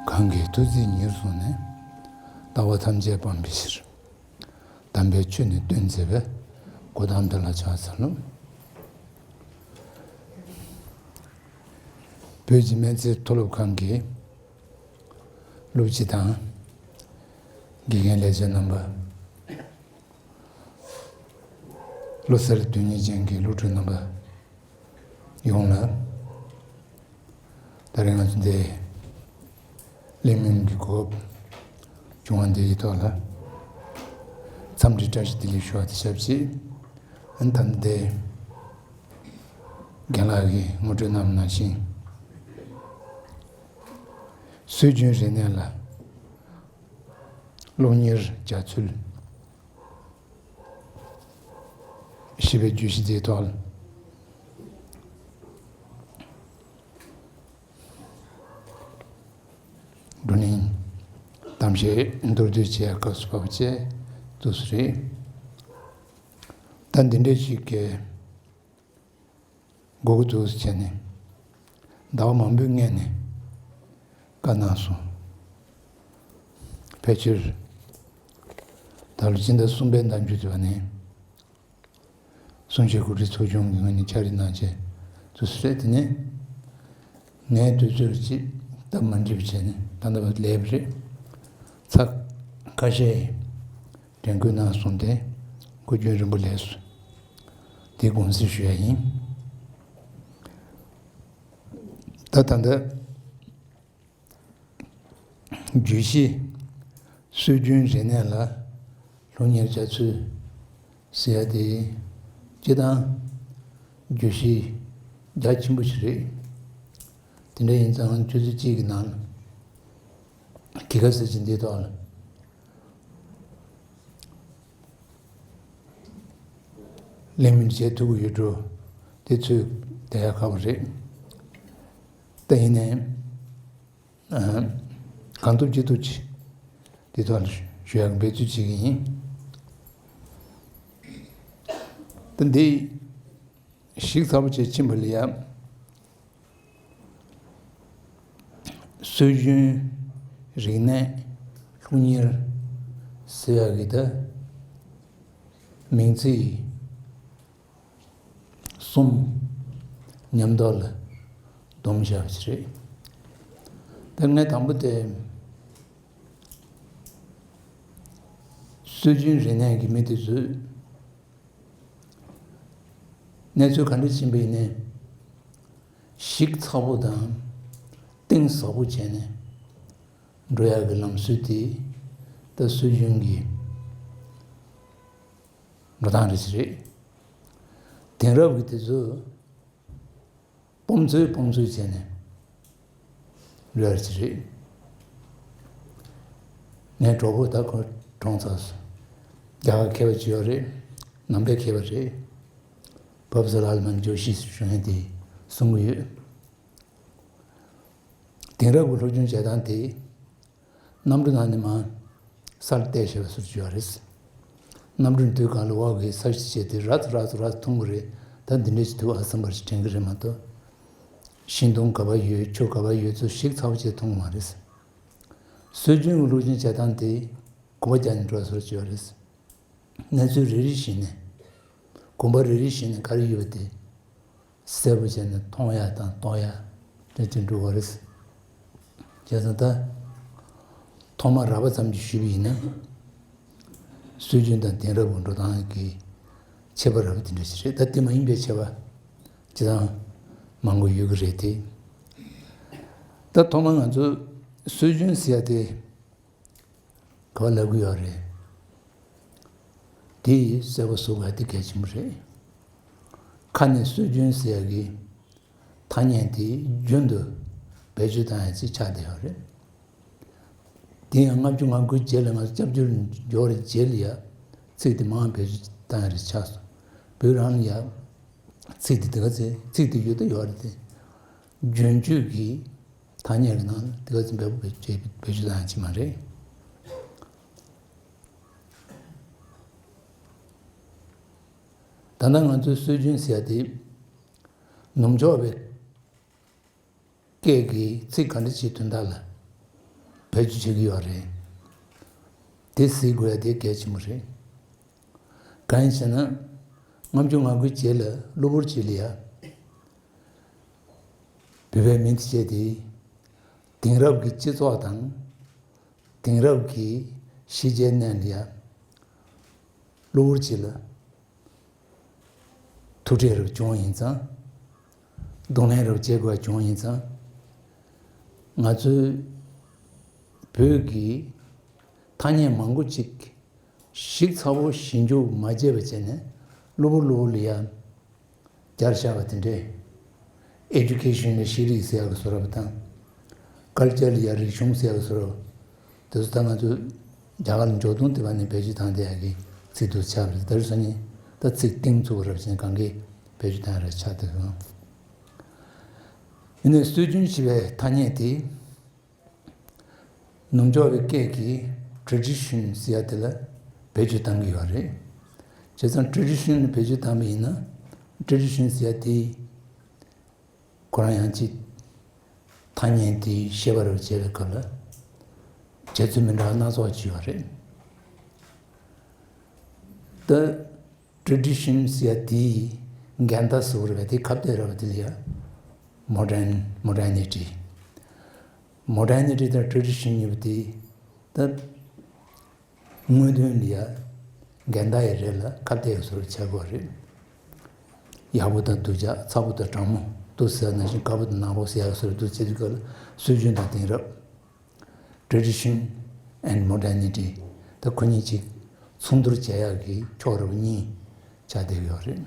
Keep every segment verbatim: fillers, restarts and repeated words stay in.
གང་གིས་ཐུགས་བརྩེ་ཉེར་བཟུང་ནས། ལྟ་བ་ཐམས་ཅད་སྤང་བའི་ཕྱིར། དམ་པའི་ཆོས་ནི་སྟོན་མཛད་པའི། གོ་ཏམ་དེ་ལ་ཕྱག་འཚལ་ལོ། བོད་ཀྱི་སྨན་རྩིས་མཐོ་སློབ་ཁང་གི་སློབ་སྤྱི་དང་། དགེ་རྒན་ལས་བྱེད་རྣམ་པ། བློ་གསར་དོན་གཉེར་ཅན་གྱི་སློབ་ཕྲུག་རྣམ་པ་ཡོངས་ལ། ད་རེས་ང་ཚོ་འདི་གླེང་མོལ་གྱི་གོ་སྐབས་བྱུང་བ་འདི་ཡི་ཐོག་ལ། འཚམས་འདྲི་བཀྲ་ཤིས་བདེ་ལེགས་ཞུ་བ་དང་ཆབས་ཅིག་ཨ་ནི་ད་ལྟ་འདི་རྒན་ལགས་ཀྱིས་ངོ་སྤྲོད་གནང་བ་ནང་བཞིན། སྲོལ་རྒྱུན་རིག་གནས་ལ་སློབ་གཉེར་བྱ་ཚུལ། ཞེས་པའི་བརྗོད་གཞི་དེའི་ཐོག་ལ། བགྲོ་གླེང་གཏམ་བཤད་མདོར་བསྡུས་བྱེད་ཡག་སྐབས་སུ་བབས་པ་བཅས་འདུག་སེ་རེད། ད་འདི་འདྲ་ཞིག་གི་དགོས་ཀྱི་འདུག་ཟེར་བྱས་ནས་ཟླ་བ་མང་པོའི་སྔོན་ནས་བཀའ་གནང་སོང་། ཕལ་ཆེར་ད་ལོ་སྤྱི་ཟླ་གསུམ་པའི་ཟླ་མཇུག་དེ་བ་ནས་གསུང་བཤད་གོ་སྒྲིག་ཚོགས་ཆུང་གི་ངོས་ནས་ཕྱག་བྲིས་གནང་བྱས་འདུག་སེ་རེད། དེ་ནས་ངའི་དུས་ཚོད་ཅིག་སྟབས་མ་འགྲིག་པ་བྱས་ནས་ད་ལྟ་བར་ལས་པ་རེད། ཚ་ཁ་ཤས་དྲན་སྐུལ་གནང་སོང་སྟེ་སྐུ་རྒྱུན་རིང་པོ་ལས་སོང་། དེ་དགོངས་སེལ་ཞུ་ཡ་ཡིན། ད་ད་ལྟ་བརྗོད་གཞི་སྲོལ་རྒྱུན་རིག་གནས་ལ་སློབ་གཉེར་བྱ་ཚུལ་ཟེར་ཡ་དེ་སྤྱིར་བཏང་བརྗོད་གཞི་རྒྱ་ཆེན་པོ་ཞིག་རེད། དེ་འདྲ་ཡིན་ཙང་ཆུ་ཚོད་གཅིག་གི་ནང་གི་ག་ཟེར་གྱི་འདི་ཐོག་ལ། གླེང་མོལ་བྱེད་ཐུབ་ཀྱི་ཡོད་འགྲོ། དེ་ཚོས་བསྡད་ཡག་ཁག་པོ་རེད། ད་ཡིན་ནའི་གང་ཐུབ་ཅི་ཐུབ་ཀྱིས་དེ་ཐོག་ལ་ཞུ་ཡག་འབད་རྩོལ་བྱེད་ཀྱི་ཡིན། ད་འདི་ཞིབ་ཚགས་པོ་བྱས་ཕྱིན་པ་ལ་ཡ། སྲོལ་རྒྱུན་རིག་གནས་སློབ་གཉེར་ཟེར་ཡག་གི་ད་མིང་ཚིག་གསུམ་མཉམ་དུ་ལ་བསྡོམས་བཞག་པ་ཞིག་རེད། ད་ངས་དང་པོ་དེ་སྲོལ་རྒྱུན་རིག་གནས་ཀྱི་མི་དེ་ཚོས་གནས་ཚུལ་ག་འདྲ་ཕྱིན་པ་ཡིན་ནའི་ཞིབ་ཚགས་པོ་དང་གཏིང་ཟབ་པོ་བྱས་ནས་འགྲོ་ཡག་གི་ལམ་སྲོལ་དེ་ད་སྲོལ་རྒྱུན་གྱི་འགྲོ་སྟངས་རེ་ཞིག་རེད། དེང་རབས་ཀྱི་དེ་ཚོ་སྤོམ་ཚོད་སྤོམ་ཚོད་བྱས་ནས་འགྲོ་ཡག་ཅིག་རེད། ངའི་གྲོགས་པོ་ད་ཁོ་གྲོངས་ཚར་སོང་། རྒྱ་གར་མཁས་པ་ཅིག་ཡོད་རེད། ནང་པའི་མཁས་པ་རེད། བབས་ས་ལ་ལ་མ་འཇོ་ཤི་ཞུ་མཁན་དེ་གསུང་གི་ཡོད། དེང་རབས་ཀྱི་སློབ་སྦྱོང་བྱེད་སྟངས་དེ་གནམ་གྲུ་ནང་ནས་མར་ས་ལ་བལྟས་བྱས་པ་སོར་བཅུག་ཡོད་རེད། གནམ་གྲུ་འདུག་སྒང་ལ་འོག་གི་ས་གཞི་བྱས་ཏེ་ར་ཙ་ར་ཙ་ར་ཙ་མཐོང་གི་རེད། ད་འདི་འདྲས་ཅིག་འདུག་ཨ་བསམ་པ་ཞིག་དྲན་གི་རེད་མ་གཏོགས། ཤིང་སྡོང་ག་པར་ཡོད་ཆུ་ག་པར་ཡོད་ཚུལ་ཞིབ་ཚགས་པོ་བྱས་མཐོང་གི་མ་རེད། སྲོལ་རྒྱུན་གྱི་སློབ་སྦྱོང་བྱེད་སྟངས་དེ་གོམ་པ་རྒྱག་ནས་འགྲོ་སོར་བཅུག་ཡོད་རེད། གནས་ཚུལ་རེ་རེ་བཞིན་ནས་གོམ་པ་རེ་རེ་བཞིན་ནས་ག་རེ་ཡོད་པ་དེ་གསལ་པོ་བྱས་ནས་མཐོང་ཡག་དང་རྟོགས་ཡག་དེ་དེ་འགྲོ་བ་རེད། བྱས་ཙང་ད་ཐོག་མ་རགས་པ་ཙམ་གྱིས་ཞུས་པ་ཡིན་ན་སྲོལ་རྒྱུན་དང་དེང་རབས་ཀྱི་འགྲོ་སྟངས་ཀྱི་ཁྱད་པར་རགས་པ་དེ་འདྲ་ཞིག་རེད། ད་དེ་མ་ཡིན་པའི་ཁྱད་པར་ཅི་དང་མང་པོ་ཡོད་ཀྱི་རེད་དེ། ད་ཐོག་མ་ང་ཚོ་སྲོལ་རྒྱུན་ཟེར་ཡག་དེ་ག་པར་ལབ་ཀྱི་ཡོད་རེད། དེ་གསལ་པོ་བཟོ་དགོས་དེ་གལ་ཆེན་པོ་རེད། ཁ་ནས་སྲོལ་རྒྱུན་ཟེར་ཡག་གི་ཐ་སྙད་དེ་རྒྱུན་དུ་བེད་སྤྱོད་བཏང་ཡག་ཅིག་ཆགས་བསྡད་ཡོད་རེད། དེ་ཡང་ལྔ་བཅུ་ང་དགུ་རྗེས་ལ་ང་ཚོ་སྐྱབས་བཅོལ་འབྱོར་རྗེས་ལ་ཡ་ཚིག་དེ་མང་བེད་སྤྱོད་བཏང་ཡག་རེ་ཆགས་སོང་། བོད་རང་ལ་ཡ་ཚིག་དེ་དེ་ག་ཚེ་ཚིག་དེ་ཡོད་དོ་ཡོད་རེད་དེ། རྒྱུན་སྤྱོད་ཀྱི་ཐ་སྙད་ཀྱི་ནང་ལ་དེ་ག་ཚོད་འབེལ་པོ་བེད་སྤྱོད་བེད་སྤྱོད་བཏང་ཡག་ཅིག་མ་རེད། ད་ལྟ་ང་ཚོའི་སྲོལ་རྒྱུན་ཟེར་ཡག་དེ་ནུབ་ཕྱོགས་པའི་སྐད་ཀྱི་ཚིག་ག་འདྲ་ཅིག་དོན་དག་ལ་ བེད་སྤྱོད་བྱེད་ཀྱི་ཡོད་རེད། དེ་གཟིགས་དགོས་ཡ་དེ་གལ་ཆེན་པོ་རེད། གང་ཡིན་ཟེར་ན། ལྔ་བཅུ་ང་དགུའི་རྗེས་ལ་གློ་བུར་ཅིག་ལ་ཡ། བོད་པའི་མི་དེ་བྱས་ཏེ། དེང་རབས་ཀྱི་སྤྱི་ཚོགས་དང་། དེང་རབས་ཀྱི་གཞིས་བྱེས་གནས་ལ་ཡ། གློ་བུར་ཅིག་ལ། ཐུག་འཕྲད་རབ་བྱུང་ཡིན་ཙང་། གདོང་ལེན་རབ་བྱེད་དགོས་བྱུང་ཡིན་ཙང་། ང་ཚོའི་བོད་ཀྱི་ཐ་སྙད་མང་པོ་ཅིག་ཞིབ་ཚགས་པོ་ཞིབ་འཇུག་མ་བྱས་པ་བྱས་ནས་གློ་བུར་གློ་བུར་ལ་ཡ་སྦྱར་བཞག་པ་དེ་འདྲས། ཨེ་ཌུ་ཀེ་ཤན་ལ་ཤེས་རིག་ཟེར་ཡག་གི་བཟོ་འདྲ་པ་དང་། ཀལ་ཅར་ལ་ཡ་རིག་གཞུང་ཟེར་ཡག་གི་བཟོ་འདྲ། དེ་ཚོ་ད་ང་ཚོ་རྒྱ་གར་ལ་འབྱོར་དུས་དེ་བ་ནས་བེད་སྤྱོད་བཏང་བསྡད་ཡག་གི་ཚིག་ཏུ་ཆགས་པ་རེད། ད་རེས་སང་ཉིན་ད་ཚིག་གཏིང་ཚུགས་པ་རབ་ཅན་གང་གིས་བེད་སྤྱོད་བཏང་ཡག་རེད་ཆགས་བསྡད་ཡོད། ཡིན་ནའི་སྲོལ་རྒྱུན་ཞེས་པའི་ཐ་སྙད་དེ། ནུབ་ཕྱོགས་པའི་སྐད་ཀྱི་ཊེ་ཌི་ཤན་ཟེར་ཡ་དེ་ལ་བེད་སྤྱོད་བཏང་གི་ཡོད་རེད། བྱས་ཙང་ཊེ་ཌི་ཤན་ལ་བེད་སྤྱོད་བཏང་པ་ཡིན་ན། ཊེ་ཌི་ཤན་ཟེར་ཡ་དེ་ཁོ་རང་ཡང་ཅིག་ཐ་སྙད་དེ་ཤེས་པ་རུ་བྱས་པའི་སྐབས་ལ་བྱེད་ཚུལ་མི་འདྲ་བ་སྣ་ཚོགས་ཅིག་ཡོད་རེད། ད། ཊེ་ཌི་ཤན་ཟེར་ཡ་དེའི་འགལ་ཟླ་ཟེར་བ་རེད་པ། དེ་ཁ་གཏད་རེད་པ། དེ་ལ་ཡ་མོ་ཌན་མོ་ཌར་ནི་ཊི། མོ་ཌར་ནི་ཊི་དང་ཊེ་ཌི་ཤན་གཉིས་པོ་དེ་ད་དངོས་དོན་ལ་ཡ་འགལ་ཟླ་ཡི་རེད་ལ་ཁ་གཏད་ཡི་བཟོ་འདྲ་ཆགས་ཀྱི་ཡོད་རེད། ཡག་པོ་དང་སྡུག་ཅག་ཚ་པོ་དང་གྲང་མོ་འདུག་ཟེར་ན་བཞིན་དཀར་པོ་དང་ནག་པོ་ཟེར་ཡག་བཟོ་འདྲ་འདུག་བྱེད་དུས་སྐབས་ལ་སྲོལ་རྒྱུན་དང་དེང་རབས། Tradition and modernity། ད་ཁོ་གཉིས་ཅིག་མཚུངས་བསྡུར་བྱེད་ཡག་གི་ཕྱོགས་རེ་བ་གཉིས་ཆགས་བསྡད་ཡོད་རེད།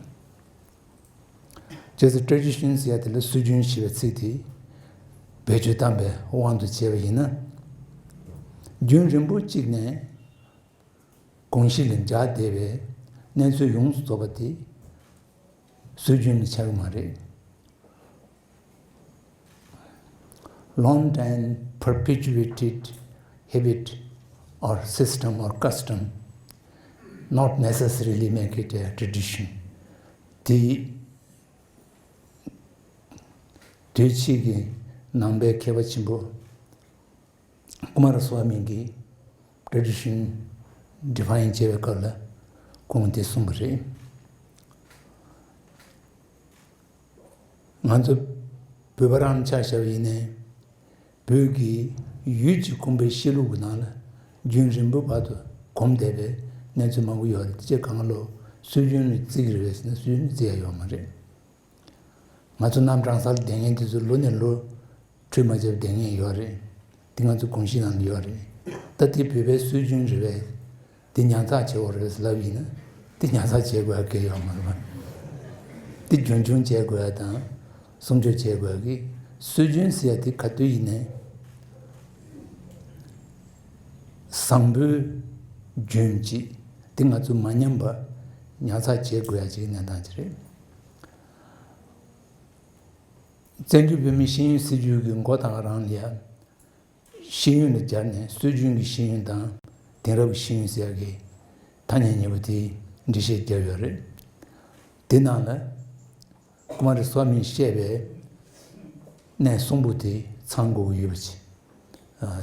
བྱས་ཙང་ཊེ་ཌི་ཤན་ཟེར་ཡ་དེ་ལ་སྲོལ་རྒྱུན་ཞེས་པའི་ཚིག་དེ་བེད་སྤྱོད་བཏང་པའི་དབང་དུ་བྱས་པ་ཡིན་ན། རྒྱུན་རིང་པོ་གཅིག་ནས་གོམས་གཤིས་ལ་འཇགས་བསྡད་པའི་གནས་ཚུལ་ཡོངས་སུ་རྫོགས་པ་དེ་སྲོལ་རྒྱུན་ལ་ཆགས་ཀྱི་མ་རེད། Long time perpetuated habit or system or custom not necessarily make it a tradition. དེ་དུས་ཕྱིས་ཀྱི་ནང་པའི་མཁས་པ་ཆེན་པོ་ཀུ་མཱ་ར་སྭ་མི་གིས་ཊེ་ཌི་ཤན་ཌི་ཕ་ཡིན་བྱས་པའི་སྐབས་ལ་ཁོང་དེ་གསུངས་པ་རེད། ང་ཚོ་བོད་པ་རང་ཆ་བཞག་པ་ཡིན་ནའི། བོད་ཀྱི་ཡུལ་གྱི་ཁམས་པའི་གཤིས་ལུགས་ཀྱི་ནང་ལ་རྒྱུན་རིང་པོའི་བར་དུ་གོམས་བསྡད་པའི་གནས་ཚུལ་མང་པོ་ཡོད་རེད། དེ་ཅིག་གང་ལོ་སྲོལ་རྒྱུན་ལ་བརྩི་གི་རེད་པས་ཟེར་ན་སྲོལ་རྒྱུན་ལ་བརྩི་ཡ་ཡོད་མ་རེད། ང་ཚོ་གནམ་གྲང་ས་ལ་བསྡད་མཁན་དེ་ཚོ་ལོ་ནས་ལོ་ཁྲུས་མ་བྱས་པར་བསྡད་མཁན་ཡོད་རེད། དེ་ང་ཚོ་གོམས་གཤིས་ནང་ལ་ཡོད་རེད། ད་དེ་བོད་པའི་སྲོལ་རྒྱུན་རེད་པས། དེ་ཉར་ཚགས་བྱེད་དགོས་རེད་ལབ་ཡིན་ན། དེ་ཉར་ཚགས་བྱེད་དགོས་ཡ་གལ་ཡོད་མ་རེད་པ། དེ་རྒྱུན་འཁྱོངས་བྱེད་དགོས་ཡ་དང་། སྲུང་སྐྱོབ་བྱེད་དགོས་ཡ་གི་སྲོལ་རྒྱུན་ཟེར་ཡ་དེ་ག་དུས་ཡིན་ནའི་བཟང་པོའི་རྒྱུན་གཅིག་དེ་ང་ཚོ་མ་ཉམས་པ་ཉར་ཚགས་བྱེད་དགོས་ཡ་གཅིག་གནས་སྟངས་ཅིག་རེད། བཙན་བྱོལ་བོད་མིའི་ཤེས་ཡོན་སྲིད་བྱུས་ཀྱི་མགོ་དང་རང་ལ་ཡ། ཤེས་ཡོན་ལ་སྦྱར་ནས་སྲོལ་རྒྱུན་གྱི་ཤེས་ཡོན་དང་དེང་རབས་ཀྱི་ཤེས་ཡོན་ཟེར་ཡག་གི་ཐ་སྙད་གཉིས་པོ་དེ་འགྲེལ་བཤད་བརྒྱབ་ཡོད་རེད། དེ་ནང་ལ་ཀུ་མཱ་ར་སྭ་མིས་བཤད་པའི་གནས་གསུམ་པོ་དེ་ཚང་དགོས་ཀྱི་ཡོད་པ་ཅིག་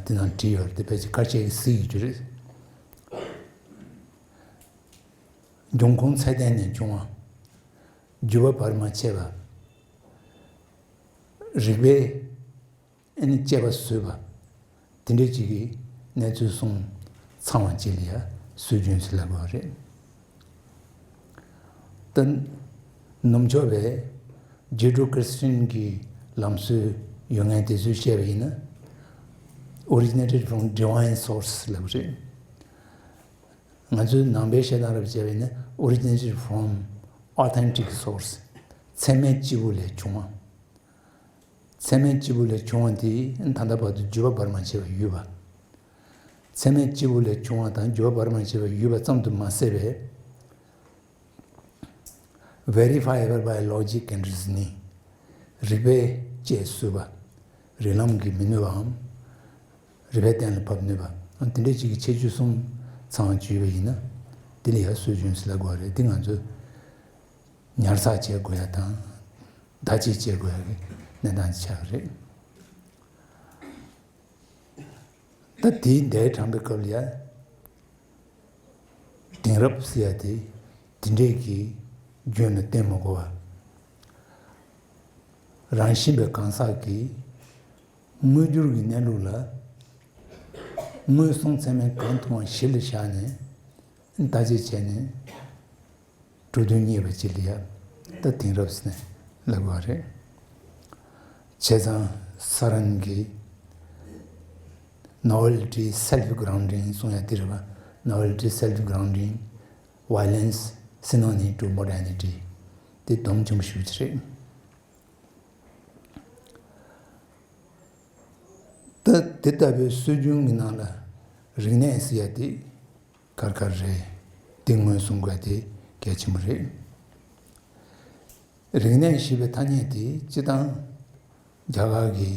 དེ་ནང་བྲིས་ཡོད་རེད། དེ་ཕལ་ཆེར་ཁ་ཤས་ཀྱིས་གཟིགས་ཡོད་རྒྱུ་རེད། འབྱུང་ཁུངས་ཚད་ལྡན་ནས་བྱུང་བ། བརྒྱུད་པ་བར་མ་ཆད་པ། རིགས་པས་ཨ་ནི་དཔྱད་པ་བཟོས་པ། དེ་འདྲ་ཅིག་གི་གནས་ཚུལ་གསུམ་ཚང་བ་ཅིག་ལ་ཡ་སྲོལ་རྒྱུན་ཟེར་ལབ་དགོས་པ་རེད། ད་ནུབ་ཕྱོགས་པའི་ཇུ་ཌོ་ཁྲི་སི་ཊན་གྱི་ལམ་སྲོལ་ཡོད་མཁན་དེ་ཚོས་བཤད་པ་ཡིན་ན། Originated from divine source ལབ་པ་རེད། ང་ཚོའི་ནང་པའི་བཤད་སྟངས་རབ་བྱས་པ་ཡིན་ན། Originated from authentic source། ཚད་མའི་སྐྱེས་བུ་ལས་བྱུང་བ། ཚད་མའི་སྐྱེས་བུ་ལས་བྱུང་བ་དེ་ད་ལྟ་བར་དུ་བརྒྱུད་པ་བར་མ་ཆད་པར་ཡོད་པ། ཚད་མའི་སྐྱེས་བུ་ལས་བྱུང་བ་དང་བརྒྱུད་པ་བར་མ་ཆད་པར་ཡོད་པ་ཙམ་དུ་མ་ཟད་པའི། verifiable by logic and reasoning། རིགས་པས་དཔྱད་བཟོད་པ། རིགས་ལམ་གྱིས་མི་གནོད་པའམ། རིགས་པས་གཏན་ལ་ཕབ་ནུས་པ། དེ་འདྲ་ཅིག་གི་ཁྱད་ཆོས་གསུམ་ཚང་བ་ཅིག་ཡོད་པ་ཡིན་ན། དེ་ལ་ཡང་སྲོལ་རྒྱུན་ཟེར་ལབ་དགོས་པ་རེད། འདི་ང་ཚོས་ཉར་ཚགས་བྱེད་དགོས་ཡ་དང་། བདག་གཅེས་བྱེད་དགོས་ཡ་གི་གནས་སྟངས་ཅིག་ཆགས་ཀྱི་རེད། ད་དེའི་མདའི་དྲངས་པའི་སྐབས་ལ་ཡ། དེང་རབས་ཟེར་ཡ་དེ་དེ་འདྲས་ཀྱི་རྒྱུན་ལ་བསྟན་མི་དགོས་པ། རང་བཞིན་པའི་གང་ཟག་གི་དངོས་འགྱུར་གྱི་གནས་ལུགས་ལ་མངོན་སུམ་ཚད་མས་གང་མཐོང་བ་གཞི་ལ་བཞག་ནས་བརྟག་དཔྱད་བྱས་ནས་གྲུབ་དོན་རྙེད་པ་ཅིག་ལ་ཡ། ད་དེང་རབས་ཟེར་ནས་ལབ་དགོས་པ་རེད། བྱས་ཙང་ས་རན་གྱི་novelty self grounding གསུང་ཡ་དེ་རེད་པ། Novelty self grounding, violence synonymous to modernity དེ་སྡོམ་ཆེན་པོ་ཞེ་པོ་ཅིག་རེད། ད་དེ་ལྟ་བུའི་སྲོལ་རྒྱུན་གྱི་ནང་ལ་རིག་གནས་ཟེར་ཡ་དེ་ག་རེ་ག་རེ་རེད། དེ་མངོན་སུམ་དགོས་དེ་གལ་ཆེན་པོ་རེད། རིག་གནས་ཞེས་པའི་ཐ་སྙད་དེ་སྤྱིར་བཏང་རྒྱ་གར་གྱི་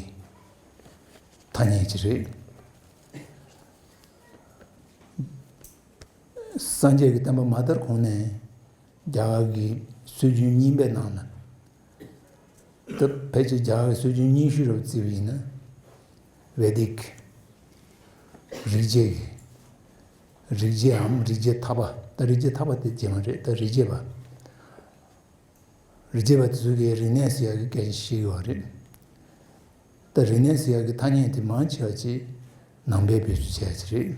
ཐ་སྙད་ཅིག་རེད། སངས་རྒྱས་ཀྱི་བསྟན་པ་མ་དར་གོང་ནས་རྒྱ་གར་གྱི་སྲོལ་རྒྱུན་རྙིང་པའི་ནང་ལ། ད་ཕལ་ཆེར་རྒྱ་གར་གྱི་སྲོལ་རྒྱུན་རྙིང་ཤོས་རབ་བརྩིས་པ་ཡིན་ན། Vedic རིག་བྱེད་ཀྱི། རིག་བྱེད་འམ་རིག་བྱེད་ཐར་པ། ད་རིག་བྱེད་ཐར་པ་དེ་རྗེས་མ་རེད། ད་རིག་བྱེད་པ། རིག་བྱེད་པ་དེ་ཚོ་གིས་རིག་གནས་ཟེར་ཡག་གི་སྐད་ཆ་བཤད་ཀྱི་ཡོད་རེད། ད་རིག་གནས་ཟེར་ཡག་གི་ཐ་སྙད་དེ་མང་ཆེ་བ་ཅིག་ནང་པས་བེད་སྤྱོད་བྱས་ཡག་ཅིག་རེད།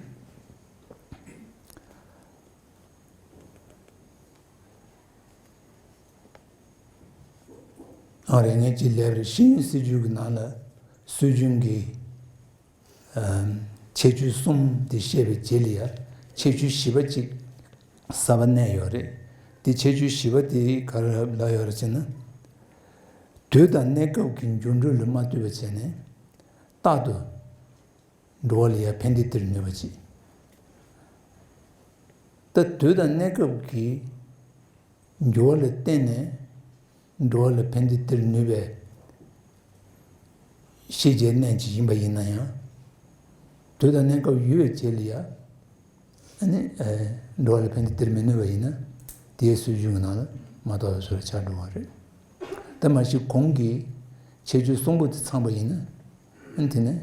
ཨང་རེ་ངས་ཅིག་ལབ་རེད། ཤེས་ཡོན་སྲིད་བྱུས་ཀྱི་ནང་ལ་སྲོལ་རྒྱུན་གྱི་ཁྱད་ཆོས་གསུམ་དེ་བཤད་པའི་རྗེས་ལ་ཡ་ཁྱད་ཆོས་བཞི་པ་ཅིག་གསར་པ་བསྣན་ཡོད་རེད། དེ་ཁྱད་ཆོས་བཞི་པ་དེ་ག་རེ་ལབ་ཡོད་རེད་ཟེར་ན། དུས་དང་གནས་སྐབས་ཀྱི་འགྱུར་འགྲོས་ལ་མ་ལྟོས་པ་བྱས་ནས་རྟག་ཏུ་འགྲོ་བ་ལ་ཡ་ཕན་བདེ་སྟེར་ནུས་པ་ཅིག་ད་དུས་དང་གནས་སྐབས་ཀྱི་འགྱུར་བ་ལ་བརྟེན་ནས་འགྲོ་བ་ལ་ཕན་བདེ་སྟེར་ནུས་པའི་ཤེས་བྱའི་གནས་ཅིག་ཡིན་པ་ཡིན་ན་ཡང་། དུས་དང་གནས་སྐབས་ཡོལ་བའི་རྗེས་ལ་ཡ། ཨ་ནི། ཨེ། འགྲོ་བ་ལ་ཕན་བདེ་སྟེར་མི་ནུས་པ་ཡིན་ན། དེའི་སྲོལ་རྒྱུན་གྱི་ནང་ལ་མ་གཏོགས་པའི་བཟོ་འདྲ་ཆགས་འགྲོ་བ་རེད། ད་མ་གཞི་གོང་གི་ཁྱད་ཆོས་གསུམ་པོ་དེ་ཚང་པ་ཡིན་ན། ཨ་ནི་དེ་ནི་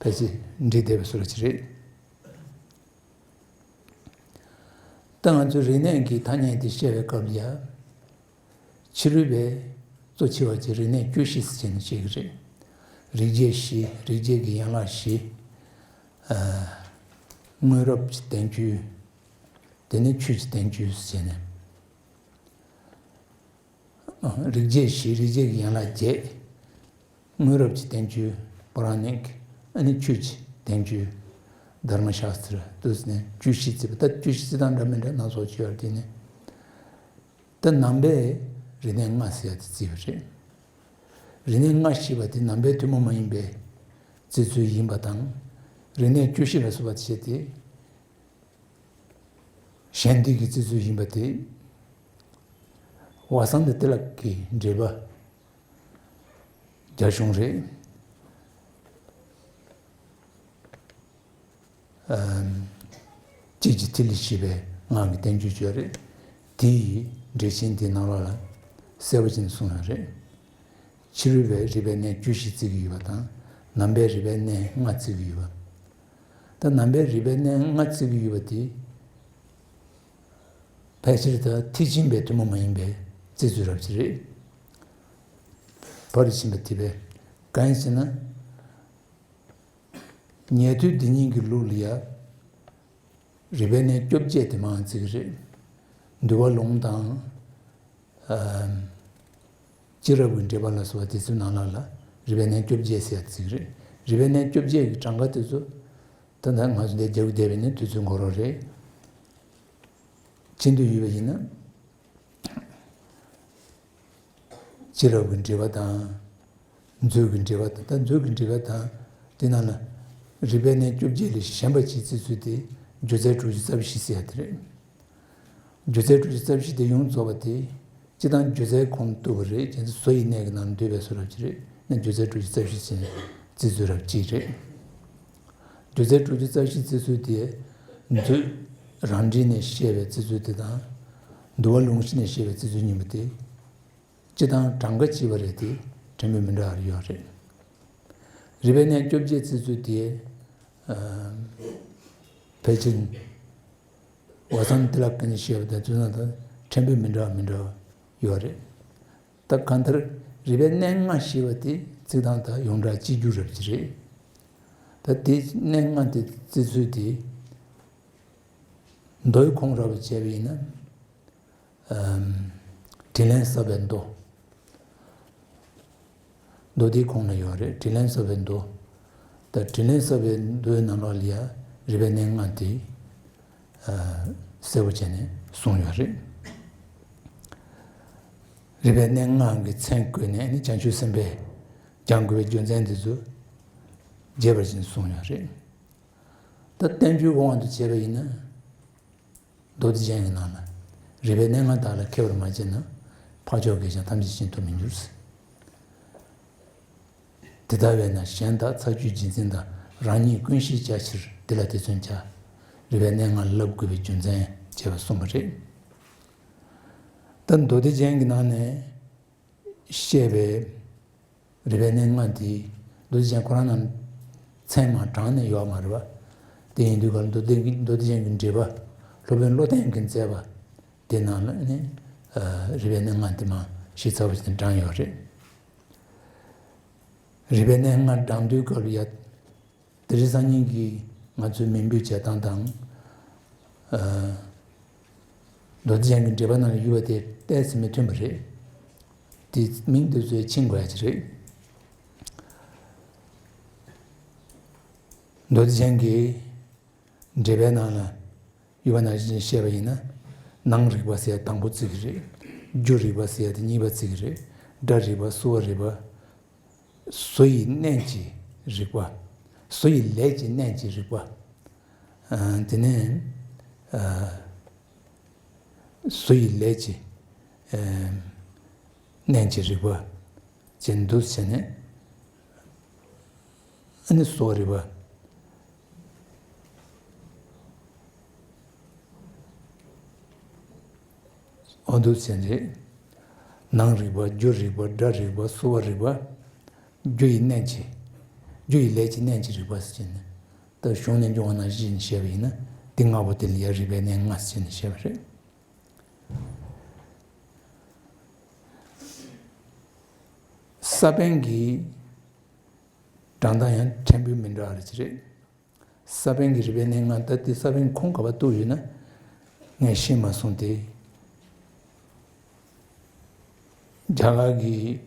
ཕལ་ཆེར་འགྲིག་བསྡད་པའི་བཟོ་འདྲ་ཅིག་རེད། ད་ང་ཚོས་རིག་གནས་ཀྱི་ཐ་སྙད་དེ་བཤད་པའི་སྐབས་ལ་ཡ། ཕྱི་རོལ་པས་གཙོ་ཆེ་བ་ཅིག་རིག་གནས་བཅུ་བཞི་ཟེར་ནས་བཤད་ཀྱི་རེད། རིག་བྱེད་བཞི། རིག་བྱེད་ཀྱི་ཡན་ལག་བཞི། ཨ། དངོས་རབ་ཀྱི་བསྟན་བཅོས། དེ་ནས་ཆོས་ཀྱི་བསྟན་བཅོས་ཟེར་ནས། ཨ། རིག་བྱེད་བཞི། རིག་བྱེད་ཀྱི་ཡན་ལག་བརྒྱད། དངོས་རབ་ཀྱི་བསྟན་བཅོས། པོ་ར་ནིག་ཨ་ནི་ཆོས་ཀྱི་བསྟན་བཅོས། དྷརྨ་ཤཱསྟྲ་དུ་ཟེར་ནས་བཅུ་བཞི་བརྩིས་པ། ད་བཅུ་བཞི་བརྩི་སྟངས་འདྲ་མི་འདྲ་སྣ་ཚོགས་ཅིག་ཡོད་རེད། དེ་ནི། ད་ནང་པས་རིག་གནས་ལྔ་ཟེར་ཡ་དེ་བརྩིས་པ་རེད། རིག་གནས་ལྔ་ཞེས་པ་དེ་ནང་པའི་ཐུན་མོང་མ་ཡིན་པའི་བརྩི་ཚུལ་ཡིན་པ་དང་། རིག་གནས་བཅུ་བཞི་ལ་སོགས་པ་བྱས་ཏེ། གཞན་སྡེ་གི་བརྩི་ཚུལ་ཡིན་པ་དེ། ཝ་སན་ཏ་ཏི་ལག་གི་འགྲེལ་པ་རྒྱ་གཞུང་རེད། ཨམ། དཔྱིད་ཀྱི་ཐིག་ལེ་ཞེས་པའི་སྔགས་ཀྱི་བསྟན་བཅོས་ཅིག་ཡོད་རེད། དེ་ཡི་འགྲེལ་ཆེན་དེའི་ནང་ལོགས་ལ་གསལ་པོ་བྱས་ནས་གསུངས་ཡོད་རེད། ཕྱི་རོལ་པས་རིག་པའི་གནས་བཅུ་བཞི་བརྩི་གི་ཡོད་པ་དང་། ནང་པས་རིག་པའི་གནས་ལྔ་བརྩི་གི་ཡོད་པ། ད་ནང་པས་རིག་པའི་གནས་ལྔ་བརྩི་གི་ཡོད་པ་དེ། ཕལ་ཆེར་ད་ཐེག་ཆེན་པའི་ཐུན་མོང་མ་ཡིན་པའི་བརྩི་ཚུལ་རབ་ཅིག་རེད། བར་དུ་ཕྱིན་པ་དེ་བས། གང་ཡིན་ཟེར་ན། ཉན་ཐོས་སྡེ་གཉིས་ཀྱི་ལུགས་ལ་ཡ། རིག་པའི་གནས་བཅོ་བརྒྱད་དེ་མང་བརྩི་གི་རེད། འདུལ་བ་ལུང་དང་། ཨ། སྤྱི་རབ་ཀྱི་འགྲེལ་པ་ལ་སོགས་པ་དེ་ཚོའི་ནང་ལོགས་ལ་རིག་པའི་གནས་བཅོ་བརྒྱད་ཟེར་ཡ་བརྩི་གི་རེད། རིག་པའི་གནས་བཅོ་བརྒྱད་ཀྱི་གྲངས་ཀ་དེ་ཚོ། ད་ལྟ་ང་ཚོ་འདིར་རྒྱག་གི་བསྡད་པ་ཡིན་ན་དུས་ཚོད་འགོར་བ་རེད། ཅི་འདོད་ཡོད་པ་ཡིན་ན། སྤྱི་རབ་ཀྱི་འགྲེལ་པ་དང་། མཛོད་ཀྱི་འགྲེལ་པ་དང་། ད་མཛོད་ཀྱི་འགྲེལ་པ་དང་། དེ་ནང་ལ། རིག་པའི་གནས་བཅོ་བརྒྱད་ལས་གཞན་པ་ཅིག་བརྩི་ཚུལ་དེ། སྒྱུ་རྩལ་དྲུག་ཅུ་རྩ་བཞི་ཟེར་ཡ་དེ་རེད། སྒྱུ་རྩལ་དྲུག་ཅུ་རྩ་བཞི་དེ་ཡོངས་རྫོགས་པ་དེ། སྤྱིར་བཏང་སྒྱུ་རྩལ་ཁོངས་གཏུགས་པ་རེད། བྱས་ཙང་བཟོ་ཡི་གནས་ཀྱི་ནང་འདུས་པའི་བཟོ་འདྲ་ཅིག་རེད། ནི་སྒྱུ་རྩལ་དྲུག་ཅུ་རྩ་བཞི་ཟེར་ནས་བརྩི་ཚུལ་རབ་ཅིག་རེད། སྒྱུ་རྩལ་དྲུག་ཅུ་རྩ་བཞི་བརྩི་ཚུལ་དེ། མཛོད་རང་འགྲེལ་ནས་བཤད་པའི་བརྩི་ཚུལ་དེ་དང་། འདུལ་བ་ལུང་གཞི་ནས་བཤད་པའི་བརྩི་ཚུལ་གཉིས་པོ་དེ། སྤྱིར་བཏང་གྲངས་ཀ་གཅིག་པ་རེད་དེ། ཕྲན་བུ་མི་འདྲ་བ་རེ་ཡོད་རེད། རིག་པའི་གནས་བཅོ་བརྒྱད་བརྩི་ཚུལ་དེ། ཕལ་ཆེར་ཝ་སན་ཏི་ལ་ཀ་ནས་བཤད་པ་དང་ཚུལ་ན་དང་ཕྲན་བུ་མི་འདྲ་བ་མི་འདྲ་བ་ཡོད་རེད། ད་གང་ལྟར་རིག་པའི་གནས་ལྔ་ཞེས་པ་དེ་རྩི་སྟངས་དང་ཡོངས་གྲགས་གཅིག་གྱུར་རབ་ཅིག་རེད། ད་དེ་གནས་ལྔ་དེ་རྩི་ཚུལ་དེ། མདོའི་ཁོངས་ར་བ་བྱས་པ་ཡིན་ན། ཨམ། དྲིན་ལན་གསབ་པའི་མདོ། མདོ་སྡེའི་ཁོངས་ན་ཡོད་རེད། དྲིན་ལན་གསབ་པའི་མདོ། ད་དྲིན་ལན་གསབ་པའི་མདོའི་ནང་ལོགས་ལ་ཡ་རིག་པའི་གནས་ལྔ་དེ་ཨ། གསལ་པོ་བྱས་ནས་གསུངས་ཡོད་རེད། རིག་པའི་གནས་ལྔ་གི་མཚན་བཀོད་ནས་ནི་བྱང་ཆུབ་སེམས་དཔའི་སྦྱང་དགོས་པའི་རྒྱུ་མཚན་དེ་ཚོ་རྒྱས་པར་ཅིག་གསུངས་ཡོད་རེད། ད་བསྟན་བཅོས་དབང་དུ་བྱས་པ་ཡིན་ན། མདོ་སྡེ་རྒྱན་གྱི་ནང་ལ། རིག་པའི་གནས་ལྔ་དག་ལ་མཁས་པར་མ་དཔྱད་ན། འཕགས་མཆོག་གིས་ཀྱང་ཐམས་ཅད་མཁྱེན་དུ་མི་འགྱུར། དེ་ལྟ་བས་ན་གཞན་དག་ཚར་གཅོད་རྗེས་འཛིན་དང་། རང་ཉིད་ཀུན་ཤེས་བྱ་ཕྱིར། འདི་ལ་དེ་མཚོན་བྱ། རིག་པའི་གནས་ལྔ་བསླབ་དགོས་པའི་རྒྱུ་མཚན་བྱས་པ་གསུངས་པ་རེད། ད་མདོ་སྡེ་རྒྱན་གྱི་ནང་ནས། བཤད་པའི་རིག་པའི་གནས་ལྔ་འདི་མདོ་སྡེ་རྒྱན་ཁོ་རང་ནང་མཚན་མ་དྲངས་ནས་ཡོད་མ་རེད་པ། དེ་ཡིན་དུས་ག་ལ་མདོ་སྡེ་མདོ་སྡེ་རྒྱན་གྱི་འགྲེལ་པ། སློབ་དཔོན་བློ་ལྡན་གྱིས་མཛད་པ་དེ་ནང་ལ་ནི་རིག་པའི་གནས་ལྔ་འདི་མ་ཞིབ་ཚགས་པོ་ཞིག་དྲངས་ཡོད་རེད། རིག་པའི་གནས་ལྔ་དྲངས་དུས་སྐབས་ལ་ཡ། དེ་རིང་སང་ཉིན་གྱི་ང་ཚོའི་མིང་འབོད་བྱེད་སྟངས་དང་། ཨ། མདོ་སྡེ་རྒྱན་གྱི་འགྲེལ་པ་ནང་ལ་ཡོད་པ་དེ་ཏོག་ཙམ་མི་མཐུན་པ་རེད། དེ་མིང་དེ་ཚོས་ཕྱིན་དགོས་ཡ་ཅིག་རེད། མདོ་སྡེ་རྒྱན་གྱི་འགྲེལ་པའི་ནང་ལ་ཡོད་པ་ནང་བཞིན་བཤད་པ་ཡིན་ན། ནང་རིག་པ་ཟེར་ཡ་དང་པོ་བརྩི་གི་རེད། རྒྱུ་རིག་པ་ཟེར་ཡ་དེ་གཉིས་པ་བརྩི་གི་རེད། སྒྲ་རིག་པ། གསོ་བ་རིག་པ། བཟོ་ཡི་གནས་ཀྱི་རིག་པ། བཟོ་ཡི་ལས་ཀྱི་གནས་ཀྱི་རིག་པ། ཨ། དེ་ནས། ཨ། བཟོ་ཡི་ལས་ཀྱི། ཨ། གནས་ཀྱི་རིག་པ། ཅན་འདུ་བྱས་ནས། ཨ་ནི་གསོ་བ་རིག་པ། འོ་འདུག་ཟེར་རེད། ནང་རིག་པ། རྒྱུ་རིག་པ། སྒྲ་རིག་པ། གསོ་བ་རིག་པ། རྒྱུ་ཡི་གནས་ཀྱི། རྒྱུ་ཡི་ལས་ཀྱི་གནས་ཀྱི་རིག་པ་ཟེར་ནས། ད་གཞུང་ནས་འབྱུང་བ་ནང་བཞིན་བཤད་པ་ཡིན་ན། འདི་ལྔ་པོ་དེ་ལ་ཡ་རིག་པའི་གནས་ལྔ་ཟེར་ནས་བཤད་པ་རེད། ས་པཎ་གྱི་དྲངས་སྟངས་ཡང་ཕྲན་བུ་མི་འདྲ་བ་རེ་ཅིག་རེད། ས་པཎ་གྱི་རིག་པའི་གནས་ལྔ། ད་དེ་ས་པཎ་ཁུངས་ག་པར་གཏུགས་ཡོད་ན་ངས་ཤེས་མ་སོང་སྟེ། རྒྱ་གར་གྱི་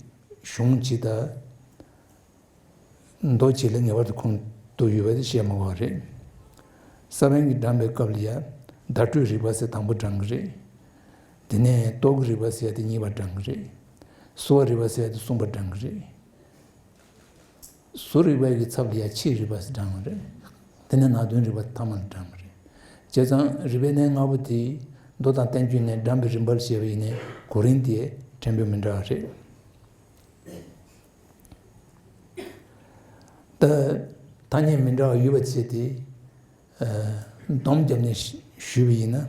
གཞུང་གཅིག་དང་མདོ་གཅིག་ལ་ངེས་པར་དུ་ཁུངས་གཏུགས་ཡོད་པ་དེ་བཤད་མ་དགོས་པ་རེད། ས་པཎ་གྱིས་དྲངས་པའི་སྐབས་ལ་ཡང་བརྡ་སྤྲོད་རིག་པ་ཟེར་དང་པོ་དྲངས་ཀྱི་རེད། དེ་ནས་རྟོག་གེ་རིག་པ་ཟེར་ཡ་དེ་གཉིས་པ་དྲངས་ཀྱི་རེད། གསོ་བ་རིག་པ་ཟེར་ཡ་དེ་གསུམ་པ་དྲངས་ཀྱི་རེད། བཟོ་རིག་པའི་གི་ཚབ་ལ་ཡ་ཕྱིའི་རིག་པ་ཟེར་དྲངས་པ་རེད། དེ་ནས་ནང་དོན་རིག་པ་ཐ་མ་ལ་དྲངས་པ་རེད། བྱས་ཙང་རིག་པའི་གནས་ལྔ་པོ་དེ་མདོ་དང་བསྟན་བཅོས་ནས་དྲངས་པའི་རིམ་པ་ལ་བཤད་པ་ཡིན་ནའི་གོ་རིམ་དེ་ཕྲན་བུ་མི་འདྲ་བ་རེད། ད་ཐ་སྙད་མི་འདྲ་བ་ཡོད་པ་བྱས་ཏེ། ཨ། སྡོམ་བརྒྱབ་ནས་ཞུས་པ་ཡིན་ན།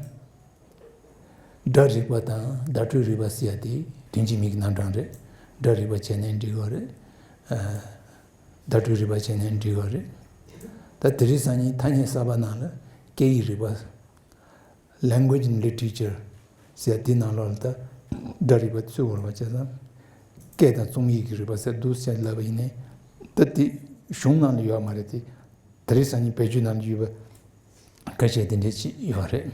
སྒྲ་རིག་པ་དང་བརྡ་སྤྲོད་རིག་པ་ཟེར་ཡ་དེ་དོན་གཅིག་མིང་གི་རྣམ་གྲངས་རེད། སྒྲ་རིག་པ་བྱས་ནའི་འགྲིག་གི་རེད། ཨ། བརྡ་སྤྲོད་རིག་པ་བྱས་ནའི་འགྲིག་གི་རེད། ད་དེ་རིང་སང་ཉིན་ཐ་སྙད་གསར་པ་ནང་ལ་སྐད་ཡིག་རིག་པ། Language and Literature ཟེར་དེའི་ནང་ལོགས་ལ་ད་སྒྲ་རིག་པ་ཚུད་ཡོད་པ་བྱས་ཙང་། སྐད་དང་རྩོམ་ཡིག་གི་རིག་པ་ཟེར་འདུག་ཟེར་ལབ་པ་ཡིན་ནའི། ད་དེ་གཞུང་ནང་ལ་ཡོད་མ་རེད་དེ། དེ་རིང་སང་ཉིན་བེད་སྤྱོད་ནང་ལ་ཡོད་པ་ཁ་ཤས་དེ་འདྲ་ཅིག་ཡོད་རེད།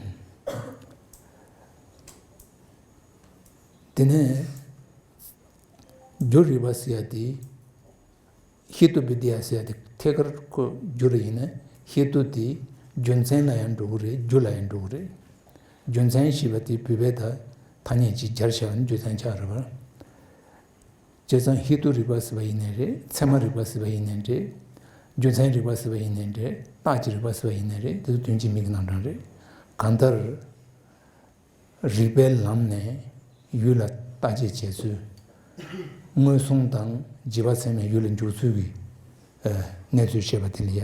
དེ་ནས་རྒྱུ་རིག་པ་ཟེར་ཡ་དེ། ཧེ་ཏུ་བི་དྷྱ་ཟེར་ཡ་དེ་ཐད་ཀར་ཁོ་རྒྱུ་རེད། ཡིན་ན་ཧེ་ཏུ་དེ་རྒྱུ་མཚན་ལ་ཡང་འགྲོ་གི་རེད། རྒྱུ་ལ་ཡང་འགྲོ་གི་རེད། རྒྱུ་མཚན་ཞེས་པ་དེ་བོད་པའི་ད་ཐ་སྙད་ཅིག་སྦྱར་བཞག་ན་རྒྱུ་མཚན་ཆགས་རེད་པ། བྱས་ཙང་ཧེ་ཏུ་རིག་པ་ཟེར་བ་ཡིན་ནའི་རེད། ཚད་མ་རིག་པ་ཟེར་བ་ཡིན་ནའི་རེད། རྒྱུ་མཚན་རིག་པ་ཟེར་བ་ཡིན་ནའི་རེད། རྟགས་ཀྱི་རིག་པ་ཟེར་བ་ཡིན་ནའི་རེད། དེ་ཚོ་དོན་གཅིག་མིང་གི་རྣམ་གྲངས་རེད། གང་ལྟར། རིག་པའི་ལམ་ནས་ཡུལ་ལ་བརྟག་དཔྱད་བྱས་ཚུལ། མངོན་སུམ་དང་རྗེས་དཔག་ཚད་མས་ཡུལ་ལ་འཇོག་ཚུལ་གྱི་ཨ་གནས་ཚུལ་བཤད་པ་དེ་ལ་ཡ་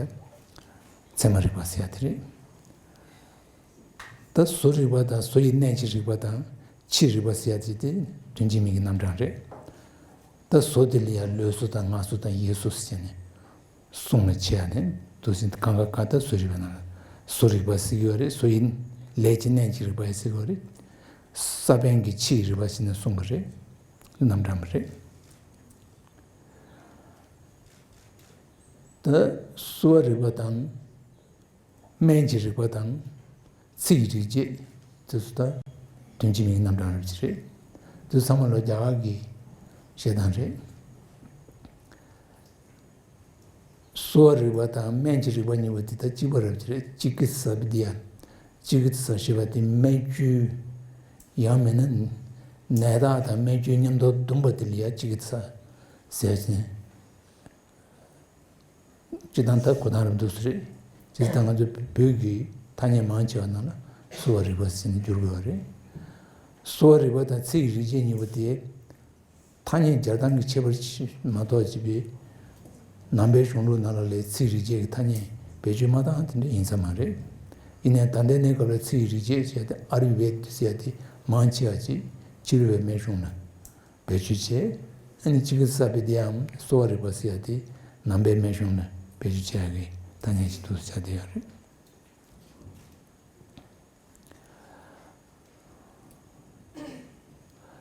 ཚད་མ་རིག་པ་ཟེར་ཡ་དེ་རེད། ད་བཟོ་རིག་པ་དང་བཟོ་ཡི་གནས་ཀྱི་རིག་པ་དང་ཕྱིའི་རིག་པ་ཟེར་ཡ་དེ་དེ་དོན་གཅིག་མིང་གི་རྣམ་གྲངས་རེད། ད་བཟོ་དེ་ལ་ཡ་ལུས་བཟོ་དང་ངག་བཟོ་དང་ཡིད་བཟོ་ཟེར་ནས། གསུང་ལ་བྱེད་ཡ་ནི་ འདུག་ཟིན། གང་ག་ག་ད་བཟོ་རིག་པ་ན་བཟོ་རིག་པ་ཟེར་གྱི་ཡོད་རེད། བཟོ་ཡི་ལས་ཀྱི་གནས་ཀྱི་རིག་པ་ཡང་ཟེར་གྱི་ཡོད་རེད། ས་བོན་གྱི་ཕྱིའི་རིག་པ་ཟེར་ནས་གསུང་གི་རེད། རྣམ་གྲངས་མ་རེད། ད་གསོ་བ་རིག་པ་དང་། སྨན་གྱི་རིག་པ་དང་། ཚིག་གི་རིག་བྱེད། དེ་ཚོ་ད་དོན་གཅིག་མིང་རྣམ་གྲངས་རིག་བྱེད་རེད། དེ་ཚང་མ་ལོ་རྒྱ་གར་གྱི་བཤད་སྟངས་རེད། གསོ་བ་རིག་པ་དང་སྨན་གྱི་རིག་པ་གཉིས་པོ་དེ་ད་གཅིག་པ་རེད་བྱེད་རེད། ཅི་ཀི་ས་བི་དི་ཡ། ཅི་ཀི་ས་ཞེས་པ་དེ་སྨན་བཅོས། ཡང་མིན་ན་ནད་རྟགས་དང་སྨན་བཅོས་མཉམ་དུ་བསྡོམས་པ་དེ་ལ་ཡ་ཅི་ཀི་ས་ཟེར་ཅིང་། སྤྱིར་བཏང་ད་གོ་སྟངས་རབ་འདུག་སེ་རེད། སྤྱིར་བཏང་ང་ཚོ་བོད་ཀྱི་ཐ་སྙད་མང་ཆེ་བ་ནང་ལ་གསོ་བ་རིག་པ་ཟེར་ནས་བསྒྱུར་དགོས་པ་རེད། གསོ་བ་རིག་པ་དང་ཚིག་གི་རིག་བྱེད་གཉིས་པོ་དེ། ཐ་སྙད་སྦྱར་སྟངས་ཀྱི་ཁྱད་པར་མ་གཏོགས་བྱས་པའི། ནང་པའི་གཞུང་ལུགས་ནང་ལ་ལས་ཚིག་རིག་བྱེད་ཀྱི་ཐ་སྙད་བེད་སྤྱོད་མ་བཏང་དེ་འདྲ་ཡིན་ས་མ་རེད། ཡིན་ནའི་ད་ལྟའི་གནས་སྐབས་ལ་ཚིག་རིག་བྱེད་ཟེར་ཏེ་ཨ་རུ་བེད་ཟེར་ཏེ་མང་ཆེ་བ་ཅིག་ཕྱི་རོལ་པའི་སྨན་གཞུང་ལ་བེད་སྤྱོད་བྱས། ཨ་ནི་ཅི་ཀི་ས་བི་དི་ཡའམ་གསོ་བ་རིག་པ་ཟེར་ཏེ་ནང་པའི་སྨན་གཞུང་ལ་བེད་སྤྱོད་བྱེད་ཡག་གི་ཐ་སྙད་ཅིག་ཏུ་ཆགས་བསྡད་ཡོད་རེད།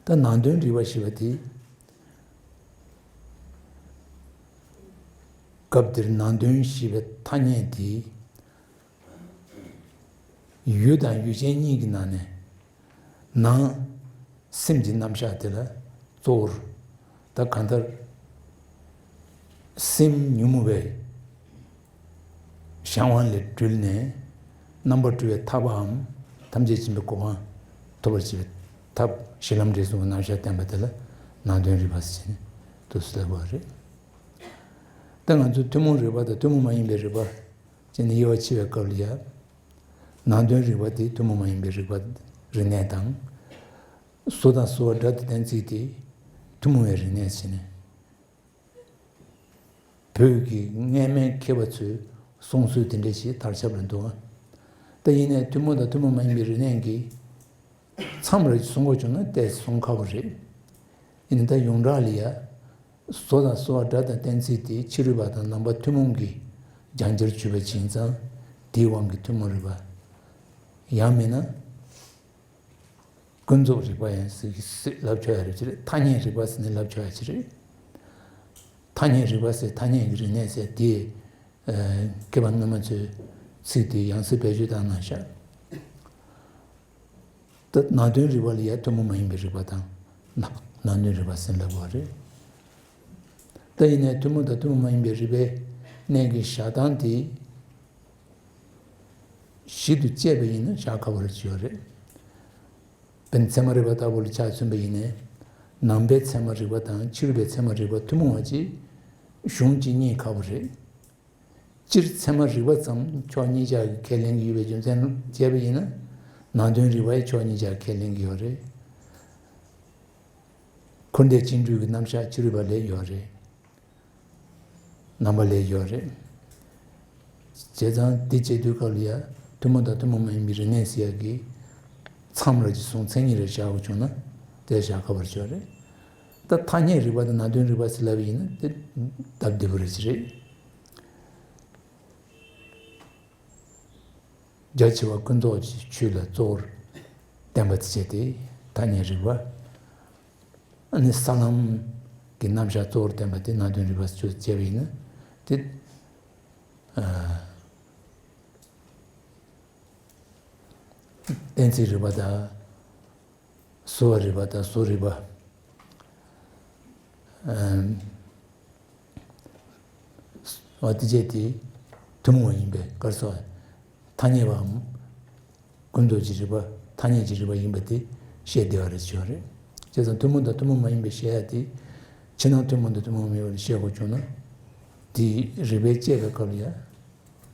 ད་ནང་དོན་རིག་པ་ཞེས་པ་དེ། སྐབས་འདིར་ནང་དོན་ཞེས་པའི་ཐ་སྙད་དེ། ཡུལ་དང་ཡུལ་ཅན་གཉིས་ཀྱི་ནང་ནས། ནང་སེམས་ཀྱི་རྣམ་གཞག་དེ་ལ་གཙོ་བོར། ད་གང་ལྟར་སེམས་ཉོན་མོངས་པའི་གཞན་དབང་ལས་གྲོལ་ནས་རྣམ་པར་གྲོལ་བའི་ཐར་པའམ་ཐམས་ཅད་མཁྱེན་པའི་གོ་འཕང་ཐོབ་པར་བྱེད་པའི་ཐབས་གཞི་ལམ་འབྲས་གསུམ་གྱི་རྣམ་གཞག་བསྟན་པ་དེ་ལ་ནང་དོན་རིག་པ་ཟེར་ནས་འདུག་སེ་ལབ་པ་རེད། ད་ང་ཚོས་ཐུན་མོང་རིག་པ་དང་ཐུན་མོང་མ་ཡིན་པའི་རིག་པ་ཅེས་ནས་དབྱེ་བ་ཕྱེ་བའི་སྐབས་ལ་ཡང་། ནང་དོན་རིག་པ་དེ་ཐུན་མོང་མ་ཡིན་པའི་རིག་པ་རིག་གནས་དང་། བཟོ་དང་གསོ་བ་སྒྲ་དང་གཏན་ཚིགས་དེ་ཐུན་མོང་བའི་རིག་གནས་ཟེར་ནས། བོད་ཀྱི་སྔ་མའི་མཁས་པ་ཚོས་གསུང་སྲོལ་དེ་འདྲ་ཞིག་དར་ཁྱབ་ལ་འདུག་ད་ཡིན་ནའི་ཐུན་མོང་དང་ཐུན་མོང་མ་ཡིན་པའི་རིག་གནས་ཀྱི་མཚམས་རེ་གསུང་དགོས་བྱུང་ན་ཏོག་ཙམ་གསུང་ཁག་པོ་རེད། ཡིན་ནའི་ད་ཡོངས་གྲགས་ལ་ཡ། བཟོ་དང་གསོ་བ་སྒྲ་དང་གཏན་ཚིགས་དེ་ཕྱི་རོལ་པ་དང་ནང་པ་ཐུན་མོང་གིས་སྦྱང་བརྒྱུད་བྱས་པ་ཡིན་ཙང་དེའི་དབང་གིས་ཐུན་མོང་རིག་པ། ཡང་མིན་ན། ཀུན་རྫོབ་རིག་པ་ཡང་ཟེར་གྱི་ཟེར་ལབ་ཆོག་ཡ་རེད་ཅེས་རེད། ཐ་སྙད་རིག་པ་ཟེར་ནས་ལབ་ཆོག་ཡ་ཅིག་རེད། ཐ་སྙད་རིག་པ་ཟེར་ཐ་སྙད་ཀྱི་རིག་གནས་ཟེར་དེ། མཁས་པ་སྔ་མ་ཚོས་ཚིག་དེ་ཡང་སེ་བེད་སྤྱོད་བཏང་གནང་ཤག་ད་ནང་དོན་རིག་པ་ལ་ཡ་ཐུན་མོང་མ་ཡིན་པའི་རིག་པ་དང་། ནང་ནང་དོན་རིག་པ་ཟེར་ལབ་པ་རེད། ད་ཡིན་ནའི་ཐུན་མོང་དང་ཐུན་མོང་མ་ཡིན་པའི་རིག་པའི་གནས་ཀྱི་བཞག་སྟངས་དེ། ཞིབ་ཏུ་དཔྱད་པ་ཡིན་ན་བཞག་ཁག་པོ་རེད་ཅེས་ཡོད་རེད། དཔེར་ན་ཚད་མ་རིག་པ་ལྟ་བུ་ལ་ཆ་མཚོན་པ་ཡིན་ནའི། ནང་པའི་ཚད་མ་རིག་པ་དང་ཕྱི་རོལ་པའི་ཚད་མ་རིག་པ་ཐུན་མོང་བ་ཅིག་གཞུང་གཅིག་རྙེད་ཁག་པོ་རེད། སྤྱིར་ཚད་མ་རིག་པ་ཙམ་ཕྱོགས་གཉིས་ཆར་གྱི་ཁས་ལེན་གྱི་ཡོད་པའི་རྒྱུ་མཚན་བྱས་པ་ཡིན་ན། ནང་དོན་རིག་པ་ཡང་ཕྱོགས་གཉིས་ཆར་ཁས་ལེན་གྱི་ཡོད་རེད། འཁོར་འདས་སྤྱི་འགྲོས་ཀྱི་རྣམ་གཞག་ཕྱི་རོལ་པ་ལས་ཡོད་རེད། ནང་པ་ལས་ཡོད་རེད། བྱས་ཙང་འདི་བྱེད་དུས་སྐབས་ལ་ཡ་ཐུན་མོང་དང་ཐུན་མོང་མ་ཡིན་པའི་རིག་གནས་ཟེར་ཡག་གི་མཚམས་རེ་ཅིག་སོང་མཚན་ཉིད་རེ་བཞག་དགོས་བྱུང་ན་དེ་བཞག་ཁག་པོ་ཅིག་ཡོད་རེད། ད་ཐ་སྙད་རིག་པ་དང་ནང་དོན་རིག་པ་ཟེར་ལབ་པ་ཡིན་ན་དེ་སྟབས་བདེ་པོ་རེད་ཅེས་རེད། རྒྱ་ཆེ་བ་ཀུན་རྫོབ་ཀྱི་ཆོས་ལ་གཙོ་བོར་བསྟན་པ་དེ་བྱས་ཏེ་ཐ་སྙད་རིག་པ། ཨ་ནི་ས་ལམ་གྱི་རྣམ་གཞག་གཙོ་བོར་བསྟན་པ་དེ་ནང་དོན་རིག་པ་ཞེས་བྱས་པ་ཡིན་ན་དེ། ཨ། གཏན་ཚིགས་རིག་པ་དང་། གསོ་བ་རིག་པ་དང་བཟོ་རིག་པ། ཨ། འོ་དེ་བྱས་ཏེ་ཐུན་མོང་བ་ཡིན་པས་ག་རེ་ཟེར། ཐ་སྙད་པའམ་ཀུན་རྫོབ་ཀྱི་རིག་པ། ཐ་སྙད་ཀྱི་རིག་པ་ཡིན་པ་དེ་བཤད་བདེ་བ་རེད་ཅེས་པ་རེད། བྱས་ཙང་ཐུན་མོང་དང་ཐུན་མོང་མ་ཡིན་པའི་བཤད་ཡ་དེ་ཕྱི་ནང་ཐུན་མོང་དང་ཐུན་མོང་མ་ཡིན་པ་བཤད་དགོས་བྱུང་ན། དེའི་རིགས་པས་དཔྱད་པའི་སྐབས་ལ་ཡང་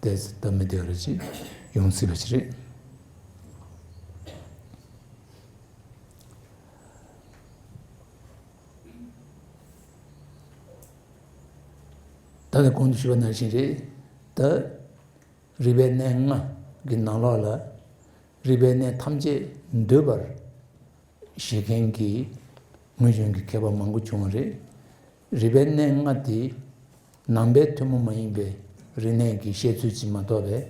དེ་སྟབས་མི་བདེ་བ་རེ་ཅིག་ཡོང་སྲིད་པ་ཞིག་རེད། ད་ནི་གོང་དུ་ཞུས་པ་ནང་བཞིན་རེད། ད་རིག་པའི་གནས་ལྔ་གི་ནང་ལོགས་ལ་རིག་པའི་གནས་ཐམས་ཅད་འདུས་པར་བཞེད་མཁན་གྱི་སྔོན་བྱོན་གྱི་མཁས་པ་མང་པོ་བྱུང་བ་རེད། རིག་པའི་གནས་ལྔ་དེ་ནང་པའི་ཐུན་མོང་མ་ཡིན་པའི་ རིག་གནས་ཀྱི་བཤད་ཚུལ་ཅིག་མ་གཏོགས་པས།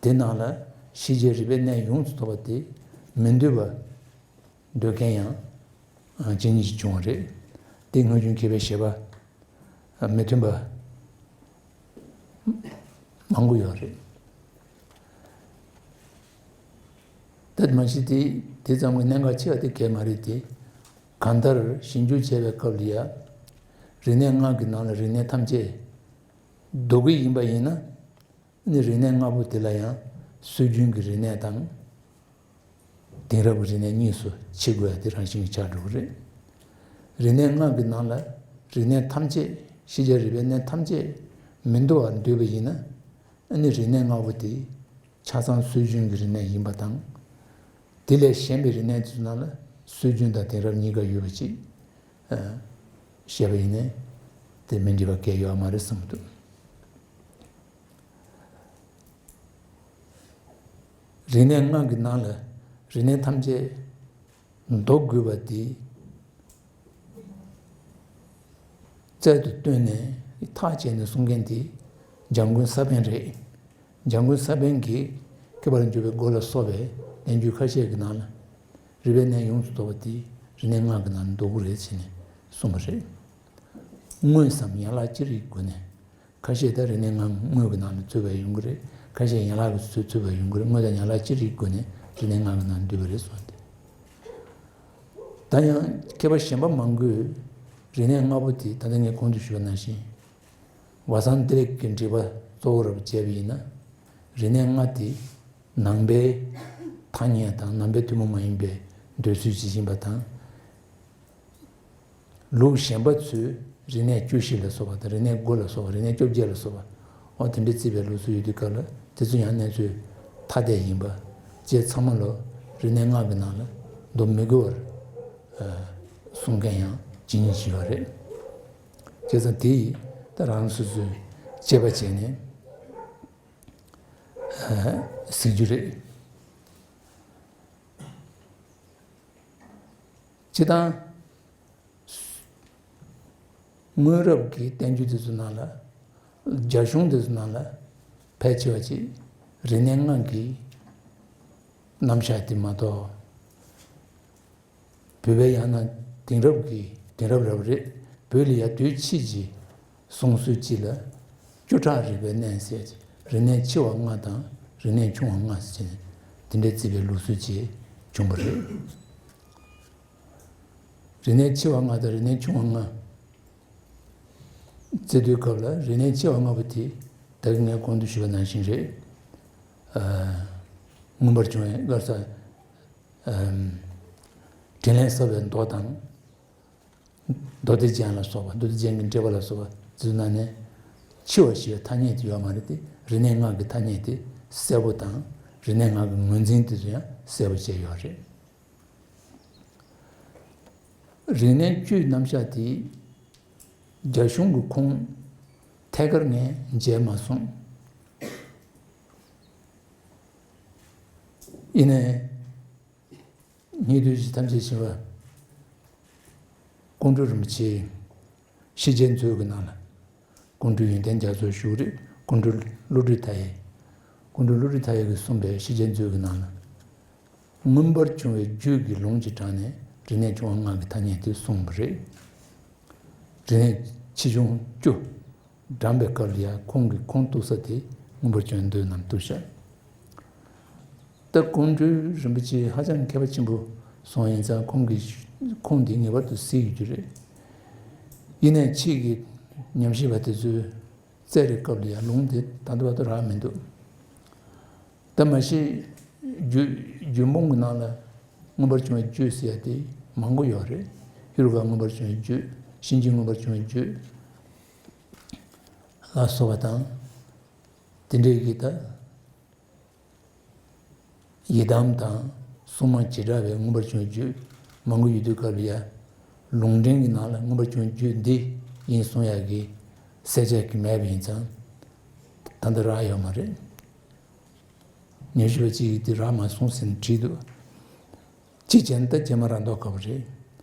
དེ་ནང་ལ་ཤེས་བྱའི་རིག་པའི་གནས་ཡོངས་སུ་རྫོགས་པ་དེ་མི་འདོད་པ་འདོད་མཁན་ཡང་ཇི་སྙེད་ཅིག་བྱུང་བ་རེད། དེ་སྔོན་བྱོན་མཁས་པའི་བཞེད་པ་མི་མཐུན་པ་མང་པོ་ཡོད་རེད། ད་མ་གཞི་དེ་དེ་ཙམ་གྱི་གནད་འགག་ཆེ་བ་དེ་གལ་མ་རེད་དེ། གང་ལྟར་ཞིབ་འཇུག་བྱས་པའི་སྐབས་ལ་ཡ། རིག་གནས་ལྔ་གི་ནང་ལ་རིག་གནས་ཐམས་ཅད་འདུ་གི་ཡིན་པ་ཡིན་ན། ནི་རིག་གནས་ལྔ་པོ་དེ་ལ་ཡང་སྲོལ་རྒྱུན་གྱི་རིག་གནས་དང་། དེང་རབས་ཀྱི་རིག་གནས་གཉིས་སུ་ཕྱེ་དགོས་ཡ་དེ་རང་བཞིན་གྱིས་ཆགས་འགྲོ་གི་རེད། རིག་གནས་ལྔ་གི་ནང་ལ་རིག་གནས་ཐམས་ཅད་ཤེས་བྱ་རིག་པའི་གནས་ཐམས་ཅད་མི་འདུ་བར་འདོད་པ་ཡིན་ན། ཨ་ནི་རིག་གནས་ལྔ་པོ་དེ་ཆ་ཚང་སྲོལ་རྒྱུན་གྱི་རིག་གནས་ཡིན་པ་དང་། དེ་ལས་གཞན་པའི་རིག་གནས་དེ་ཚོ་ནང་ལ་སྲོལ་རྒྱུན་དང་དེང་རབས་གཉིས་ཀ་ཡོད་པ་ཅིག་ཨ། བཤད་པ་ཡིན་ནའི་དེ་མི་འགྲིག་པ་གལ་ཡོད་མ་རེད་བསམ་གྱི་འདུག་རིག་གནས་ལྔ་གི་ནང་ལ་རིག་གནས་ཐམས་ཅད་འདུ་དགོས་པ་དེ་རྩལ་དུ་བཏོན་ནས་ཐག་བཅད་ནས་གསུང་མཁན་དེ་འཇམ་མགོན་ས་པཎ་རེད། འཇམ་མགོན་ས་པཎ་གྱིས་མཁས་པར་འགྱུར་བའི་སྒོ་ལ་སོགས་པའི་བསྟན་བཅོས་ཁ་ཤས་ཀྱི་ནང་ལ་རིག་པའི་གནས་ཡོངས་སུ་རྫོགས་པ་དེ་རིག་གནས་ལྔ་གི་ནང་ལ་འདུ་དགོས་རེད་ཟེར་ནས་གསུངས་པ་རེད། དངོས་སམ་ཡན་ལག་ཅི་རིགས་སྒོ་ནས། ཁ་ཤས་ད་རིག་གནས་ལྔ་དངོས་ཀྱི་ནང་ལ་ཚུད་པ་ཡོང་གི་རེད། ཁ་ཤས་ཡན་ལག་གི་ཚུད་ཚུད་པ་ཡོང་གི་རེད། དངོས་དང་ཡན་ལག་ཅི་རིགས་སྒོ་ནས་རིག་གནས་ལྔ་གི་ནང་འདུས་པ་རེད་གསུངས་ཏེ། ད་ཡང་མཁས་པ་གཞན་པ་མང་པོས་རིག་གནས་ལྔ་པོ་དེ་ད་ལྟ་ངས་གོང་དུ་ཞུས་པ་ནང་བཞིན། བ་སང་ཏི་རིག་གི་འགྲེལ་པ་གཙོ་བོར་བྱས་པ་ཡིན་ན། རིག་གནས་ལྔ་དེ་ནང་པའི་ཐ་སྙད་དང་ནང་པའི་ཐུན་མོང་མ་ཡིན་པའི་འདོད་ཚུལ་ཅིག་ཡིན་པ་དང་། ལུགས་གཞན་པ་ཚོས་རིག་གནས་བཅུ་བཞི་ལ་སོགས་པ་དང་། རིག་གནས་དགུ་ལ་སོགས་པ། རིག་གནས་བཅོ་བརྒྱད་ལ་སོགས་པ། འོ་དེ་འདྲའི་བརྩིས་པའི་ལུགས་སྲོལ་ཡོད་དུས་སྐབས་ལ། དེ་ཚོ་ཡང་གནས་ཚུལ་ཐ་དད་ཡིན་པ་བཅས་ཚང་མ་ལོ་རིག་གནས་ལྔ་གི་ནང་ལ་འདུ་མི་དགོས་པར་གསུང་མཁན་ཡང་ཇི་སྙེད་ཅིག་ཡོད་རེད། བྱས་ཙང་དེ་ཡིས་ད་རང་སོ་སོས་དཔྱད་པ་བྱས་ནས་གཟིགས་རྒྱུ་རེད། སྤྱིར་བཏང་། སྔོན་རབས་ཀྱི་བསྟན་བཅོས་དེ་ཚོ་ནང་ལ། རྒྱ་གཞུང་དེ་ཚོ་ནང་ལ་ཕལ་ཆེ་བ་ཅིག་རིག་གནས་ལྔ་གི་རྣམ་གཞག་དེ་མ་གཏོགས། བོད་པའི་ཡང་ན་དེང་རབས་ཀྱི་དེང་རབས་རབ་རེད། བོད་ལ་ཡ་དུས་ཕྱིས་ཀྱི་གསུང་སྲོལ་གཅིག་ལ་བཅུ་ཕྲག་རིག་པའི་གནས་ཟེར། རིག་གནས་ཆེ་བ་ལྔ་དང་རིག་གནས་ཆུང་བ་ལྔ་ཟེར་ནས་དེ་འདྲའི་བརྩིས་པའི་ལུགས་སྲོལ་ཅིག་བྱུང་བ་རེད། རིག་གནས་ཆེ་བ་ལྔ་དང་རིག་གནས་ཆུང་བ་ལྔ་བརྩི་དུས་སྐབས་ལ། རིག་གནས་ཆེ་བ་ལྔ་པོ་དེ་ད་གིན་ངས་གོང་དུ་ཞུས་པ་ནང་བཞིན་རེད། ཨ། མངོན་པར་བྱུང་བའི་སྐབས་སུ། ཨམ། དྲིན་ལན་གསབ་པའི་མདོ་དང་། མདོ་སྡེ་རྒྱན་ལ་སོགས་པ། མདོ་སྡེ་རྒྱན་གྱི་འགྲེལ་པ་ལ་སོགས་པ་ཚོའི་ནང་ནས་ཆེ་བ་ཞེས་པའི་ཐ་སྙད་དེ་ཡོད་མ་རེད་དེ། རིག་གནས་ལྔ་གི་ཐ་སྙད་དེ་གསལ་པོ་དང་། རིག་གནས་ལྔ་གི་ངོས་འཛིན་དེ་ཚོ་ཡང་གསལ་པོ་བྱས་ཡོད་རེད། རིག་གནས་བཅུའི་རྣམ་གཞག་དེ་རྒྱ་གཞུང་གི་ཁུངས་ཐད་ཀར་ངས་མཇལ་མ་སོང་། ཡིན་ནའི། སྙིགས་དུས་ཀྱི་ཐམས་ཅད་ཞི་བ། ཀོང་སྤྲུལ་རིན་པོ་ཆེའི་ཤེས་བྱའི་མཛོད་ཀྱི་ནང་ལ། ཀོང་སྤྲུལ་ཡོན་ཏན་རྒྱ་མཚོ་བཞུགས་རེད། ཀོང་སྤྲུལ་བློ་གྲོས་མཐའ་ཡས། ཀོང་སྤྲུལ་བློ་གྲོས་མཐའ་ཡས་ཀྱིས་གསུངས་པའི་ཤེས་བྱའི་མཛོད་ཀྱི་ནང་ལ། མངོན་པར་བྱུང་བའི་རྒྱུད་ཀྱི་ལུང་གི་དྲངས་ནས་རིག་གནས་ཆུང་བ་ལྔ་གི་ཐ་སྙད་དེ་གསུངས་པ་རེད། རིག་གནས་ཆེ་ཆུང་བཅུ། བགྲངས་པའི་སྐབས་ལ་ཡང་ཁོང་གི་ཁུངས་གཏུགས་ས་དེ་མངོན་པར་བྱུང་བའི་མདོའི་ནང་གཏུགས་ཤག་ད་ཀོང་སྤྲུལ་རིན་པོ་ཆེ་ཧ་ཅང་མཁས་པ་ཆེན་པོ་སོང་ཡིན་ཙང་། ཁོང་གི་ཁུངས་དེ་ངེས་པར་དུ་གཟིགས་ཡོད་རྒྱུ་རེད། ཡིན་ནའི་ཕྱིས་ཀྱི་ཉམས་ཞིབ་པ་དེ་ཚོས་བཙལ་བའི་སྐབས་ལ་ཡང་ལུང་དེ་ད་ལྟ་བར་དུ་རག་མི་འདུག་ད་མ་གཞི་རྒྱུད་རྒྱུད་འབུམ་གྱི་ནང་ལ་མངོན་པར་བྱུང་བའི་རྒྱུད་ཟེར་ཡ་དེ་མང་པོ་ཡོད་རེད། གཡུ་རུ་ཀ་མངོན་པར་བྱུང་བའི་རྒྱུད། གཤིན་རྗེ་མངོན་པར་བྱུང་བའི་རྒྱུད་ལ་སོགས་པ་དང་། དེ་འདྲའི་གི་ད་ཡི་དམ་དང་སྲུང་མ་བྱེ་བྲག་པའི་མངོན་པར་བྱུང་བའི་རྒྱུད་མང་པོ་ཡོད་དུས་སྐབས་ལ་ཡ། ལུང་འདྲེན་གྱི་ནང་ལ་མངོན་པར་བྱུང་བའི་རྒྱུད་འདི་ཡིན་གསུང་ཡག་གི་གསལ་ཆ་གི་མེད་པ་ཡིན་ཙང་། ད་ལྟ་རག་ཡོད་མ་རེད། ཉམས་ཞིབ་པ་གཅིག་གིས་འདི་རག་མ་སོང་ཟེར་ནས་བྲིས་འདུག་ཅི་བྱས་ན་ད་རྗེས་མ་རག་མདོག་ཁ་པོ་རེད།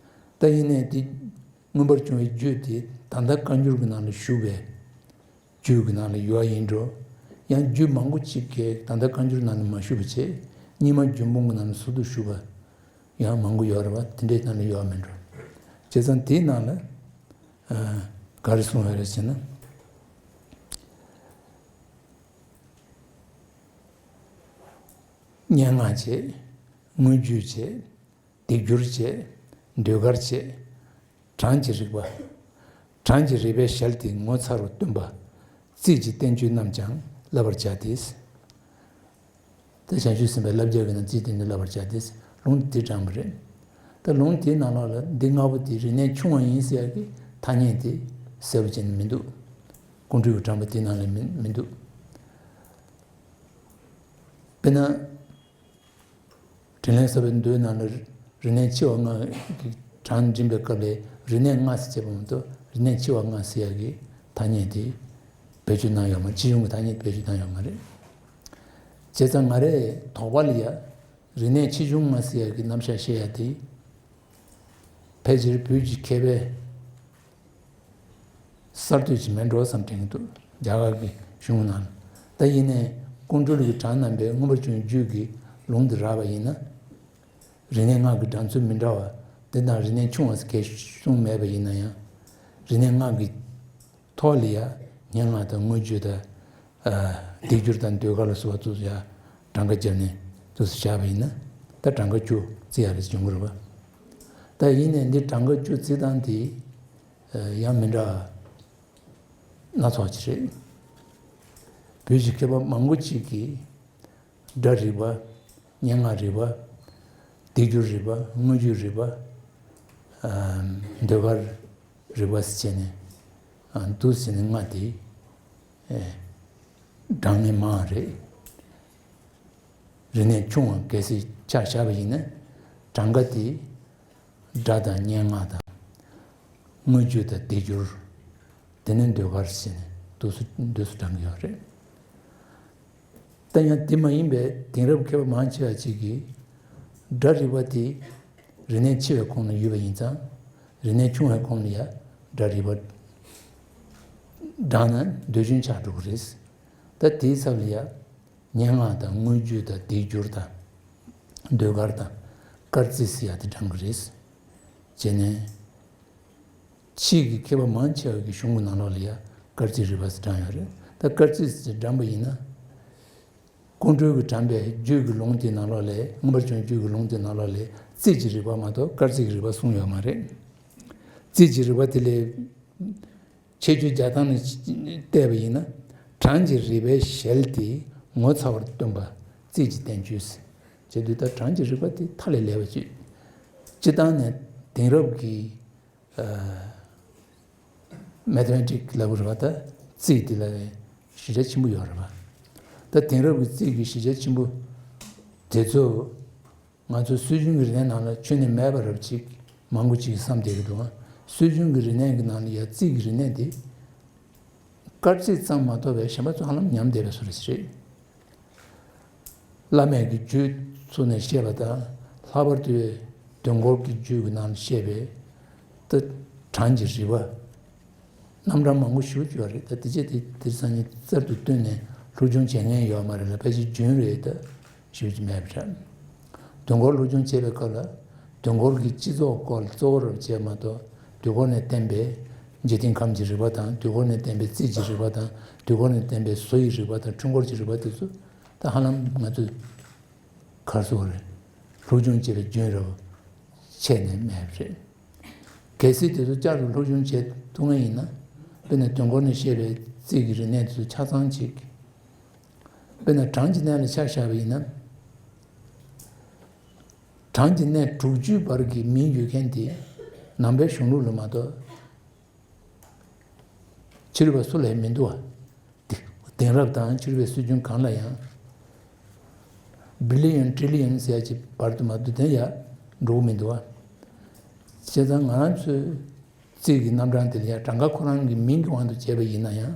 ད་ཡིན་ནའི་འདི་མངོན་པར་བྱུང་བའི་རྒྱུད་དེ་ད་ལྟ་བཀའ་འགྱུར་གྱི་ནང་ལ་བཞུགས་པའི་ རྒྱུད་ཀྱི་ནང་ལ་ཡོད་ཡིན་འགྲོ། ཡང་རྒྱུད་མང་པོ་ཅིག་གིས་ད་ལྟ་བཀའ་འགྱུར་ནང་ལ་མ་ཞུགས་པ་བྱས། རྙིང་མ་རྒྱུད་འབུམ་གྱི་ནང་ལ་ཟུར་དུ་ཞུགས་པ་ཡང་མང་པོ་ཡོད་རེད་བ། དེ་འདྲའི་ནང་ལ་ཡོད་མིན་འགྲོ། བྱས་ཙང་དེའི་ནང་ལ་ཨ་ག་རེ་གསུངས་ཡོད་རེད་ཟེར་ན། སྙན་ངག་བྱས། དངོས་བརྒྱུད་བྱས། སྡིག་སྦྱོར་བྱས། ཟློས་གར་བྱས། གྲངས་ཀྱི་རིག་པ། གྲངས་ཀྱི་རིག་པའི་ཞལ་དེ་ངོ་མཚར་བར་སྟོན་པ། རྩིས་ཀྱི་བསྟན་བཅོས་རྣམས་ཀྱང་བསླབ་པར་བྱ་སྟེ། ད་བྱང་ཆུབ་སེམས་དཔའི་བསླབ་བྱ་གི་ནང་རྩིས་བསྟན་བཅོས་བསླབ་པར་བྱ་སྟེ། ལུང་དེ་དྲངས་པ་རེད། ད་ལུང་དེའི་ནང་ལོགས་ལ་འདི་ལྔ་པོ་དེ་རིག་གནས་ཆུང་བ་ཡིན་ཟེར་ཡག་གི་ཐ་སྙད་དེ་གསལ་པོ་བྱས་ནས་མི་འདུག་ཀོང་སྤྲུལ་གྱིས་དྲངས་པ་དེའི་ནང་ལ་མི་མི་འདུག་དཔེར་ན། དྲིན་ལན་གསོ་བའི་མདོའི་ནང་ལ་རིག་གནས་ཆེ་བ་ལྔ་གི་གྲངས་འབྱིན་པའི་སྐབས་ལ་རིག་གནས་ལྔ་ཟེར་བྱས་པ་མ་གཏོགས་རིག་གནས་ཆེ་བ་ལྔ་ཟེར་ཡག་གི་ཐ་སྙད་དེ་བེད་སྤྱོད་གནང་ཡོད་མ་རེད། ཆེ་ཆུང་གི་ཐ་སྙད་བེད་སྤྱོད་གནང་ཡོད་མ་རེད། བྱས་ཙང་ང་རའི་དོགས་པ་ལ་ཡ་རིག་གནས་ཆེ་ཆུང་ལྔ་ཟེར་ཡག་གི་རྣམ་གཞག་བཤད་ཡག་དེ་ཕལ་ཆེར་བོད་ཀྱི་མཁས་པའི་གསར་གཏོད་ཅིག་མིན་འགྲོ་བསམ་དྲན་གྱི་འདུག་རྒྱ་གར་གྱི་གཞུང་ནང་ལ། ད་ཡིན་ནའི་ཀོང་སྤྲུལ་གྱིས་དྲངས་གནང་པའི་མངོན་པར་བྱུང་བའི་རྒྱུད་ཀྱི་ལུང་དེ་རག་པ་ཡིན་ན། རིག་གནས་ལྔ་གི་གྲངས་ཚུལ་མི་འདྲ་བ་དེ་དང་རིག་གནས་ཆུང་བ་ཟེར་གང་གསུངས་མེད་པ་ཡིན་ན་ཡང་། རིག་གནས་ལྔ་གི་ཐོག་ལ་ཡ་སྙན་ངག་དང་དངོས་བརྒྱུད་དང་། ཨ་སྡིག་སྦྱོར་དང་ཟློས་གར་ལ་སོགས་པ་ཚོ་ཡ་གྲངས་ཀ་བརྒྱབ་ནས་དུས་སུ་བཞག་པ་ཡིན་ན། ད་གྲངས་ཀ་བཅུ་བརྩི་ཡག་རེད་ཟེར་གྱི་ཡོད་རེད་པ། ད་ཡིན་ནའི་འདི་གྲངས་ཀ་བཅུ་བརྩི་སྟངས་དེ་ཡང་མི་འདྲ་སྣ་ཚོགས་ཅིག་རེད། བོད་ཀྱི་མཁས་པ་མང་པོ་ཅིག་གིས་སྒྲ་རིག་པ། སྙན་ངག་རིག་པ། སྡིག་སྦྱོར་རིག་པ། དངོས་བརྒྱུད་རིག་པ། ཨ་ཟློས་གར་རིག་པ་ཟེར་བྱས་ནས། ཨ་འདུག་ཟེར་ནས་ལྔ་དེ་ཨེ་གྲངས་ངན་མང་བ་རེད། རིག་གནས་ཆུང་བ་གལ་སྲིད་ཆ་བཞག་པ་ཡིན་ན། གྲངས་ཀ་དེ་སྒྲ་དང་སྙན་ངག་དང་། དངོས་བརྒྱུད་དང་སྡིག་སྦྱོར། དེ་ནས་ཟློས་གར་ཟེར་ནས་འདུག་སེ་འདུག་སེ་གྲངས་ཀ་ཡོད་རེད། ད་ཡང་དེ་མ་ཡིན་པའི་དེང་རབས་མཁས་པ་མང་ཆེ་བ་ཅིག་གིས་སྒྲ་རིག་པ་དེ་རིག་གནས་ཆེ་བའི་ཁོངས་ལ་ཡོད་པ་ཡིན་ཙང་། རིག་གནས་ཆུང་བའི་ཁོངས་ལ་ཡ་སྒྲ་རིག་པ་བགྲངས་ན་ཟློས་ཆུང་ཆགས་འགྲོ་གི་རེད། ད་དེའི་ཚབ་ལ་ཡ། སྙན་ངག་དང་དངོས་བརྒྱུད་དང་སྡིག་སྦྱོར་དང་། ཟློས་གར་དང་། སྐར་རྩིས་ཟེར་ཡག་དེ་བགྲང་གི་རེད། བྱས་ནས། ཕྱིས་ཀྱི་མཁས་པ་མང་ཆེ་བ་གི་གཞུང་གི་ནང་ལོགས་ལ་ཡ་སྐར་རྩིས་རིག་པ་ཟེར་བགྲངས་ཡོད་རེད། ད་སྐར་རྩིས་ཟེར་བགྲངས་པ་ཡིན་ན། ཀོང་སྤྲུལ་གྱིས་དྲངས་པའི་རྒྱུད་ཀྱི་ལུང་དེའི་ནང་ལོགས་ལ། མངོན་པར་བྱུང་རྒྱུད་ཀྱི་ལུང་དེའི་ནང་ལོགས་ལ་རྩིས་ཀྱི་རིག་པ་མ་གཏོགས་སྐར་རྩིས་ཀྱི་རིག་པ་གསུངས་ཡོད་མ་རེད། རྩིས་ཀྱི་རིག་པ་དེ་ལ། ཁྱད་ཆོས་རྒྱག་སྟངས་ནས་བལྟས་པ་ཡིན་ན། གྲངས་ཀྱི་རིག་པའི་ཞལ་དེ་ངོ་མཚར་བར་སྟོན་པ། རྩིས་ཀྱི་བསྟན་བཅོས་ཟེར། བྱས་དུས་ད་གྲངས་ཀྱི་རིག་པ་དེ་མཐའ་ལས་ལེགས་པ་ཅིག་སྤྱིར་བཏང་ནས་དེང་རབས་ཀྱི་ཨ་མེ་ཐེ་མེ་ཊིག་ལབ་དགོས་རེད་པ། ད་རྩིས་དེ་ལ་གཞི་རྒྱ་ཆེན་པོ་ཡོད་རེད་པ། ད་དེང་རབས་ཀྱི་རྩིས་ཀྱི་གཞི་རྒྱ་ཆེན་པོ་དེ་ཚོ། ང་ཚོ་སྲོལ་རྒྱུན་གྱི་རིག་གནས་ནང་ལ་ཁྱོན་ནས་མེད་པ་རབ་ཅིག་མང་པོ་ཅིག་གིས་བསམ་བསྡད་ཀྱི་འདུག་སྲོལ་རྒྱུན་གྱི་རིག་གནས་ཀྱི་ནང་ལ་ཡ་རྩིས་ཀྱི་རིག་གནས་དེ། སྐར་རྩིས་ཙམ་མ་གཏོགས་པའི་གཞན་པ་ཚོ་ཧ་ལམ་ཉམས་བསྡད་པའི་བཟོ་འདྲ་ཞིག་རེད། བླ་མེད་ཀྱི་རྒྱུད་ཚུགས་ནས་བཤད་པ་དང་། ལྷག་པར་དུ་དུས་འཁོར་གྱི་རྒྱུད་ཀྱི་ནང་ལ་བཤད་པའི་ད་གྲངས་ཀྱི་རིག་པ། རྣམ་གྲངས་མང་པོ་ཞེ་པོ་ཅིག་ཡོད་རེད། ད་དེ་རྗེས་དེ་དེང་སང་ཉིན་གསར་དུ་བཏོན་ནས་སློབ་སྦྱོང་བྱེད་མཁན་ཡོད་མ་རེད་ལ། ཕལ་ཆེར་རྒྱུན་རེད། ད་ཞེ་པོ་ཅིག་མེད་པ་འདྲ། དུས་འཁོར་སློབ་སྦྱོང་བྱེད་པའི་སྐབས་ལ། དུས་འཁོར་གྱི་སྤྱི་ཚོགས་སྐོར་གཙོ་བོར་བྱས་མ་གཏོགས། དུས་འཁོར་ནས་བསྟན་པའི་འཇིག་རྟེན་ཁམས་ཀྱི་རིག་པ་དང་། དུས་འཁོར་ནས་བསྟན་པའི་རྩིས་ཀྱི་རིག་པ་དང་། དུས་འཁོར་ནས་བསྟན་པའི་བཟོ་ཡི་རིག་པ་དང་། འཕྲུལ་འཁོར་གྱི་རིག་པ་དེ་ཚོ་ད་ཧ་ལམ་ང་ཚོས་ག་རེ་ཟེར་དགོས་རེད། སློབ་སྦྱོང་བྱེད་པའི་རྒྱུན་རབས་ཆད་ནས་མེད་པ་རེད། གལ་སྲིད་དེ་ཚོ་བསྐྱར་དུ་སློབ་སྦྱོང་བྱེད་ཐུབ་མཁན་ཡིན་ན། དཔེར་ན་དུས་འཁོར་ནས་བཤད་པའི་རྩིས་ཀྱི་རིག་གནས་དེ་ཚོ་ཆ་ཚང་ཅིག་དཔེར་ན་གྲངས་ཀྱི་གནས་ལ་ཆ་བཞག་པ་ཡིན་ན། གྲངས་ཀྱི་གནས་དྲུག་ཅུའི་བར་གྱི་མིང་ཡོད་མཁན་དེ་ནང་པའི་གཞུང་ལུགས་ལ་མ་གཏོགས། ཕྱི་རོལ་པ་སུ་ལ་ཡང་མི་འདུག་བ། དེང་རབས་དང་ཕྱི་རོལ་པའི་སྲོལ་རྒྱུན་གང་ལ་ཡང་། བི་ལི་ཡོན་ཊི་རི་ལི་ཡོན་ཟེར་ཡ་ཅིག་བར་དུ་མ་གཏོགས་དེ་ཡང་འགྲོ་གི་མི་འདུག་བ། བྱས་ཙང་ང་རང་ཚོའི་རྩིས་ཀྱི་རྣམ་གྲངས་དེ་ལ་ཡང་གྲངས་ཀ་ཁོ་རང་གི་མིང་གི་དབང་དུ་བྱས་པ་ཡིན་ན་ཡང་།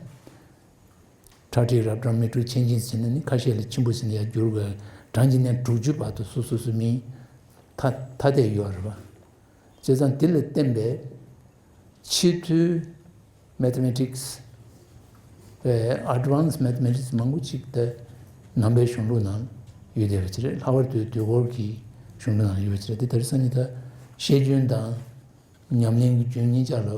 ཁྲག་ཁྲིག་རབ་གྲངས་མི་འཁྲུགས་ཆེན་ཆེན་ཟེར་ནས་ནི་ཁ་ཤས་ལ་ཆེན་པོ་ཟེར་ནས་ཡར་བསྒྱུར་དགོས། གྲངས་ཀྱི་གནས་དྲུག་ཅུ་བར་དུ་སོ་སོ་སོའི་མིང་ཐ་ཐ་དད་ཡོད་རེད་པ། བྱས་ཙང་དེ་ལ་བརྟེན་པའི་ཕྱི་མཐུད་མེ་ཐེ་མེ་ཊིག་སི་ པའི་advanced mathematics མང་པོ་ཅིག་ད་ནང་པའི་གཞུང་ལུགས་ནང་ཡོད་བསྡད་པ་ཅིག་རེད། ལྷག་པར་དུ་དུས་འཁོར་གྱི་གཞུང་ལུགས་ནང་ཡོད་པ་ཅིག་རེད། དེ་དེང་སང་ཉིན་ད་ཤེས་འཇོན་དང་ཉམས་ལེན་གྱི་འཇོན་གཉིས་ཆ་ལ་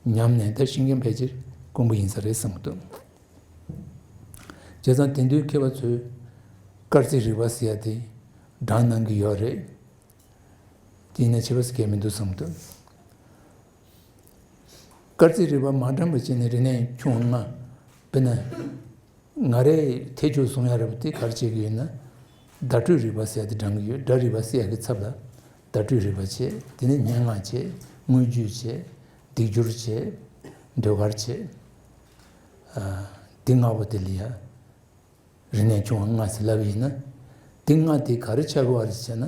ཉམས་ནས་ད་ཤེས་མཁན་ཕལ་ཆེར་དཀོན་པོ་ཡིན་ས་རེད་བསམ་གྱི་འདུག་བྱས་ཙང་དེང་དུས་མཁས་པ་ཚོས་སྐར་རྩིས་རིག་པ་ཟེར་ཡ་དེ་བགྲང་གནང་གི་ཡོད་རེད། དེ་ཡིན་ན་བྱས་པ་ཟེར་མཁན་མི་འདུག་བསམ་གྱི་འདུག་སྐར་རྩིས་རིག་པ་མ་བགྲངས་པ་བྱས་ནས་རིག་གནས་ཆུང་བ་ལྔ། དཔེར་ན། ང་རས་ཐེ་ཆུ་གསུང་ཡ་རེད་པ་དེ་ག་རེ་བྱེད་ཀྱི་ཡོད་ན། བརྡ་སྤྲོད་རིག་པ་ཟེར་ཡ་དེ་བགྲང་གི་ཡོད། སྒྲ་རིག་པ་ཟེར་ཡ་གི་ཚབ་ལ་བརྡ་སྤྲོད་རིག་པ་བྱས། དེ་ནས་སྙན་ངག་བྱས། དངོས་བརྒྱུད་བྱས། སྡིག་སྦྱོར་བྱས། ཟློས་གར་བྱས། ཨ། འདི་ལྔ་པོ་དེ་ལ་ཡ། རིག་གནས་ཆུང་བ་ལྔ་ཟེར་ལབ་པ་ཡིན་ན། འདི་ལྔ་དེ་ག་རེ་ཆགས་ཀྱི་ཡོད་རེད་ཟེར་ན།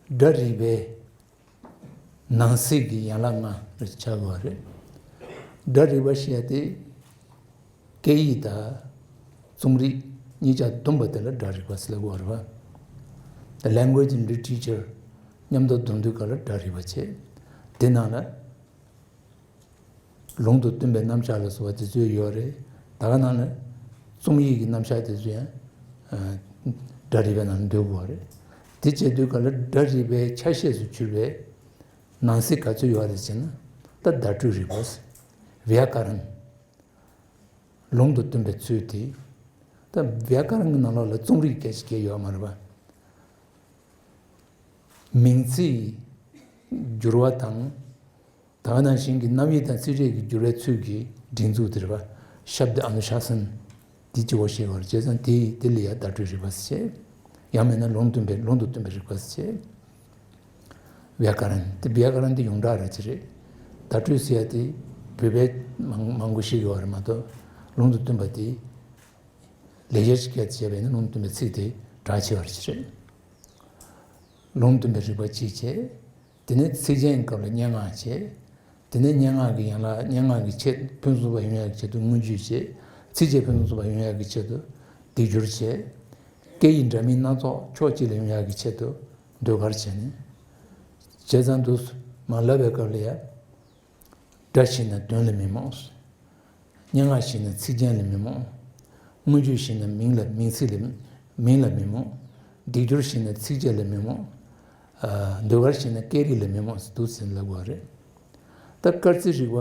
སྒྲ་རིག་པའི་ནང་གསེས་ཀྱི་ཡན་ལག་ལྔ་རེ་ཆགས་ཀྱི་ཡོད་རེད། སྒྲ་རིག་པ་ཞེས་ཡ་དེ་སྐད་ཡིག་དང་རྩོམ་རིག་གཉིས་ཆ་བསྡོམས་པ་དེ་ལ་སྒྲ་རིག་པ་ཟེར་ལབ་ཀྱི་ཡོད་རེད་པ། The language and literature མཉམ་དུ་བསྡོམས་དུས་སྐབས་ལ་སྒྲ་རིག་པ་བྱས། དེ་ནང་ལ། ལུང་དང་བསྟུན་པའི་རྣམ་གཞག་ལ་སོགས་པ་དེ་ཚོ་ཡོད་རེད། ད་ག་ནང་ལ་རྩོམ་ཡིག་གི་རྣམ་གཞག་དེ་ཚོ་ཡང་ཨ། སྒྲ་རིག་པའི་ནང་ལ་འདུས་དགོས་རེད། དེ་བྱེད་དུས་ག་ལ་སྒྲ་རིག་པའི་ཆ་ཤས་སུ་གྱུར་པའི་ནང་གསེས་ག་ཚོད་ཡོད་རེད་ཟེར་ན། ད་བརྡ་སྤྲོད་རིག་པ། བྱཱ་ཀ་རན། ལུང་དང་བསྟུན་པའི་ཚུལ་དེ། ད་བྱཱ་ཀ་རན་གྱི་ནང་ལོགས་ལ་རྩོམ་རིག་སྐད་ཆ་སྐད་ཡོད་མ་རེད་པ། མིང་ཚིག་འགྱུར་བ་དང་། ད་ག་ནང་བཞིན་གྱི་རྣམ་དབྱེ་དང་ཚིག་ཕྲད་ཀྱི་འགྱུར་བའི་ཚུལ་གྱི་སྒྲིག་འཛུགས་དེ་རེད་པ། ཤབ་དེ་ཨ་ནུ་ཤཱ་སན། དེ་སྤྱི་བོ་ཞེས་པར་བྱས་ཙང་དེ་དེ་ལ་ཡང་བརྡ་སྤྲོད་རིག་པ་ཟེར། ཡང་མིན་ན་ལུང་སྟོན་པའི་ལུང་དང་བསྟུན་པའི་རིག་པ་ཟེར། བྱཱ་ཀ་རན་དེ་བྱཱ་ཀ་རན་དེ་ཡོངས་གྲགས་ར་ཅིག་རེད། བརྡ་སྤྲོད་ཟེར་ཡ་དེ་བོད་པའི་མང་མང་པོ་ཞིག་ཡོད་རེད་མ་གཏོགས། ལུང་དང་བསྟུན་པ་དེ་ལེགས་སྦྱར་གྱི་སྐད་དུ་བྱས་པ་ཡིན་ན་ལུང་སྟོན་པའི་ཚིག་དེ་སྒྲ་ཆེ་བ་ཅིག་རེད། ལུང་སྟོན་པའི་རིག་པ་གཅིག་བྱས། དེ་ནས་ཚིག་རྒྱན་སྐབས་ལ་སྙན་ངག་བྱས། དེ་ནས་སྙན་ངག་གི་ཡན་ལག་སྙན་ངག་གི་ཆེད་ཕུན་སུམ་ཚོགས་པ་ཡོང་ཡག་གི་ཆེད་དུ་མངོན་བརྗོད་བྱས། ཚིག་རྒྱན་ཕུན་སུམ་ཚོགས་པ་ཡོང་ཡག་གི་ཆེད་དུ་སྡིག་སྦྱོར་བྱས། སྐད་ཡིག་འདྲ་མིན་སྣ་ཚོགས་ཕྱོགས་གཅིག་ལ་ཡོང་ཡག་གི་ཆེད་དུ་ཟློས་གར་བྱས་ནས། བྱས་ཙང་དུ་མ་ལབ་པའི་སྐབས་ལ་ཡ། སྒྲ་ཞིག་ན་དོན་ལ་མི་རྨོངས། སྙན་ངག་ཞིག་ན་ཚིག་རྒྱན་ལ་མི་རྨོངས། མངོན་བརྗོད་ཞིག་ན་མིང་ལ་མིང་ཚིག་ལ་མིང་ལ་མི་རྨོངས། སྡིག་སྦྱོར་ཞིག་ན་ཚིགས་བཅད་ལ་མི་རྨོངས། ཨ། ཟློས་གར་ཞིག་ན་སྐད་རིགས་ལ་མི་རྨོངས་སུ་འདུག་ཟེར་ལབ་དགོས་རེད། ད་སྐར་རྩིས་རིག་པ་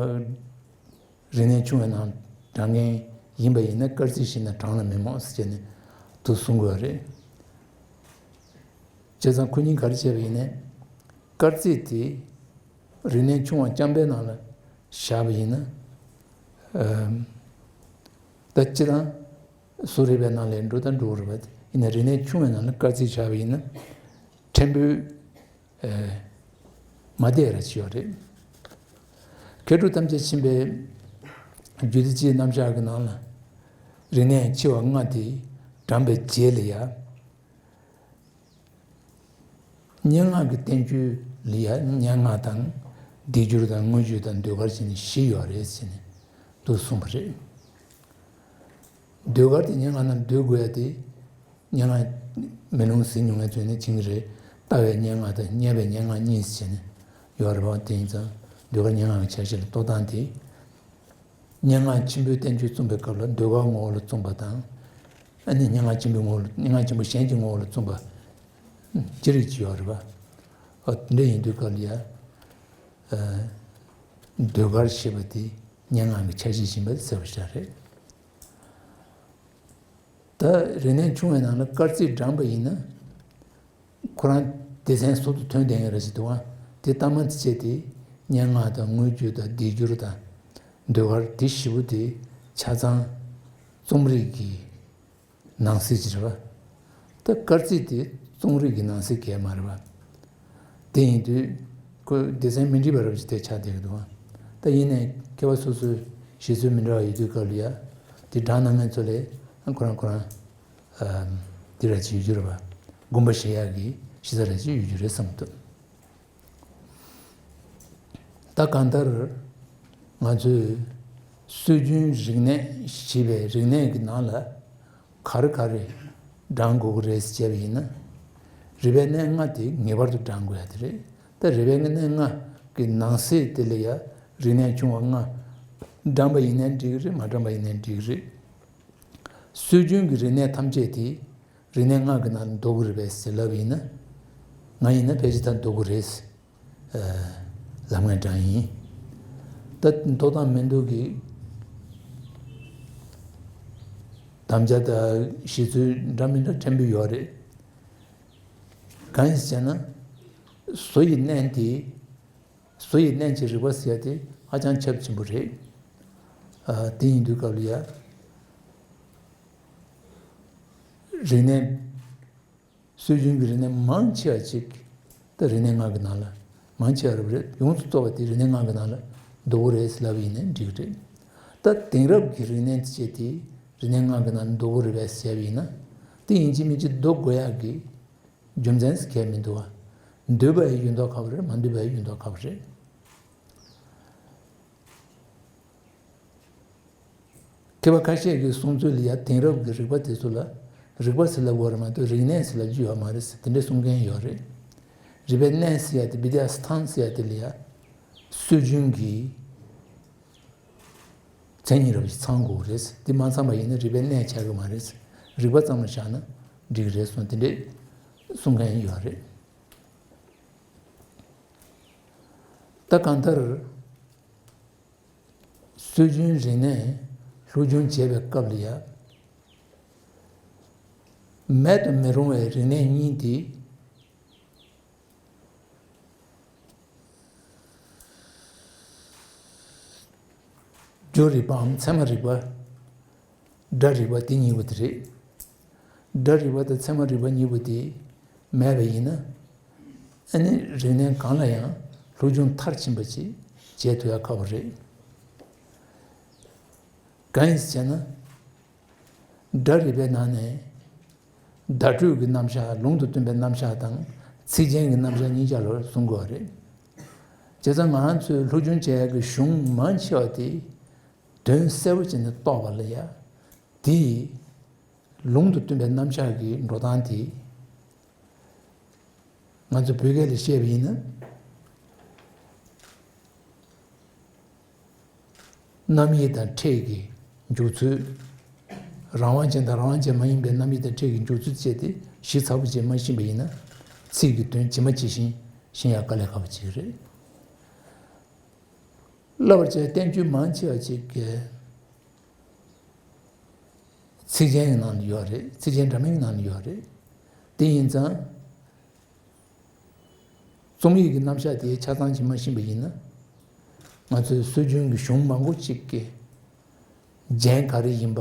རིག་གནས་ཆུང་བའི་ནང་བགྲང་མཁན་ཡིན་པ་ཡིན་ན་སྐར་རྩིས་ཞིག་ན་གྲངས་ལ་མི་རྨོངས་ཟེར་ནས་འདུག་གསུང་དགོས་རེད། བྱས་ཙང་ཁོ་གཉིས་ག་རེ་བྱས་པ་ཡིན་ནའི། སྐར་རྩིས་དེ་རིག་གནས་ཆུང་བ་རྐྱང་པའི་ནང་ལ་བཞག་པ་ཡིན་ན། ཨམ། ད་སྤྱིར་བཏང་བཟོ་རིག་པའི་ནང་ལ་འགྲོ་ད་འགྲོ་རེད་པ། ཡིན་ན་རིག་གནས་ཆུང་བའི་ནང་ལ་སྐར་རྩིས་བཞག་པ་ཡིན་ན། ཕྲན་བུ། ཨེ། མ་བདེ་ར་ཅིག་ཡོད་རེད། མཁས་གྲུབ་ཐམས་ཅད་མཁྱེན་པའི་རྒྱུད་སྡེ་སྤྱིའི་རྣམ་གཞག་གི་ནང་ལ། རིག་གནས་ཆེ་བ་ལྔ་དེ་བགྲངས་པའི་རྗེས་ལ་ཡ། སྙན་ངག་གི་བསྟན་བཅོས་ལ་ཡ་སྙན་ངག་དང་། སྡིག་སྦྱོར་དང་། མངོན་བརྗོད་དང་། ཟློས་གར་བྱས་ནས་བཞི་ཡོད་རེད་ཟེར་ནས་འདུག་གསུངས་པ་རེད། ཟློས་གར་དེ་སྙན་ངག་ནང་ཟློས་དགོས་ཡ་དེ། སྙན་ངག་མེ་ལོང་གཟིགས་མྱོང་མཁན་ཚོས་ནི་མཁྱེན་གྱི་རེད། ལྟ་བའི་སྙན་ངག་དང་སྙན་པའི་སྙན་ངག་གཉིས་ཟེར་ནས་ཡོད་རེད་པ། དེ་ཡིན་ཙང་ཟློས་གར་སྙན་ངག་གི་ཆ་ཤས་ལ་གཏོགས་སྟངས་དེ། སྙན་ངག་ཆེན་པོའི་བསྟན་བཅོས་རྩོམ་པའི་སྐབས་ལ་ཟློས་གར་ངོ་བོ་ལ་རྩོམ་པ་དང་། ཨ་ནི་སྙན་ངག་ཆེན་པོའི་ངོ་བོ་ལ། སྙན་ངག་ཆེན་པོ་གཞན་གྱི་ངོ་བོ་ལ་རྩོམ་པ་ཅི་རིགས་ཅིག་ཡོད་རེད་པ། ཨ། དེ་འདྲ་ཡིན་དུས་སྐབས་ལ་ཡ། ཨ། ཟློས་གར་ཞེས་པ་དེ་སྙན་ངག་གི་ཆ་ཤས་ཡིན་པ་གསལ་པོ་ཞིག་རེད། ད་རིག་གནས་ཆུང་བའི་ནང་ལ་སྐར་རྩིས་བགྲངས་པ་ཡིན་ན། ཁོ་རང་སྡེ་ཚན་སོ་སོ་ཐོན་བསྡད་མཁན་རེད་ཟེར་འདུག་ཨ། དེ་ལྟ་མ་དེ་བྱས་ཏེ་སྙན་ངག་དང་། མངོན་བརྗོད་དང་། སྡིག་སྦྱོར་དང་། ཟློས་གར་དེ་བཞི་པོ་དེ་ཆ་ཚང་རྩོམ་རིག་གི་ནང་གསེས་ཅིག་རེད་པ། ད་སྐར་རྩིས་དེ་རྩོམ་རིག་གི་ནང་གསེས་གས་མ་རེད་པ། དེ་ཡིན་དུས་ཁོ་སྡེ་ཚན་མི་འདྲ་བ་རབ་ཅིག་དེ་ཆགས་བསྡད་ཀྱི་འདུག་པ། ད་ཡིན་ནའི་མཁས་པ་སོ་སོའི་བཞེད་སྲོལ་མི་འདྲ་བ་ཡོད་དུས་སྐབས་ལ་ཡ། དེ་བགྲངས་གནང་མཁན་ཚོ་ལ་ཁོ་རང་ཁོ་རང་། ཨམ། དེ་ར་ཅིག་ཡོད་རྒྱུ་རེད་པ། དགོངས་པ་བཞེས་ཡག་གི་གཞི་རྩ་ར་ཅིག་ཡོད་རྒྱུ་རེད་བསམ་གྱི་འདུག་ད་གང་ལྟར་ང་ཚོས་སྲོལ་རྒྱུན་རིག་གནས་ཞེས་པའི་རིག་གནས་ཀྱི་ནང་ལ་ག་རེ་ག་རེ་བགྲང་དགོས་ཀྱི་རེད་ཟེར་བྱས་པ་ཡིན་ན། རིག་པའི་གནས་ལྔ་དེ་ངེས་པར་དུ་བགྲང་དགོས་ཡ་དེ་རེད། ད་རིག་པའི་གནས་ལྔ་གི་ནང་གསེས་དེ་ལ་ཡ་རིག་གནས་ཆུང་བ་ལྔ། བགྲངས་པ་ཡིན་ནའི་འགྲིག་གི་རེད། མ་བགྲངས་པ་ཡིན་ནའི་འགྲིག་གི་རེད། སྲོལ་རྒྱུན་གྱི་རིག་གནས་ཐམས་ཅད་དེ་རིག་གནས་ལྔ་གི་ནང་ལ་འདུ་གི་རེད་པས་ཟེར་ལབ་ཡིན་ན། ང་ཡིན་ན་ཕལ་ཆེར་ད་འདུ་གི་རེད། ལམ་ངན་དྲངས་ཡིན། ད་འདུག་དང་མི་འདུག་གི་དམ་བཅའ་དང་བཞེད་ཚུལ་འདྲ་མི་འདྲ་ཕྲན་བུ་ཡོད་རེད། གང་ཡིན་ཟེར་ན། བཟོ་ཡི་གནས་དེ། བཟོ་ཡི་གནས་ཀྱི་རིག་པ་ཟེར་ཡ་དེ་ཧ་ཅང་ཁྱབ་ཆེན་པོ་རེད། ཨ། དེ་ཡིན་དུས་སྐབས་ལ་ཡ། རིག་གནས། སྲོལ་རྒྱུན་གྱི་རིག་གནས་མང་ཆེ་བ་ཅིག་ད་རིག་གནས་ལྔ་གི་ནང་ལ། མང་ཆེ་བ་རེད་པ་རེད། ཡོངས་སུ་རྫོགས་པ་དེ་རིག་གནས་ལྔ་གི་ནང་ལ་འདུ་གི་རེད་ལབ་ཡིན་ན་འགྲིག་གི་རེད། ད་དེང་རབས་ཀྱི་རིག་གནས་བྱས་ཏེ་རིག་གནས་ལྔ་གི་ནང་འདུ་གི་རེད་པས་ཟེར་བ་ཡིན་ན། དེ་ཡིན་གཅིག་མིན་གཅིག་འདུ་དགོས་ཡག་གི་རྒྱུ་མཚན་ཟེར་གང་ཡང་མི་འདུག་བ། འདུས་པ་ཡི་ཡོད་མདོག་ཁ་པོ་རེད། མ་འདུས་པ་ཡི་ཡོད་མདོག་ཁ་པོ་རེད། མཁས་པ་ཁ་ཤས་ཀྱི་གསུང་ཚུལ་ལ་ཡ། དེང་རབས་ཀྱི་རིག་པ་དེ་ཚོ་ལ་རིག་པ་ཟེར་ལབ་དགོས་རེད་མ་གཏོགས་རིག་གནས་ཟེར་ལབ་རྒྱུ་ཡོད་མ་རེད་ཟེར་དེ་འདྲ་གསུང་མཁན་ཡོད་རེད། རིག་པའི་གནས་ཟེར་ཡ་དེ། བི་དྱ་སི་ཐཱན་ཟེར་ཡ་དེ་ལ་ཡ། སྲོལ་རྒྱུན་གྱི་མཚན་ཉིད་རིག་པ་ཞིག་ཚང་དགོས་རེད། དེ་མ་ཚང་པ་ཡིན་ན་རིག་པའི་གནས་ཆགས་ཀྱི་མ་རེད། རིག་པ་ཙམ་ལ་བཞག་ན་འགྲིག་གི་རེད་གསུངས། དེ་འདྲས་གསུང་མཁན་ཡོད་རེད། ད་གང་ལྟར། སྲོལ་རྒྱུན་རིག་གནས་སློབ་སྦྱོང་བྱེད་པའི་སྐབས་ལ་ཡ། མེད་དུ་མི་རུང་བའི་རིག་གནས་གཉིས་དེ། སྦྱོར་རིག་པའམ་ཚད་མ་རིག་པ། སྒྲ་རིག་པ་དེ་གཉིས་པོ་དེ་རེད། སྒྲ་རིག་པ་དང་ཚད་མ་རིག་པ་གཉིས་པོ་དེ་མེད་པ་ཡིན་ན། ཨ་ནི་རིག་གནས་གང་ལ་ཡང་སློབ་སྦྱོང་མཐར་ཕྱིན་པ་ཅིག་བྱེད་ཐུབ་ཡ་ཁག་པོ་རེད། གང་ཡིན་ཟེར་ན། སྒྲ་རིག་པའི་ནང་ནས་བརྡ་སྤྲོད་ཀྱི་རྣམ་གཞག། ལུང་དང་མཐུན་པའི་རྣམ་གཞག་དང་ཚིག་རྒྱན་གྱི་རྣམ་གཞག་གཉིས་ཆར་ལ་གསུང་དགོས་པ་རེད། བྱས་ཙང་ང་རང་ཚོས་སློབ་སྦྱོང་བྱེད་ཡག་གི་གཞུང་མང་ཆེ་བ་དེ་དོན་གསལ་པོ་བྱས་ནས་རྟོགས་པ་ལ་ཡ། དེ་ལུང་དང་མཐུན་པའི་རྣམ་གཞག་གི་འགྲོ་སྟངས་དེ། ང་ཚོ་བོད་སྐད་ལ་བཤད་པ་ཡིན་ན། རྣམ་དབྱེ་དང་ཕྲད་ཀྱི་འཇུག་ཚུལ། རང་དབང་ཅན་དང་རང་དབང་ཅན་མ་ཡིན་པའི་རྣམ་དབྱེ་དང་ཕྲད་ཀྱི་འཇུག་ཚུལ་བཅས་དེ་ཞིབ་ཚགས་པོ་བྱས་མ་ཤེས་པ་ཡིན་ན། ཚིག་གི་དོན་ཇི་མ་ཇི་བཞིན་ཤེས་ཡག་དཀའ་ལས་ཁག་པོ་ཅིག་རེད། བསླབ་པར་བྱ་བའི་བསྟན་བཅོས་མང་ཆེ་བ་ཅིག་གི་ཚིག་རྒྱན་གྱི་ནང་ནས་ཡོད་རེད། ཚིག་རྒྱན་འདྲ་མིན་གྱི་ནང་ནས་ཡོད་རེད། དེ་ཡིན་ཙང་། རྩོམ་ཡིག་གི་རྣམ་གཞག་དེ་ཆ་ཚང་ཅིག་མ་ཤེས་པ་ཡིན་ན། ང་ཚོའི་སྲོལ་རྒྱུན་གྱི་གཞུང་མང་པོ་ཅིག་གི་རྒྱན་ག་རེ་ཡིན་པ།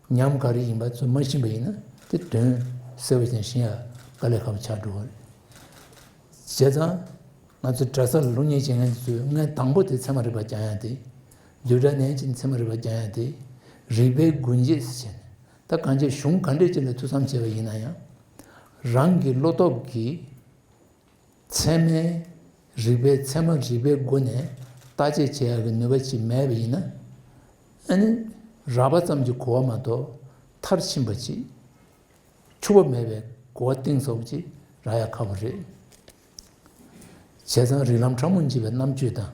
ཉམས་ག་རེ་ཡིན་པ་ཚོ་མ་ཤེས་པ་ཡིན་ན། དེ་དོན་གསལ་པོ་ཅན་ཤེས་ཡ་དཀའ་ལས་ཁག་པོ་ཆགས་འགྲོ་བ་རེད། བྱས་ཙང་། ང་ཚོ་གྲྭ་སར་སློབ་གཉེར་བྱེད་མཁན་དེ་ཚོས་སྔོན་དང་པོ་དེ་ཚད་མ་རིག་པ་སྦྱང་ཡ་དེ། བསྡུས་གྲྭ་ནས་ཕྱིན་ཚད་མ་རིག་པ་སྦྱང་ཡ་དེ། རིག་པའི་སྒོ་འབྱེད་ཟེར་བྱས་ནས། ད་གང་ཅི་གཞུང་ག་འདྲས་ཅིག་ལ་ཐོས་བསམ་བྱས་པ་ཡིན་ན་ཡང་། རང་གི་བློ་སྟོབས་ཀྱིས། ཚད་མའི་རིག་པའི། ཚད་མ་རིག་པའི་སྒོ་ནས་བརྟག་དཔྱད་བྱེད་ཡག་གི་ནུས་པ་ཅིག་མེད་པ་ཡིན་ན། ཨ་ནི་རགས་པ་ཙམ་གྱི་གོ་བ་མ་གཏོགས་མཐར་ཕྱིན་པ་ཅིག་ཕྱུག་པོ་མེད་པའི་གོ་བ་གཏིང་ཟབ་པོ་ཅིག་རག་ཡག་ཁག་པོ་རེད། བྱས་ཙང་རིགས་ལམ་ཕྲ་མོ་འབྱེད་པའི་རྣམ་དཔྱོད་དང་།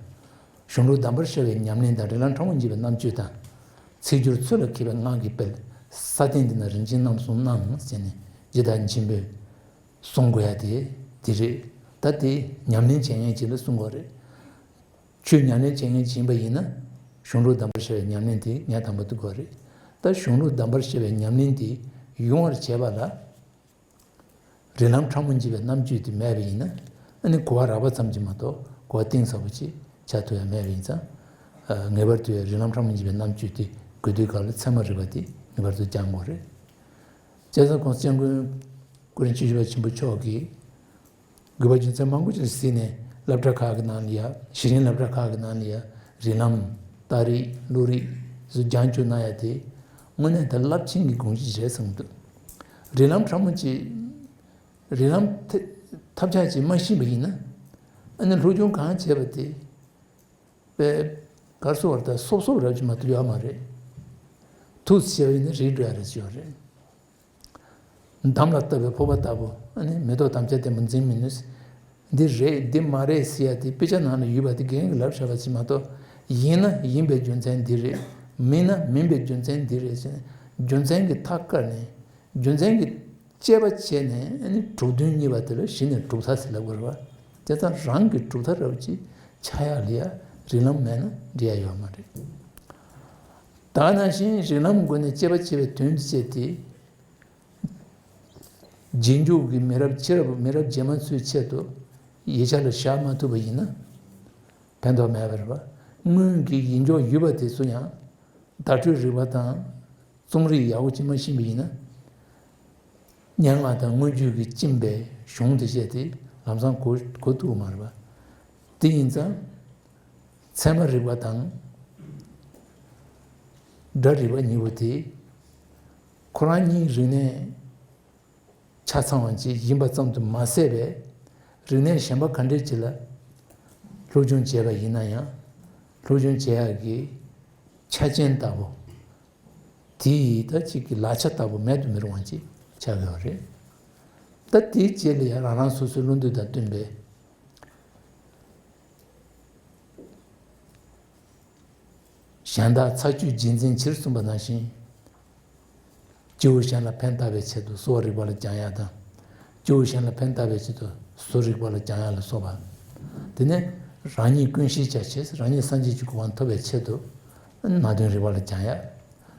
གཞུང་ལུགས་གདམས་པར་ཤར་བའི་ཉམས་ལེན་དང་། རིགས་ལམ་ཕྲ་མོ་འབྱེད་པའི་རྣམ་དཔྱོད་དང་། ཚིག་སྦྱོར་ཚུལ་ལ་མཁས་པའི་སྔགས་ཀྱི་དཔལ། ས་སྟེང་འདི་ན་རིན་ཆེན་རྣམ་གསུམ་སྣང་ཟེར་ནས་རྗེ་བདག་ཆེན་པོས་གསུང་དགོས་ཡ་དེ་དེ་རེད། ད་དེ་ཉམས་ལེན་བྱེད་མཁན་ཅིག་ལ་གསུང་དགོས་རེད། ཆོས་ཉམས་ལེན་བྱེད་མཁན་ཅིག་ཡིན་པ་ཡིན་ན། གཞུང་ལུགས་གདམས་པར་ཤར་བའི་ཉམས་ལེན་དེ་ངས་དང་པོ་དེ་དགོས་རེད། ད་གཞུང་ལུགས་གདམས་པར་ཤར་བའི་ཉམས་ལེན་དེ་ཡོང་བར་བྱེད་པ་ལ། རིགས་ལམ་ཕྲ་མོ་འབྱེད་པའི་རྣམ་དཔྱོད་དེ་མེད་པ་ཡིན་ན། ཨ་ནི་གོ་བ་རགས་པ་ཙམ་གྱིས་མ་གཏོགས་གོ་བ་གཏིང་ཟབ་པོ་ཅིག་ཆགས་ཐུབ་ཡ་མེད་པ་ཡིན་ཙང་། ངེས་པར་དུ་རིགས་ལམ་ཕྲ་མོ་འབྱེད་པའི་རྣམ་དཔྱོད་དེ་དགོས་དུས་སྐབས་ལ་ཚད་མ་རིག་པ་དེ་ངེས་པར་དུ་སྦྱང་དགོས་རེད། བྱས་ཙང་༸གོང་ས་༸སྐྱབས་མགོན་སྐུ་ཕྲེང་བཅུ་བཞི་པ་ཆེན་པོ་མཆོག་གིས། དགོས་པ་རྒྱུ་མཚན་མང་པོ་ཅིག་གཟིགས་ནས་སློབ་གྲྭ་ཁག་གི་ནང་ལ་ཡ། གཞི་རིམ་སློབ་གྲྭ་ཁག་གི་ནང་ལ་ཡ། རིགས་ལམ། རྟགས་རིགས། བློ་རིག་སོགས་སྦྱང་བཅུག་གནང་ཡ་དེ། དངོས་གནས་ད་རླབས་ཆེན་གྱི་དགོངས་གཞི་རེད་བསམ་གྱི་འདུག་རིགས་ལམ་ཕྲ་མོ་ཅིག་རིགས་ལམ་ཐེ་ཐབས་ཆག་ཅིག་མ་ཤེས་པ་ཡིན་ན། ཨ་ནི་སློབ་སྦྱོང་གང་བྱས་པ་དེ། དཔེ། གར་སོ་བར་ད་སོབ་སོབ་རབ་ཅིག་མ་གཏོགས་ཡོད་མ་རེད། ཐུགས་སུ་བྱས་པ་ཡིན་ན་རིག་འགྲོ་ཡ་རེ་ཅིག་ཡོད་རེད། འདམ་ལ་བཏབ་པའི་ཕོར་པ་ལྟ་བུ། ཨ་ནི་མེ་ཏོག་དམ་བཅའ་ལྡན་པོ་འཛིན་མི་ནུས། འདི་རེད་འདི་མ་རེད་ཟེར་ཡ་དེ་དཔེ་ཆ་ནང་ལ་ཡོད་པ་དེ་རྒན་གྱིས་ལབ་བཞག་པ་ཅིག་མ་གཏོགས། ཡིན་ན་ཡིན་པའི་རྒྱུ་མཚན་འདི་རེད། མིན་ན་མིན་པའི་རྒྱུ་མཚན་འདི་རེད་ཟེར་ནས་ རྒྱུ་མཚན་གྱི་མཐའ་བཀག་ནས་རྒྱུ་མཚན་གྱི་དཔྱད་པ་བྱས་ནས་ཨ་ནི་གྲུབ་དོན་རྙེད་པ་དེ་ལ་གཞི་ནས་གྲུབ་མཐའ་ཟེར་ལབ་དགོས་རེད་བ། དེ་ཙང་རང་གི་གྲུབ་མཐའ་རབ་ཅིག་ཆགས་ཡག་ལ་ཡ་རིགས་ལམ་མེད་ན་འགྲིག་ཡ་ཡོད་མ་རེད། ད་ག་ནང་བཞིན་རིགས་ལམ་སྒོ་ནས་དཔྱད་པ་བྱེད་པའི་དོན་དུ་བྱས་ཏེ། རྗེས་འཇུག་གི་མི་རབས་ཕྱི་རབས་མི་རབས་རྗེས་མ་ཚོའི་ཆེད་དུ་ཡིག་ཆ་ལ་བཞག་མ་ཐུབ་པ་ཡིན་ན་ཕན་ཐོགས་མེད་པ་རེད་པ། སྔོན་གྱི་ཡིན་འཇོག་ཡོད་པ་དེ་ཚོ་ཡང་བརྡ་སྤྲོད་རིག་པ་དང་རྩོམ་རིག་ཡག་པོ་ཅིག་མ་ཤེས་པ་ཡིན་ན། སྙན་ངག་དང་མངོན་བརྗོད་ཀྱིས་བཅིངས་པའི་གཞུང་དེ་བཤད་དེ་ལམ་སང་གོ་གོ་ཐུབ་ཀྱི་མ་རེད་པ། དེ་ཡིན་ཙང་ཚད་མ་རིག་པ་དང་སྒྲ་རིག་པ་གཉིས་པོ་དེ་ཁོ་རང་གཉིས་རིག་གནས་ཆ་ཚང་བ་ཅིག་ཡིན་པ་ཙམ་དུ་མ་ཟད་པའི་རིག་གནས་གཞན་པ་ག་འདྲས་ཅིག་ལ་སློབ་སྦྱོང་བྱས་པ་ཡིན་ན་ཡང་སློབ་སྦྱོང་བྱེད་ཡག་གི་ཆ་རྐྱེན་ལྟ་བུ། དེ་ཡིས་ད་ཅིག་གི་ལག་ཆ་ལྟ་བུ་མེད་དུ་མི་རུང་བ་ཅིག་ཆགས་ཡོད་རེད། ད་དེའི་རྗེས་ལ་ཡང་རང་རང་སོ་སོའི་བློ་འདོད་དང་བསྟུན་པའི་གཞན་དག་ཚར་གཅོད་རྗེས་འཛིན་ཕྱིར་གསུངས་པ་ནང་བཞིན། སྐྱེ་བོ་གཞན་ལ་ཕན་བཏགས་པའི་ཆེད་དུ་གསོ་བ་རིག་པ་ལ་སྦྱང་ཡག་དང་། སྐྱེ་བོ་གཞན་ལ་ཕན་བཏགས་པའི་ཆེད་དུ་བཟོ་རིག་པ་ལ་སྦྱང་ཡག་ལ་སོགས་པ། དེ་ནས་རང་ཉིད་ཀུན་ཤེས་བྱ་ཆེད་རང་ཉིད་སངས་རྒྱས་ཀྱི་གོ་འཕང་ཐོབ་པའི་ཆེད་དུ་ནང་དོན་རིག་པ་ལ་སྦྱང་ཡག་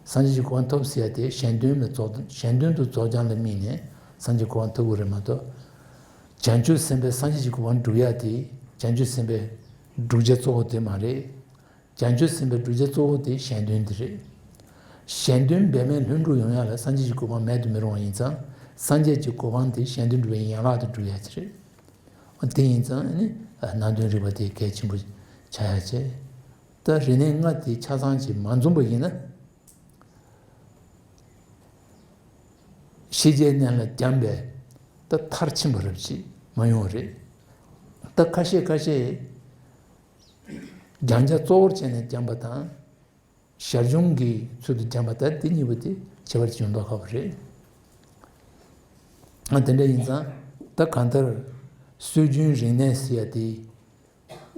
སངས་རྒྱས་ཀྱི་གོ་འཕང་ཐོབ་ཟེར་ཡ་དེ་གཞན་དོན་ལ་རྫོགས་གཞན་དོན་དུ་རྫོགས་བྱང་ལ་དམིགས་ནས་སངས་རྒྱས་གོ་འཕང་ཐོབ་དགོས་རེད་མ་གཏོགས། བྱང་ཆུབ་སེམས་དཔའི་སངས་རྒྱས་ཀྱི་གོ་འཕང་སྒྲུབ་ཡ་དེ་བྱང་ཆུབ་སེམས་དཔའི་བསྒྲུབ་བྱ་གཙོ་བོ་དེ་མ་རེད། བྱང་ཆུབ་སེམས་དཔའི་བསྒྲུབ་བྱ་གཙོ་བོ་དེ་གཞན་དོན་དེ་རེད། གཞན་དོན་འབད་མེད་ལྷུན་གྲུབ་ཡོང་ཡ་ལ་སངས་རྒྱས་ཀྱི་གོ་འཕང་མེད་དུ་མི་རུང་བ་ཡིན་ཙང་སངས་རྒྱས་ཀྱི་གོ་འཕང་དེ་གཞན་དོན་སྒྲུབ་པའི་ཡན་ལག་ཏུ་སྒྲུབ་ཡ་དེ་རེད། དེ་ཡིན་ཙང་ནི་ནང་དོན་རིག་པ་དེ་གལ་ཆེན་པོ་ཆགས་ཡ་བྱས། ད་རིག་གནས་ལྔ་དེ་ཆ་ཚང་ཅིག་མ་འཛོམས་པ་ཡིན་ན། ཤེས་བྱའི་གནས་ལ་སྦྱངས་པས་ད་མཐར་ཕྱིན་པ་རབ་ཅིག་མ་ཡོང་བ་རེད། ད་ཁ་ཤས་ཁ་ཤས་སྦྱང་བྱ་གཙོ་བོར་བྱས་ནས་སྦྱངས་པ་དང་། ཞར་བྱུང་གི་ཚུལ་དུ་སྦྱངས་པ་ད་དེ་གཉིས་པོ་དེ་ཁྱད་པར་ཅིག་ཡོང་མདོག་ཁ་པོ་རེད། ཨ་དེ་འདྲ་ཡིན་ཙང་ད་གང་ལྟར་སྲོལ་རྒྱུན་རིག་གནས་ཟེར་ཡ་དེ།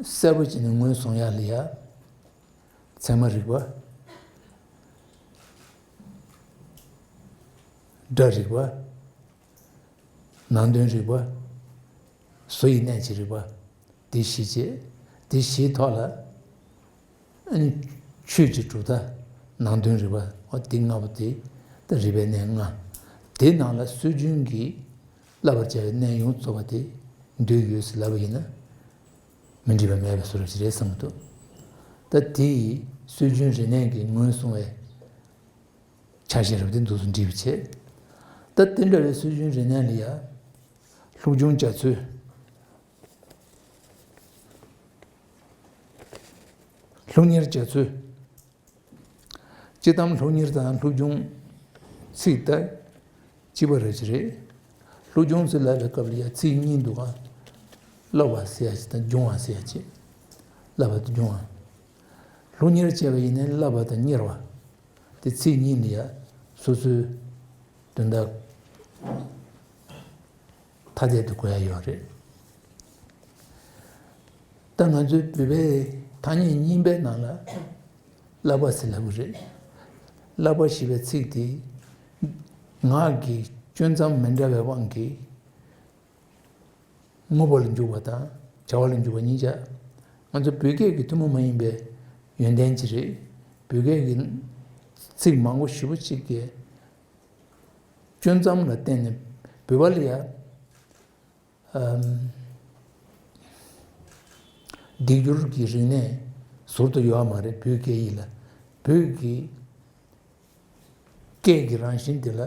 གསལ་པོ་བྱས་ནས་ངོས་བཟུང་ཡག་ལ་ཡ། ཚད་མ་རིག་པ། སྒྲ་རིག་པ། ནང་དོན་རིག་པ། བཟོ་ཡི་གནད་ཀྱི་རིག་པ། དེ་བཞི་བྱས། དེ་བཞིའི་ཐོག་ལ། ཨ་ནི། ཆོས་ཀྱི་གྲུབ་མཐའ། ནང་དོན་རིག་པ། འོ་དེ་ལྔ་པོ་དེ། ད་རིག་པའི་གནས་ལྔ། དེ་ནང་ལ་སྲོལ་རྒྱུན་གྱི། བསླབ་པར་བྱ་བའི་གནད་ཡོངས་རྫོགས་པ་དེ་འདུས་ཡོད་ཟེར་ལབ་པ་ཡིན་ན། མི་འགྲིག་པ་མེད་པའི་བཟོ་འདྲ་ཞིག་རེད་བསམ་གྱི་འདུག་ད་དེ་ཡིས་སྲོལ་རྒྱུན་རིག་གནས་ཀྱི་ངོས་བཟུང་བའི་ཆ་ཤས་རབ་དེ་འདུག་སུ་འགྲིག་པ་བྱེད། ད་དེ་འདྲ་བའི་སྲོལ་རྒྱུན་རིག་གནས་ལ་ཡ། སློབ་སྦྱོང་བྱ་ཚུལ། སློབ་གཉེར་བྱ་ཚུལ། སྤྱིར་བཏང་སློབ་གཉེར་དང་སློབ་སྦྱོང་ཚིག་ད་གཅིག་པ་རེད་ཅི་རེད། སློབ་སྦྱོང་ཟེར་ལབ་པའི་སྐབས་ལ་ཡ་ཚིག་གཉིས་འདུག་ག་བསླབ་པ་ཟེར་ཡ་ཅིག་དང་སྦྱོང་བ་ཟེར་ཡ་ཅིག་བསླབ་པ་དང་སྦྱོང་བ། སློབ་གཉེར་བྱས་པ་ཡིན་ན་བསླབ་པ་དང་གཉེར་བ། དེ་ཚིག་གཉིས་ལ་ཡ་སོ་སོའི་དོན་དག་ཐ་དད་དུ་གོ་ཡ་ཡོད་རེད། ད་ང་ཚོའི་བོད་པའི་ཐ་སྙད་རྙིང་པའི་ནང་ལ་བསླབ་པ་ཟེར་ལབ་ཀྱི་རེད། བསླབ་པ་ཞེས་པའི་ཚིག་དེ་ངག་གི་སྐྱོན་ཙམ་མི་འདྲ་བའི་དབང་གིས་དངོས་པོ་ལ་འཇུག་པ་དང་བྱ་བ་ལ་འཇུག་པ་གཉིས་ཆ། ང་ཚོ་བོད་སྐད་ཀྱི་ཐུན་མོང་མ་ཡིན་པའི་ཡོན་ཏན་ཅིག་རེད། བོད་སྐད་ཀྱི་ཚིག་མང་པོ་ཞེ་པོ་ཅིག་གིས་སྐྱོན་ཙམ་ལ་བརྟེན་ནས་བོད་པ་ལ་ཡ། ཨམ། སྡིག་སྦྱོར་གྱི་རིག་གནས་ཟུར་དུ་ཡོད་མ་རེད། བོད་སྐད་ཡིག་ལ། བོད་ཀྱི་སྐད་ཀྱི་རང་བཞིན་དེ་ལ་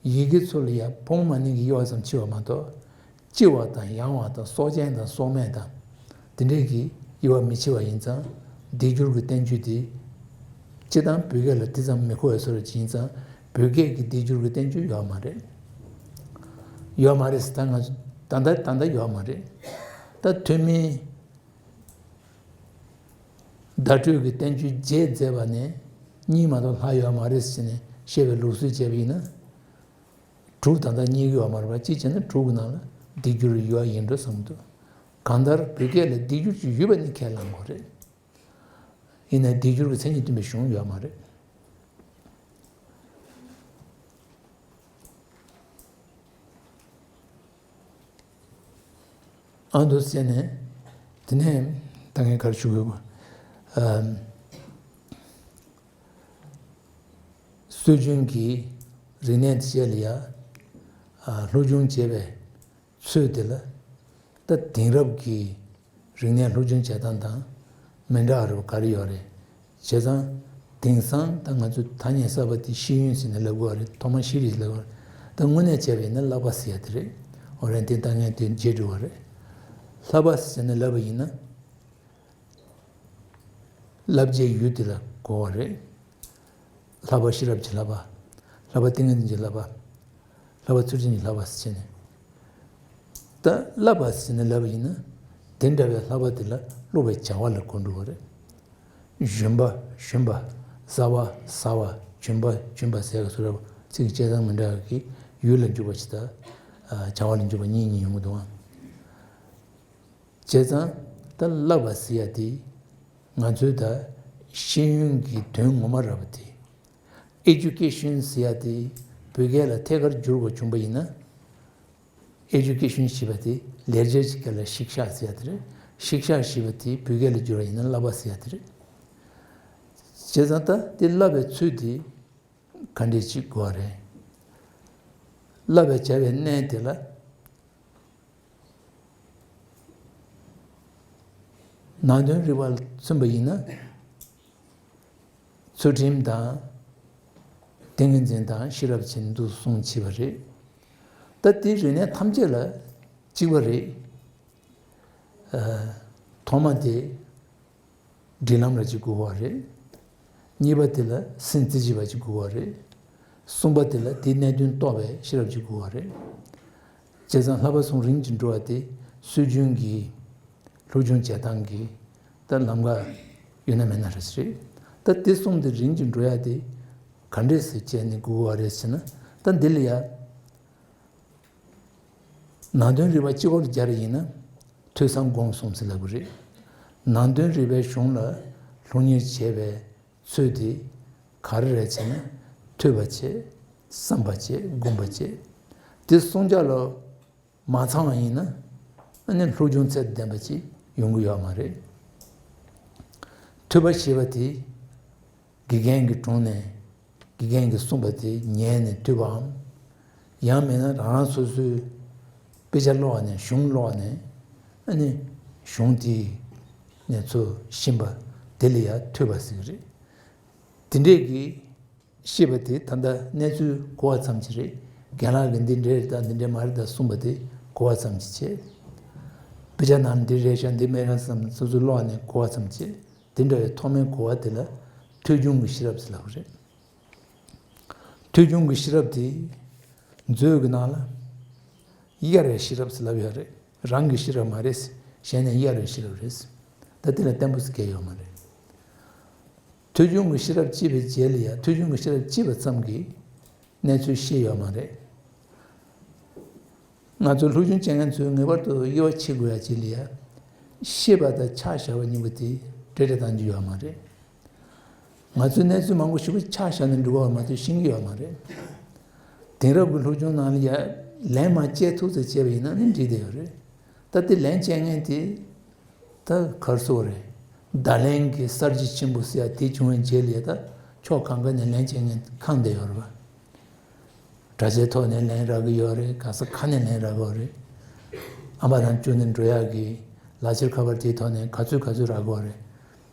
ཡི་གེ་ཚོ་ལ་ཡ་ཕོ་མོ་མ་ནིང་གི་དབྱེ་བ་ཙམ་ཕྱེ་བ་མ་གཏོགས། ལྕི་བ་དང་ཡང་བ་དང་སྲོག་ཅན་དང་སྲོག་མེད་དང་། དེ་འདྲས་ཀྱི་དབྱེ་བ་མི་ཕྱེ་བ་ཡིན་ཙང་། སྡིག་སྦྱོར་གྱི་བསྟན་བཅོས་དེ། སྤྱིར་བཏང་བོད་སྐད་ལ་དེ་ཙམ་མི་མཁོ་བའི་བཟོ་འདྲ་ཅིག་ཡིན་ཙང་། བོད་སྐད་ཀྱི་སྡིག་སྦྱོར་གྱི་བསྟན་བཅོས་ཡོད་མ་རེད། ཡོད་མ་རེད་ཟེར་ད་ང་ཚོ་ད་ལྟ་ད་ལྟ་ཡོད་མ་རེད། ད་ཐོན་མིའི་བརྡ་སྤྲོད་ཀྱི་བསྟན་བཅོས་བརྒྱད་མཛད་པ་ནས་གཉིས་མ་གཏོགས་ལྷག་ཡོད་མ་རེད་ཟེར་ནས་བཤད་པའི་ལུགས་སྲོལ་བྱས་པ་ཡིན་ན། དྲུག་ད་ལྟ་རྙེད་ཀྱི་ཡོད་མ་རེད་པ། གཅིག་བྱས་ན་དྲུག་གི་ནང་ལ་སྡིག་སྦྱོར་ཡོད་ཡིན་འགྲོ་བསམ་གྱི་འདུག་གང་ལྟར་བོད་སྐད་ལ་སྡིག་སྦྱོར་ཅིག་ཡོད་པ་ནི་ཁས་བླངས་དགོས་རེད། ཡིན་ནའི་སྡིག་སྦྱོར་གྱི་མཚན་ཉིད་སྟོན་པའི་གཞུང་ཡོད་མ་རེད། ཨ་འདུག་ཟེར་ནས། དེ་ནས་ད་ངས་ག་རེ་ཞུ་དགོས། ཨམ། སྲོལ་རྒྱུན་གྱི་རིག་གནས་དེ་བཅས་ལ་ཡ། ཨ། སློབ་སྦྱོང་བྱེད་པའི་ཚུལ་དེ་ལ། ད་དེང་རབས་ཀྱི་རིག་གནས་སློབ་སྦྱོང་བྱེད་སྟངས་དང་མི་འདྲ་བ་རེ་བ་ག་རེ་ཡོད་རེད། བྱས་ཙང་། དེང་སང་ད་ང་ཚོས་ཐ་སྙད་གསར་པ་དེ་ཤེས་ཡོན་ཟེར་ནས་ལབ་དགོས་པ་རེད། ཐོག་མར་ཤེས་རིག་ལབ་དགོས་པ་རེད། ད་དངོས་གནས་བྱས་པ་ཡིན་ན་བསླབ་པ་ཟེར་ཡ་དེ་རེད། འོ་རེད། དེ་ད་ངས་དེ་རྗེས་འགྲོ་བ་རེད། བསླབ་པ་ཟེར་ནས་ལབ་པ་ཡིན་ན། བསླབ་བྱའི་ཡུལ་དེ་ལ་གོ་བ་རེད། བསླབ་པ་ཤེས་རབ་ཀྱི་བསླབ་པ། བསླབ་པ་ཏིང་ངེ་འཛིན་གྱི་བསླབ་པ། བསླབ་པ་ཚུལ་ཁྲིམས་ཀྱི་བསླབ་པ་ཟེར་ནས། ད་བསླབ་པ་ཟེར་ནས་ལབ་པ་ཡིན་ན། དེ་འདྲ་བའི་བསླབ་པ་དེ་ལ་སློབ་པའི་བྱ་བ་ལ་གོ་འགྲོ་བ་རེད། བཞོན་པ། བཞོན་པ། ཟ་བ། ཟ་བ། བྱོན་པ། བྱོན་པ་ཟེར་བ་སོགས་ཚིག་གི་བཅད་སྟངས་མི་འདྲ་བ་གི་ཡུལ་ལ་འཇུག་པ་ཞིག་དང་། བྱ་བ་ལ་འཇུག་པ་གཉིས་གཉིས་ཡོང་གི་འདུག་ཨང་། བྱས་ཙང་ད་བསླབ་པ་ཟེར་ཡ་དེ། ང་ཚོའི་ད་ཤེས་ཡོན་གྱི་དོན་ངོ་མ་ར་བ་དེ། ཨེ་ཌུ་ཀེ་ཤན་ཟེར་ཡ་དེ་བོད་སྐད་ལ་ཐད་ཀར་བསྒྱུར་དགོས་བྱུང་པ་ཡིན་ན། ཨེ་ཌུ་ཀེ་ཤན་ཞེས་པ་དེ་ལེགས་སྦྱར་གྱི་སྐད་ལ་ཤིག་ཤ་ཟེར་ཡ་དེ་རེད། ཤིག་ཤ་ཞེས་པ་དེ་བོད་སྐད་ལ་བསྒྱུར་བ་ཡིན་ན་བསླབ་པ་ཟེར་ཡ་དེ་རེད། བྱས་ཙང་ད་དེ་བསླབ་པའི་ཚུལ་དེ་ག་འདྲས་ཅིག་དགོས་པ་རེད། བསླབ་པའི་བྱ་བའི་གནས་དེ་ལ། ནང་དོན་རིག་པ་ལ་མཚོན་པ་ཡིན་ན། ཚུལ་ཁྲིམས་དང་། ཏིང་ངེ་འཛིན་དང་ཤེས་རབ་བྱས་ནས་འདུག་གསུངས་བྱས་པ་རེད། ད་དེ་རིག་གནས་ཐམས་ཅད་ལ་གཅིག་པ་རེད། ཨ། ཐོག་མ་དེ། སྒྲིག་ལམ་ལ་གཅིག་དགོས་པ་རེད། གཉིས་པ་དེ་ལ་སེམས་རྩེ་གཅིག་པ་གཅིག་དགོས་པ་རེད། གསུམ་པ་དེ་ལ་དེའི་གནད་དོན་རྟོགས་པའི་ཤེས་རབ་གཅིག་དགོས་པ་རེད། བྱས་ཙང་བསླབ་པ་གསུམ་རིམ་གྱིས་འགྲོ་བ་དེ་སྲོལ་རྒྱུན་གྱི་སློབ་སྦྱོང་བྱེད་སྟངས་ཀྱི་ད་ལམ་ཁ་ཡོད་ན་མེད་ན་རེད་ཟེར། ད་དེ་གསུམ་དེ་རིམ་གྱིས་འགྲོ་ཡ་དེ་ག་འདྲས་སེ་བྱས་ནས་དགོས་པ་རེད་ཟེར་ན། ད་འདི་ལ་ཡ། ནང་དོན་རིག་པ་སྤྱི་བོར་སྦྱར་ཡིན་ན། ཐོས་བསམ་སྒོམ་གསུམ་ཟེར་ལབ་ཀྱི་རེད། ནང་དོན་རིག་པའི་གཞུང་ལ་སློབ་གཉེར་བྱེད་པའི་ཚུལ་དེ་ག་རེ་རེད་ཟེར་ན། ཐོས་པ་བྱེད། བསམ་པ་བྱེད། སྒོམ་པ་བྱེད། དེ་གསུམ་ཆ་ལ་མ་ཚང་བ་ཡིན་ན། ཨ་ནི་སློབ་སྦྱོང་ཚད་ལྡན་པ་ཅིག་ཡོང་གི་ཡོད་མ་རེད། ཐོས་པ་ཞེས་པ་དེ། དགེ་རྒན་གྱི་དྲུང་ནས་དགེ་རྒན་གྱིས་གསུངས་པ་དེ་ཉན་ནས་ཐོས་པའམ། ཡང་མིན་ན་རང་རང་སོ་སོའི་དཔེ་ཆ་ཀློག་ནས། གཞུང་ཀློག་ནས། ཨ་ནི་གཞུང་དེ་ནས་ཚུར་ཤེས་པ་དེ་ལ་ཡང་ཐོས་པ་ཟེར་གྱི་རེད། དེ་འདྲས་ཀྱི་ཤེས་པ་དེ་ད་ལྟ་གནས་ཚུལ་གོ་བ་ཙམ་ཅིག་རེད། རྒན་ལགས་ཀྱིས་འདི་འདྲས་རེད་ད། འདི་འདྲས་མ་རེད་ད་གསུངས་པ་དེ་གོ་བ་ཙམ་ཅིག་བྱས། དཔེ་ཆ་ནང་འདི་རེད་ཤག་འདི་མེད་ཤག་བསམ་སོ་སོས་ཀློག་ནས་གོ་བ་ཙམ་བྱས། དེ་འདྲ་བའི་ཐོག་མའི་གོ་བ་དེ་ལ་ཐོས་བྱུང་གི་ཤེས་རབ་ཟེར་ལབ་པ་རེད། ཐོས་བྱུང་གི་ཤེས་རབ་དེ་མཛོད་ཀྱི་ནང་ལ་གཡར་བའི་ཤེས་རབ་ཟེར་ལབ་ཡོད་རེད། རང་གི་ཤེས་རབ་མ་རེད། གཞན་ནས་གཡར་བའི་ཤེས་རབ་རེད། ད་དེ་ལ་བརྟན་པོ་ཟེར་མཁན་ཡོད་མ་རེད། ཐོས་བྱུང་གི་ཤེས་རབ་སྐྱེས་པའི་རྗེས་ལ་ཡང་། ཐོས་བྱུང་གི་ཤེས་རབ་སྐྱེས་པ་ཙམ་གྱིས་གནས་ཚུལ་ཤེས་ཡོད་མ་རེད། ང་ཚོ་སློབ་སྦྱོང་བྱེད་མཁན་ཚོས་ངེས་པར་དུ་དབྱེ་བ་ཕྱེ་དགོས་ཡ་ཅིག་ལ་ཡ། ཤེས་པ་དང་ཆ་བཞག་པ་གཉིས་པོ་དེ་འདྲ་འདྲ་གཏོང་རྒྱུ་ཡོད་མ་རེད། ང་ཚོས་གནས་ཚུལ་མང་པོ་ཞིག་པོ་ཆ་བཞག་ནས་འགྲོ་གི་ཡོད་མ་གཏོགས་ཤེས་ཀྱི་ཡོད་མ་རེད། དེང་རབས་ཀྱི་སློབ་སྦྱོང་ནང་ལ་ཡ་ལན་མར་བཅད་ཐུབ་ཙམ་བྱས་པ་ཡིན་ན་ནི་འགྲིག་བསྡད་ཡོད་རེད། ད་དེ་ལན་བཅད་མཁན་དེ་ད་ག་རེ་ཟེར་དགོས་རེད། བརྡ་ལན་གྱི་གསར་བརྗེ་ཆེན་པོ་ཟེར་ཡ་དེ་བྱུང་བའི་རྗེས་ལ་ཡ། ད་ཕྱོགས་གང་ག་ནས་ལན་བཅད་མཁན་ཁེངས་བསྡད་ཡོད་རེད་པ། དྲ་རྒྱའི་ཐོག་ནས་ལན་རག་གི་ཡོད་རེད། ག་ས་ག་ནས་ལན་རག་གི་ཡོད་རེད། ཨ་མ་དང་བཅུ་ནས་འགྲོ་ཡག་གི་ལག་འཁྱེར་ཁ་པར་དེའི་ཐོག་ནས་ག་ཚོད་ག་ཚོད་རག་གི་ཡོད་རེད།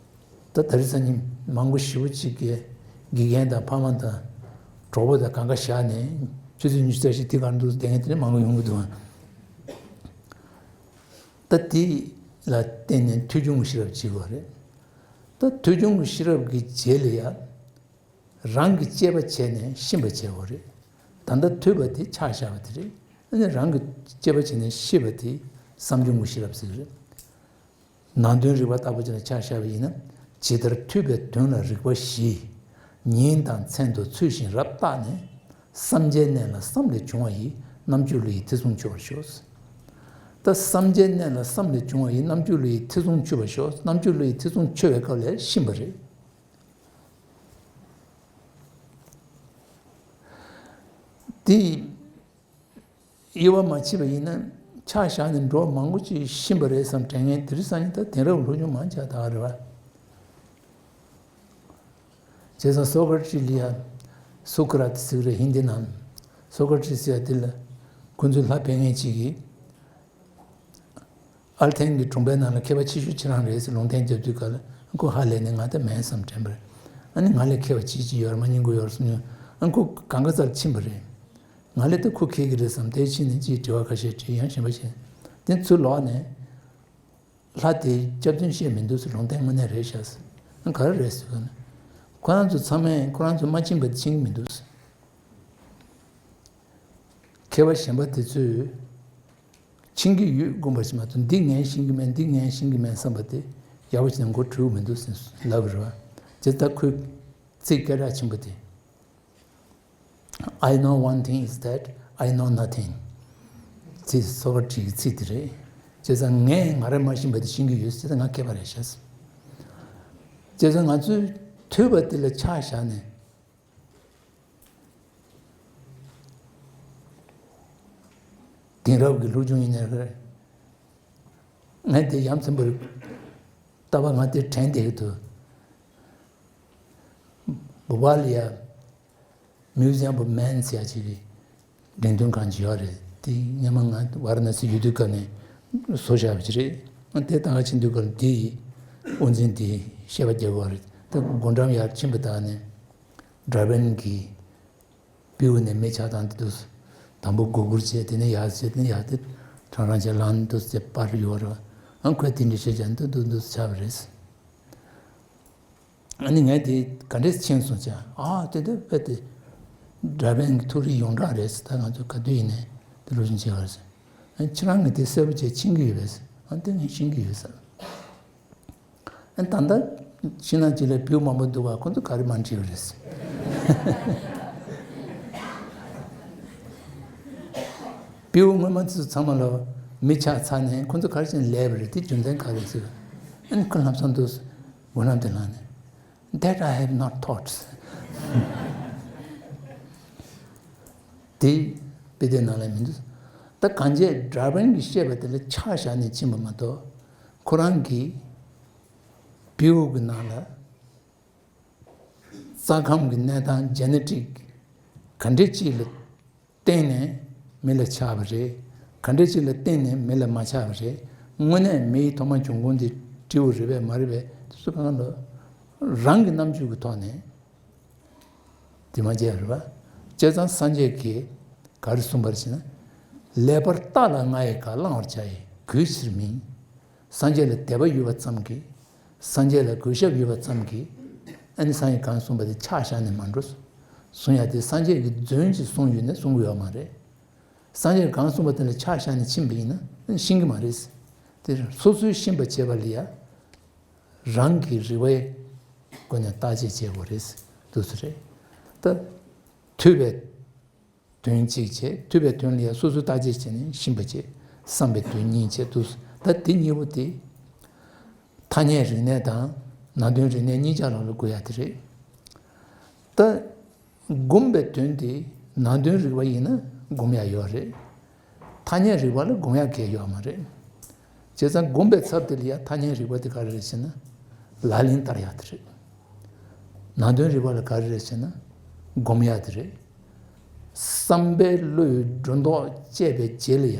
ད་དེ་རིང་སང་ཉིན་མང་པོ་ཞེ་པོ་ཅིག་གིས་དགེ་རྒན་དང་ཕ་མ་དང་གྲོགས་པོ་དང་གང་ག་བཞག་ནས་ཆུ་ཚོད་ཉི་ཤུ་རྩ་བཞི་དེ་གར་འདུག་བསྡད་མཁན་དེ་འདྲ་མང་པོ་ཡོང་གི་འདུག་ད་དེ་ལ་བརྟེན་ནས་ཐོས་བྱུང་གི་ཤེས་རབ་བྱེད་དགོས་རེད། ད་ཐོས་བྱུང་གི་ཤེས་རབ་ཀྱི་རྗེས་ལ་ཡ། རང་གིས་དཔྱད་པ་བྱས་ནས་ཤེས་པ་བྱེད་དགོས་རེད། ད་ལྟ་ཐོས་པ་དེ་ཆ་བཞག་པ་དེ་རེད། ཨ་ནི་རང་གིས་དཔྱད་པ་བྱས་ནས་ཤེས་པ་དེ་བསམ་བྱུང་གི་ཤེས་རབ་ཟེར་གྱི་རེད། ནང་དོན་རིག་པ་ལྟ་བུ་བྱས་ནས་ཆ་བཞག་པ་ཡིན་ན། ཇི་ལྟར་ཐོས་པའི་དོན་ལ་རིག་པ་གཞི། ཉིན་དང་མཚན་དུ་ཚུལ་བཞིན་རབ་བརྟགས་ནས། བསམ་བྱའི་གནས་ལ་བསམ་ལས་བྱུང་བ་ཡི། རྣམ་དཔྱོད་བློ་ཡིས་ཐེ་ཚོམ་ཆོད་པར་ཤོག་ད་བསམ་བྱའི་གནས་ལ་བསམ་ལས་བྱུང་བ་ཡི་རྣམ་དཔྱོད་བློ་ཡིས་ཐེ་ཚོམ་ཆོད་པར་ཤོག་རྣམ་དཔྱོད་བློ་ཡིས་ཐེ་ཚོམ་ཆོད་པའི་སྐབས་ལ་ཤེས་པ་རེད། དེ་དབྱེ་བ་མ་ཕྱེ་བ་ཡིན་ན། ཆ་བཞག་ནས་འགྲོ་བ་མང་པོ་ཅིག་ཤི་བ་རེད་བསམ་དྲན་མཁན་དེ་རིང་སང་ཉིན་ད་དེང་རབས་སློབ་སྦྱོང་མང་ཆགས་ད་རེད་བ། བྱས་ཙང་སོ་ཀ་ཊི་ལ་ཡ། སོ་ཀ་ར་ཏི་ཟེར་གི་རེད་ཧིན་དི་ནང་། སོ་ཀ་ཊི་ཟེར་ཡ་དེ་ལ། ཁོ་ཚོའི་ལྷ་ཕལ་སྐད་ཅིག་གིས། ཨལ་ཐན་གྱི་གྲོང་པའི་ནང་ལ་མཁས་པ་ཆེ་ཤོས་ཁྱེད་རང་རེད་ཟེར་ལུང་བསྟན་རྒྱབ་དུས་སྐབས་ལ་ཁོ་ཧ་ལས་ནས་ང་ད་མེད་བསམ་དྲན་པ་རེད། ཨ་ནི་ང་ལས་མཁས་པ་ཅིག་ཅིག་ཡོད་རེད་མ་སྙིང་པོ་ཡོད་རེད་བསམ་མྱོང་། ཨ་ཁོ་གང་ག་ཙམ་ཕྱིན་པ་རེད། ང་ལས་ད་ཁོ་མཁས་ཀྱི་རེད་བསམ་དེ་ཕྱིན་ནས་ཅིག་དྲི་བ་ཁ་ཤས་དྲིས་ཡང་གཞན་པ་བྱས། དེ་ཚུར་ལོག་ནས། ལྷ་དེས་སྐྱབས་བཅོལ་བཤད་མི་འདུག་ཟེར་ལུང་བསྟན་དངོས་གནས་རེད་ཤག་ཟེར། ཨ་ག་རེ་རེད་ཟེར་གོ་ནས། ཁོ་རང་ཚོ་ཚང་མས་ཁོ་རང་ཚོ་མ་ཕྱིན་པ་དེ་ཕྱིན་གྱི་མི་འདུག་ཟེར། མཁས་པ་གཞན་པ་དེ་ཚོས་ཕྱིན་གྱི་ཡོད་དགོངས་པ་ཞིག་མ་གཏོགས་འདི་ངས་ཤེས་ཀྱི་མེད་འདི་ངས་ཤེས་ཀྱི་མེད་བསམ་པ་དེ་ཡག་པོ་བྱས་ནས་མགོ་འཁྲུག་མི་འདུག་ཟེར་ལབ་རེད་བ། དེ་ལྟར་ཁོས་ཚིག་སྐད་གྲགས་ཆེན་པོ་དེ། I know one thing is that I know nothing. ཅེས་སོ་ཀ་ཊི་ཡི་ཚིག་དེ་རེད། བྱས་ཙང་ངས་ང་རང་མ་ཤེས་པ་དེ་ཤེས་ཀྱི་ཡོད་ཟེར་ཙང་ང་མཁས་པ་རེད་ཤག་ཟེར། བྱས་ཙང་ང་ཚོས་ཐོས་པ་དེ་ལ་ཆ་བཞག་ནས། དེང་རབས་ཀྱི་སློབ་སྦྱོང་ཡིན་ནའི་རེད། ངས་དེ་ཡ་མཚན་པོ་རེད། ལྟ་བ་ང་དེ་དྲན་བསྡད་ཀྱི་འདུག་བྷོ་པཱལ་ལ་ཡ། Museum of Man's ཟེར་ཡ་ཅིག་གི་འགྲེམས་སྟོན་ཁང་ཅིག་ཡོད་རེད། དེ་སྔོན་མ་ང་ཝཱ་ར་ཎ་སི་ཡོད་དུས་སྐབས་ནས་བཟོ་བཞག་པ་ཅིག་རེད། ཨ་དེ་ད་ག་ཕྱིན་དུས་སྐབས་ལ་དེ་ཡི་དབུ་འཛིན་དེ་བཤད་པ་རྒྱག་གི་ཡོད་རེད། ད་སྒོ་འགྲམ་ཡར་ཕྱིན་པ་དག་ནས་ཌར་བན་གྱི་བེའུ་ནས་མི་ཆགས་སྟངས་དེ་འདུག་དང་པོ་སྒུར་སྒུར་བྱས་དེ་ནས་ཡར་བྱས་དེ་ནས་ཡར་དེ་ཁྲང་ཁྲང་བྱས་ལངས་འདུག་ཟེར་པར་ཡོད་རེད། ཨ་ཁོས་དེ་འདྲ་བཤད་ཀྱང་འདུག་འདུག་འདུག་ཆགས་པ་རེད། ཨ་ནི་ངས་དེ་ག་འདྲས་མཁྱེན་སོང་ཟེར། ཨ་དེ་དེ་དཔེ་དེ་ཌར་བན་གྱི་ཐུགས་རེ་ཡོངས་གྲགས་རེད་ཟེར། ད་ང་ཚོ་ག་དུས་ཡིན་ནའི་དེ་སློབ་སྦྱོང་བྱེད་པ་རེད་ཟེར། ཨ་ཁྱེད་རང་གིས་དེ་གསལ་པོ་བྱས་མཁྱེན་གྱི་ཡོད་པས་ཟེར། ཨ་དེ་ངས་ཤེས་ཀྱི་ཡོད་ཟེར། ཨ་ད་ལྟ་ཕྱི་ནང་གཅིག་ལ་བེའུ་མང་པོ་འདུག་བ་ཁོ་ཚོ་ག་རེ་མ་འདྲིས་པ་རེད་ཟེར། བེའུ་སྔོན་མ་ཚོ་ཚང་མ་ལ་མི་ཆགས་ཚར་ནས་ཁོ་ཚོ་ག་རེ་བྱས་ནས་ལས་པ་རེད། དེ་རྒྱུ་མཚན་ག་རེ་ཟེར། ཨ་ནི་ཁོ་ལམ་སང་འདུག་ཟེར། འོ་ན་དེ་ལ་ནི། That I have not thought. དེ་དཔེ་དེབ་ནང་ལ་མི་འདུག་ད་གང་བྱས་ཌར་བན་གྱིས་བཤད་པ་དེ་ལ་ཆ་བཞག་ནས་ཕྱིན་པ་མ་གཏོགས། ཁོ་རང་གིས་བེའུ་གི་ནང་ལ་རྩ་ཁམས་ཀྱི་གནས་སྟངས་ཇེ་ནེ་ཊིག་ག་འདྲས་ཅིག་ལ་བརྟེན་ནས་མི་ལ་ཆགས་པ་རེད། ག་འདྲ་ཅིག་ལ་བརྟེན་ནས་མི་ལ་མ་ཆགས་པ་རེད། དངོས་གནས་མི་ཡི་ཐོག་མ་བྱུང་ཁུངས་དེ་སྤྲེའུ་རེད་པས་མ་རེད་པས་དེ་ཚོ་གང་ལ་རང་གི་རྣམ་དཔྱོད་ཀྱི་ཐོག་ནས་དེ་མ་བྱས་རེད་པ། བྱས་ཙང་སངས་རྒྱས་ཀྱིས་ག་རེ་གསུངས་པ་རེད་ཟེར་ན། ལེགས་པར་བརྟགས་ལ་ང་ཡི་བཀའ་བླང་བར་བྱ་ཡི་གུས་ཕྱིར་མིན། སངས་རྒྱས་ལ་དད་པ་ཡོད་པ་ཙམ་གྱིས། སངས་རྒྱས་ལ་གུས་ཞབས་ཡོད་པ་ཙམ་གྱིས། ཨ་ནི་སངས་རྒྱས་གང་གསུངས་པ་དེ་ཆ་བཞག་ནས་མ་འགྲོ། གསུང་ཡ་དེ་སངས་རྒྱས་ཀྱིས་རྫུན་ཅིག་གསུངས་ཡོད་ན་གསུང་གི་ཡོད་མ་རེད། སངས་རྒྱས་གང་གསུངས་པ་དེ་ལ་ཆ་བཞག་ནས་ཕྱིན་པ་ཡིན་ན་ཤེས་ཀྱི་མ་རེད། དེ་སོ་སོའི་ཤེས་པ་བྱེད་པ་ལ་ཡ། རང་གི་རིག་པའི་སྒོ་ནས་བརྟག་དཔྱད་བྱེད་དགོས་རེད། འདུག་སེ་རེད། ད། ཐོས་པའི་དོན་གཅིག་བྱས། ཐོས་པའི་དོན་ལ་ཡང་སོ་སོའི་བརྟག་དཔྱད་བྱས་ནས་ཤེས་པ་བྱས། བསམ་པའི་དོན་གཉིས་བྱས་འདུག་ད་དེ་གཉིས་པོ་དེ། ཐ་སྙད་རིག་གནས་དང་ནང་དོན་རིག་གནས་གཉིས་ཆ་རང་ལ་དགོས་ཡ་དེ་རེད། ད། སྒོམ་པའི་དོན་དེ་ནང་དོན་རིག་པ་ཡིན་ན་སྒོམ་ཡ་ཡོད་རེད། ཐ་སྙད་རིག་པ་ལ་སྒོམ་ཡ་གང་ཡང་ཡོད་མ་རེད། བྱས་ཙང་སྒོམ་པའི་ཚབ་དེ་ལ་ཡ་ཐ་སྙད་རིག་པ་དེ་ག་རེ་རེད་ཟེར་ན། ལག་ལེན་བསྟར་ཡ་དེ་རེད། ནང་དོན་རིག་པ་ལ་ག་རེ་རེད་ཟེར་ན། སྒོམ་ཡ་དེ་རེད། བསམ་པས་བློ་ཡི་སྒྲོ་འདོགས་བཅད་པའི་རྗེས་ལ་ཡ།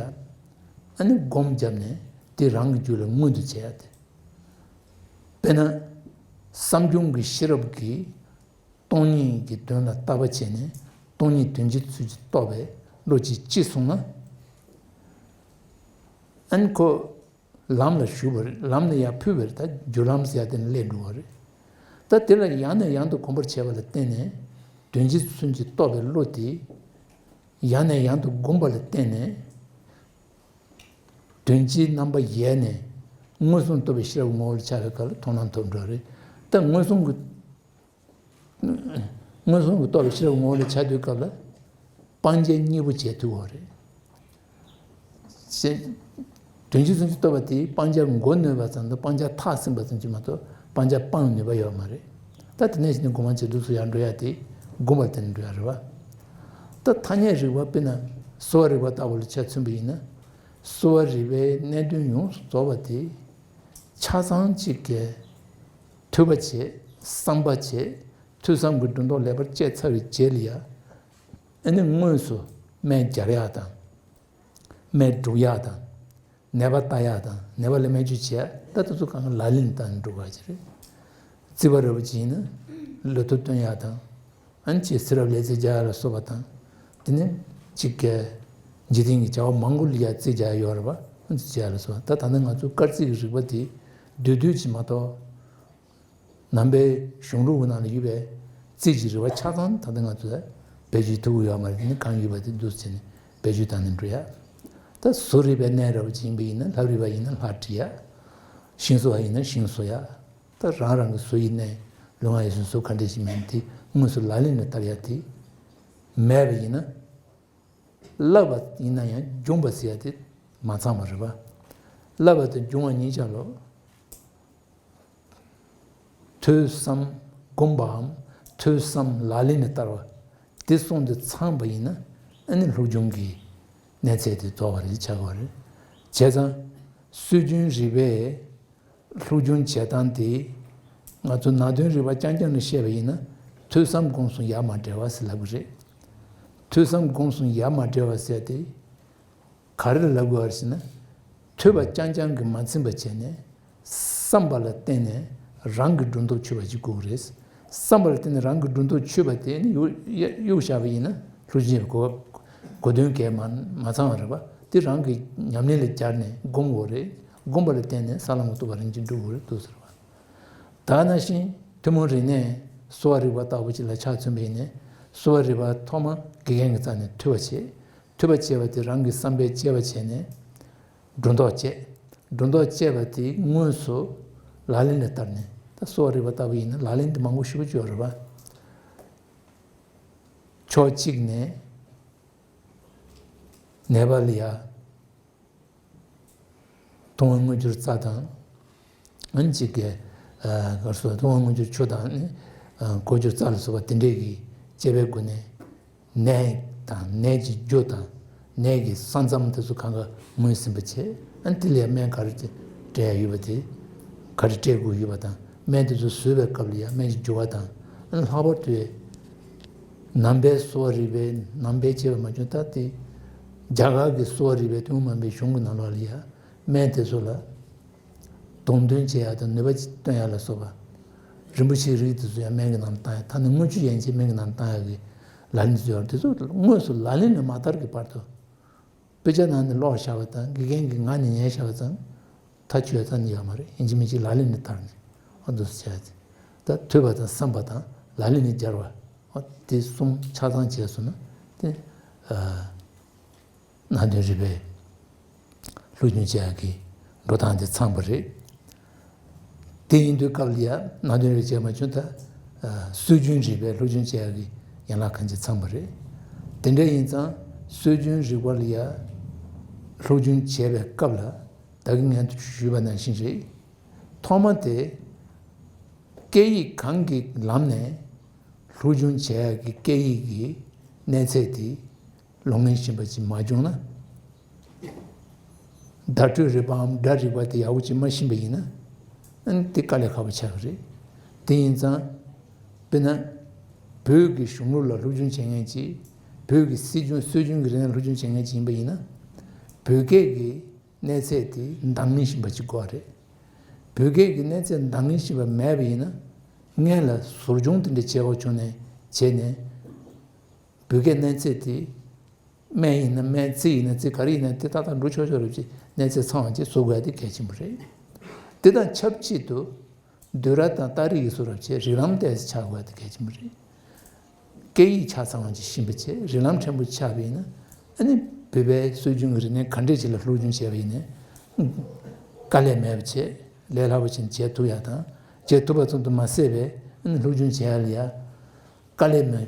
ཨ་ནི་སྒོམ་བརྒྱབ་ནས་དེ་རང་གི་རྒྱུད་ལ་མངོན་དུ་བྱེད་ཡ་དེ། དཔེར་ན། བསམ་བྱུང་གི་ཤེས་རབ་ཀྱིས། སྟོང་ཉིད་ཀྱི་དོན་ལ་བརྟག་པ་བྱས་ནས་སྟོང་ཉིད་དོན་སྤྱི་ཚུལ་གྱིས་རྟོགས་པའི་བློ་གཅིག་སྐྱེས་སོང་ན། ཨ་ནི་ཁོ་ལམ་ལ་ཞུགས་པ་རེད། ལམ་ལ་ཡར་ཕུལ་བ་རེད། ད་རྒྱུ་ལམ་ཟེར་ཡ་དེ་ནི་སླེབས་འགྲོ་བ་རེད། ད་དེ་ལ་ཡང་ནས་ཡང་དུ་གོམས་པར་བྱས་པ་ལ་བརྟེན་ནས་དོན་སྤྱི་ཚུལ་གྱིས་རྟོགས་པའི་བློ་དེ་ཡང་ནས་ཡང་དུ་བསྒོམས་པ་ལ་བརྟེན་ནས། དོན་སྤྱིའི་རྣམ་པ་ཡལ་ནས་མངོན་སུམ་རྟོགས་པའི་ཤེས་རབ་ངོ་བོ་ལ་ཆགས་པའི་སྐབས་ལ་མཐོང་ལམ་ཐོབ་འགྲོ་བ་རེད། ད་མངོན་སུམ་གྱི། མངོན་སུམ་གྱི་རྟོགས་པའི་ཤེས་རབ་ངོ་བོ་ལ་ཆགས་དུས་སྐབས་ལ་སྤང་བྱ་གཉིས་པོ་བྱེད་ཐུབ་པ་རེད། ཞེས། དོན་སྤྱི་ཚུལ་གྱིས་རྟོགས་པ་དེས་སྤང་བྱ་མགོ་ནོན་པ་ཙམ་དང་སྤང་བྱ་ཐག་ཟིན་པ་ཙམ་གྱིས་མ་གཏོགས་སྤང་བྱ་སྤང་ནུས་པ་ཡོད་མ་རེད། ད་དེ་ནས་གཞི་ནས་སྒོམ་པ་བྱེད་དུས་སུ་ཡར་འགྲོ་ཡ་དེ་སྒོམ་པ་དེ་ནས་འགྲོ་ཡ་རེད་བ། ད་ཐ་སྙད་རིག་པ་དཔེར་ན་གསོ་བ་རིག་པ་ལྟ་བུ་ལ་ཆ་མཚོན་པ་ཡིན་ན། གསོ་བ་རིག་པའི་གནད་དོན་ཡོངས་སུ་རྫོགས་པ་དེ་ཆ་ཚང་གཅིག་གི་ཐོས་པ་བྱས། བསམ་པ་བྱས། ཐོས་བསམ་གྱི་སྒྲོ་འདོགས་ལེགས་པར་བཅད་ཚར་བའི་རྗེས་ལ་ཡ། ཨ་ནི་དངོས་སུ་སྨན་སྦྱར་ཡག་དང་། སྨན་སྒྲུག་ཡག་དང་། ནད་པ་ལྟ་ཡག་དང་། ནད་པ་ལ་སྨན་བཅོས་བྱེད་ཡག་ད་དེ་ཚོ་གང་ག་ལག་ལེན་བསྟར་ནས་འགྲོ་དགོས་ཀྱི་རེད། རྩིས་པ་འདྲ་པོ་ཅིག་ཡིན་ན་ལོ་ཐོ་སྟོན་ཡག་དང་། ཨ་ནི་ཅིག་ཚེ་རབས་ལས་རྩིས་རྒྱག་ཡག་ལ་སོགས་པ་དང་། དེ་ནས་ཅིག་གི་འཇིག་རྟེན་གྱི་བྱ་བ་མང་པོ་ལ་ཡ་རྩིས་རྒྱག་ཡག་ཡོད་རེད་པ། ཨ་ནི་རྩིས་རྒྱག་ཡག་ལ་སོགས་པ། ད་ད་ནི་ང་ཚོ་སྐར་རྩིས་ཀྱི་རིག་པ་དེ་བསྡུས་བསྡུས་ཅིག་མ་གཏོགས། ནང་པའི་གཞུང་ལུགས་ཀྱི་ནང་ལ་ཡོད་པའི་རྩིས་ཀྱི་རིག་པ་ཆ་ཚང་ད་ལྟ་ང་ཚོས་བེད་སྤྱོད་ཐུབ་ཀྱི་ཡོད་མ་རེད། དེ་ནི་གང་ཡོད་པ་དེ་འདུག་སེ་བྱས་ནས་བེད་སྤྱོད་བཏང་ནས་འགྲོ་ཡ། ད་གཟུགས་རིག་པའི་གནས་འདྲ་པོ་ཅིག་ཡིན་པ་ཡིན་ན་ལྷ་རིག་པ་ཡིན་ན་ལྷ་བྲི་ཡ། ཤིང་བཟོ་བ་ཡིན་ན་ཤིང་བཟོ་ཡ། ད་རང་རང་གི་གཟུགས་ཡི་གནས་ལུས་ངག་ཡིད་གསུམ་གཟུགས་ག་འདྲ་ཞིག་མིན་དེ་དངོས་སུ་ལག་ལེན་ལ་བསྟར་ཡ་དེ་མེད་པ་ཡིན་ན། བསླབ་པ་ཡིན་ན་ཡང་སྦྱོང་བ་ཟེར་ཡ་དེ་མ་ཚང་བ་རེད་པ། བསླབ་པ་དང་སྦྱོང་བ་གཉིས་ཆ་ལོ། ཐོས་བསམ་སྒོམ་པའམ་ཐོས་བསམ་ལག་ལེན་ལ་བསྟར་བ་དེ་གསུམ་དེ་ཚང་བ་ཡིན་ན། ཨ་ནི་སློབ་སྦྱོང་གི་གནས་ཚད་དེ་རྫོགས་པ་རེད་ཆགས་པ་རེད། བྱས་ཙང་སྲོལ་རྒྱུན་རིག་པའི་སློབ་སྦྱོང་བྱེད་སྟངས་དེ་ང་ཚོ་ནང་དོན་རིག་པ་རྐྱང་རྐྱང་ནས་བཤད་པ་ཡིན་ན་ཐོས་བསམ་སྒོམ་གསུམ་ཡ་མ་བྲལ་བ་ཟེར་ལབ་ཀྱི་རེད། ཐོས་བསམ་སྒོམ་གསུམ་ཡ་མ་བྲལ་བ་ཟེར་དེ། ག་རེ་ལབ་དགོས་པ་རེད་ཟེར་ན། ཐོས་པ་རྐྱང་རྐྱང་གིས་མ་ཚིམ་པ་བྱས་ནས། བསམ་པ་ལ་བརྟེན་ནས་རང་གི་སྒྲོ་འདོགས་ཆོད་པ་ཅིག་དགོས་ཀྱི་རེད། བསམ་པ་ལ་བརྟེན་ནས་རང་གི་སྒྲོ་འདོགས་ཆོད་པ་དེ་ནི་གཡུག་གཡུག་བཞག་པ་ཡིན་ན་སློབ་སྦྱོང་གི་གོ་གོ་དོན་གལ་མ་མ་ཚང་བ་རེད་པ། དེ་རང་གི་ཉམས་ལེན་ལ་སྦྱར་ནས་སྒོམ་དགོས་རེད། སྒོམ་པ་ལ་བརྟེན་ནས་ས་ལམ་གྱི་རྟོགས་པ་རིམ་གྱིས་འགྲུབ་དགོས་རེད་འདུག་ཟེར་བ། ད་ནང་བཞིན་ཐུན་མོང་རིག་གནས་གསོ་བ་རིག་པ་ལྟ་བུ་ཅིག་ལ་ཆ་མཚོན་པ་ཡིན་ན། གསོ་བ་རིག་པ་ཐོག་མ་དགེ་རྒན་གྱི་རྩ་ནས་ཐོས་པ་བྱེད། ཐོས་པ་བྱས་པ་དེ་རང་གི་བསམ་པས་དཔྱད་པ་བྱས་ནས་སྒྲོ་འདོགས་བཅད། སྒྲོ་འདོགས་བཅད་པ་དེ་དངོས་སུ་ལག་ལེན་ལ་བསྟར་ནས། ད་གསོ་བ་རིག་པ་ལྟ་བུ་ཡིན་ན་ལག་ལེན་དེ་མང་པོ་ཞེ་པོ་ཅིག་ཡོད་རེད་པ། ཕྱོགས་གཅིག་ནས་ནད་པ་ལ་ཡ། ཐུན་དབང་མངོན་གྱུར་རྩ་དང་། ཨ་ནི་གཅིག་གི་ག་རེ་ཟེར། ཐུན་དབང་མངོན་གྱུར་ཆུ་དང་ནི། གོ་འགྱུར་རྩ་ལ་སོགས་པ་དེ་འདྲས་ཀྱི་དཔྱད་པའི་སྒོ་ནས། ནད་དང་ནད་ཀྱི་རྒྱུ་དང་ནད་ཀྱི་ས་མཚམས་དེ་ཚོ་གང་ག་ངོས་ཟིན་པ་བྱས། ཨ་ནི་དེ་ལ་ཡང་སྨན་ག་རེ་སྤྲད་ཡ་ཡོད་པ་དེ། ག་རེ་སྤྲད་དགོས་ཡོད་པ་དང་། སྨན་དེ་ཚོ་བཟོས་པའི་སྐབས་ལ་ཡང་སྨན་གྱི་རྒྱུ་བ་དང་། ཨ་ནི་ལྷག་པར་དུ་ནང་པའི་གསོ་བ་རིག་པའི་ནང་པའི་དཔྱད་པ་མ་བྱུང་ད་དེ། རྒྱ་གར་གྱི་གསོ་བ་རིག་པའི་ཐུན་མོང་མ་ཡིན་པའི་གཞུང་གི་ནང་ལོགས་ལ་ཡ། སྨན་དེ་ཚོ་ལ་སྡོམ་སྟོན་བྱེད་ཡག་དང་ནུས་པ་བཏོན་ཡག་ལ་སོགས་པ། རིན་པོ་ཆེའི་རིགས་དེ་ཚོ་ཡང་སྨན་གྱི་ནང་ལ་བཏང་ཡག་ད་ནི་དངུལ་ཆུ་ཡན་ཆད་སྨན་གྱི་ནང་ལ་བཏང་ཡག་གི་ལག་ལེན་དེ་ཚོ་ཡོད་རེད། དེ་ཚོ་དངོས་སུ་ལག་ལེན་ལ་མ་བསྟར་གྱི་བར་དུ། དཔེ་ཆ་ནང་ནས་ཀློག་བཞག་པ་དང་དགེ་རྒན་གྱི་ངག་ནས་ཉན་བཞག་པ་ཙམ་མཐའ་ཆོད་ཙམ་ནི་ཡོད་མ་རེད། ཡིན་གཅིག་མིན་གཅིག་ལག་ལེན་ལ་བསྟར་ནས། ཨ། འདུག་སེ་བྱས་ཏེ། ད་ཐོས་པ་དང་བསམ་པ་དང་ལག་ལེན་ལ་སྦྱར་བ། ཨ། དེ་གསུམ་ཆ་ཚང་བྱས་སོང་ན་དེ། ཨ། ནང་དོན་རིག་པའི་སློབ་སྦྱོང་བྱེད་ཡག་གི་འགྲོ་སྟངས་དེ་ཚང་བ་རེད། དེ་ཡིན་དུས་སྐབས་ལ་ཡ་ནང་དོན་རིག་བྱས་མ་བྱུང་ད། ཨ། སྲོལ་རྒྱུན་རིག་པའི་སློབ་སྦྱོང་བྱེད་ཡག་གི་ཡན་ལག་ཁང་ཆེན་ཚང་བ་རེད། དེ་འདྲ་ཡིན་ཙང་སྲོལ་རྒྱུན་རིག་པ་ལ་ཡ་སློབ་སྦྱོང་བྱེད་པའི་སྐབས་ལ་ད་གིན་ངས་ཞུས་པ་ནང་བཞིན་རེད། ཐོག་མ་དེ་སྐད་ཡིག་གང་གི་ལམ་ནས་སློབ་སྦྱོང་བྱེད་ཡག་གི་སྐད་ཡིག་གི་གནས་ཚད་དེ། ལོ་ངན་ཞིག་མ་བྱུང་ན། བརྡ་སྤྲོད་རིག་པའམ་སྒྲ་རིག་པ་དེ་ཡག་པོ་ཅིག་མ་ཤེས་པ་ཡིན་ན། ཨ་ནི་དེ་དཀའ་ལས་ཁག་པོ་ཆགས་ཀྱི་རེད། དེ་ཡིན་ཙང་། དཔེར་ན། བོད་ཀྱི་གཞུང་ལུགས་ལ་སློབ་སྦྱོང་བྱེད་མཁན་ཅིག་བོད་ཀྱི་སྲིད་སྐྱོང་སྲོལ་རྒྱུན་གྱི་རིག་གནས་སློབ་སྦྱོང་བྱེད་མཁན་ཅིག་ཡིན་པ་ཡིན་ན། བོད་སྐད་ཀྱི་གནས་ཚད་དེ་འདང་ངེས་ཤིང་པ་ཅིག་དགོས་རེད། བོད་སྐད་ཀྱི་གནས་ཚད་འདང་ངེས་ཤིང་པ་མེད་པ་ཡིན་ན། སྔན་ལ་ཟུར་སྦྱོང་དེ་འདྲ་བྱེད་དགོས་བྱུང་ནས་བྱས་ནས། བོད་སྐད་གནས་ཚད་དེ། སྨན་ཡིན་ན་སྨན། རྩིས་ཡིན་ན་རྩིས། ག་རེ་ཡིན་ན་དེ་ཏག་ཏག་འགྲོ་ཆོག་ཆོག་རེད་ཅེས་གནས་ཚད་ཚང་བ་ཅིག་བཟོ་དགོས་ཡ་དེ་གལ་ཆེན་པོ་རེད། དེ་དང་ཆབས་ཅིག་ཏུ། བསྡུས་གྲྭ་དང་རྟགས་རིས་ཀྱི་བཟོ་གྲྭ་བྱས་རིགས་ལམ་ཏོག་ཙམ་ཆགས་དགོས་ཡ་དེ་གལ་ཆེན་པོ་རེད། སྐད་ཡིག་ཆ་ཚང་བ་ཅིག་ཤེས་པ་བྱས་རིགས་ལམ་ཕྲན་བུ་ཆགས་པ་ཡིན་ན། ཨ་ནི་བོད་པའི་སྲོལ་རྒྱུན་གྱི་རིག་གནས་ག་འདྲས་ཅིག་ལ་སློབ་སྦྱོང་བྱས་པ་ཡིན་ནའི། དཀའ་ལས་མེད་པ་བྱས་ལས་སླ་པོ་ཅིག་བྱེད་ཐུབ་ཡ་དང་། བྱེད་ཐུབ་པ་ཙམ་དུ་མ་ཟད་པའི་ཨ་ནི་སློབ་སྦྱོང་བྱེད་ཡ་ལ་ཡ། དཀའ་ལས་མེད།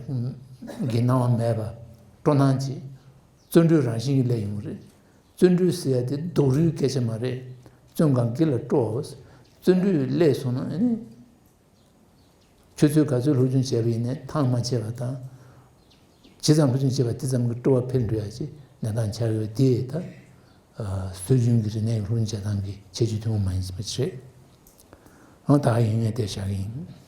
གྱི་སྣང་བ་མེད་པ། སྤྲོ་སྣང་གཅིག་བརྩོན་འགྲུས་རང་བཞིན་གྱིས་སླེབས་ཡོང་གི་རེད། བརྩོན་འགྲུས་ཟེར་ཡ་དེ་སྡུག་རུས་སྐད་ཆ་མ་རེད། བརྩོན་གང་གིས་ལ་སྤྲོ། བརྩོན་འགྲུས་སླེབས་སོང་ན་ཨ་ནི། ཆུ་ཚོད་ག་ཚོད་སློབ་སྦྱོང་བྱས་པ་ཡིན་ནའི་ཐང་མ་ཆད་པ་དང་། ཇི་ཙམ་སློབ་སྦྱོང་བྱས་པ་དེ་ཙམ་གྱི་སྤྲོ་བ་འཕེལ་འགྲོ་ཡ་ཅིག་གནས་སྟངས་ཆགས་ཡོད་དེ་ད། སྲོལ་རྒྱུན་གྱི་རིག་གནས་ཀྱི་སློབ་གཉེར་བྱེད་སྟངས་ཀྱི་ཁྱད་ཆོས་ཐུན་མོང་མ་ཡིན་པ་ཞིག་རེད། ཨང་། ད་ག་ཡིན་ངས་དེ་བཞག་གི་ཡིན།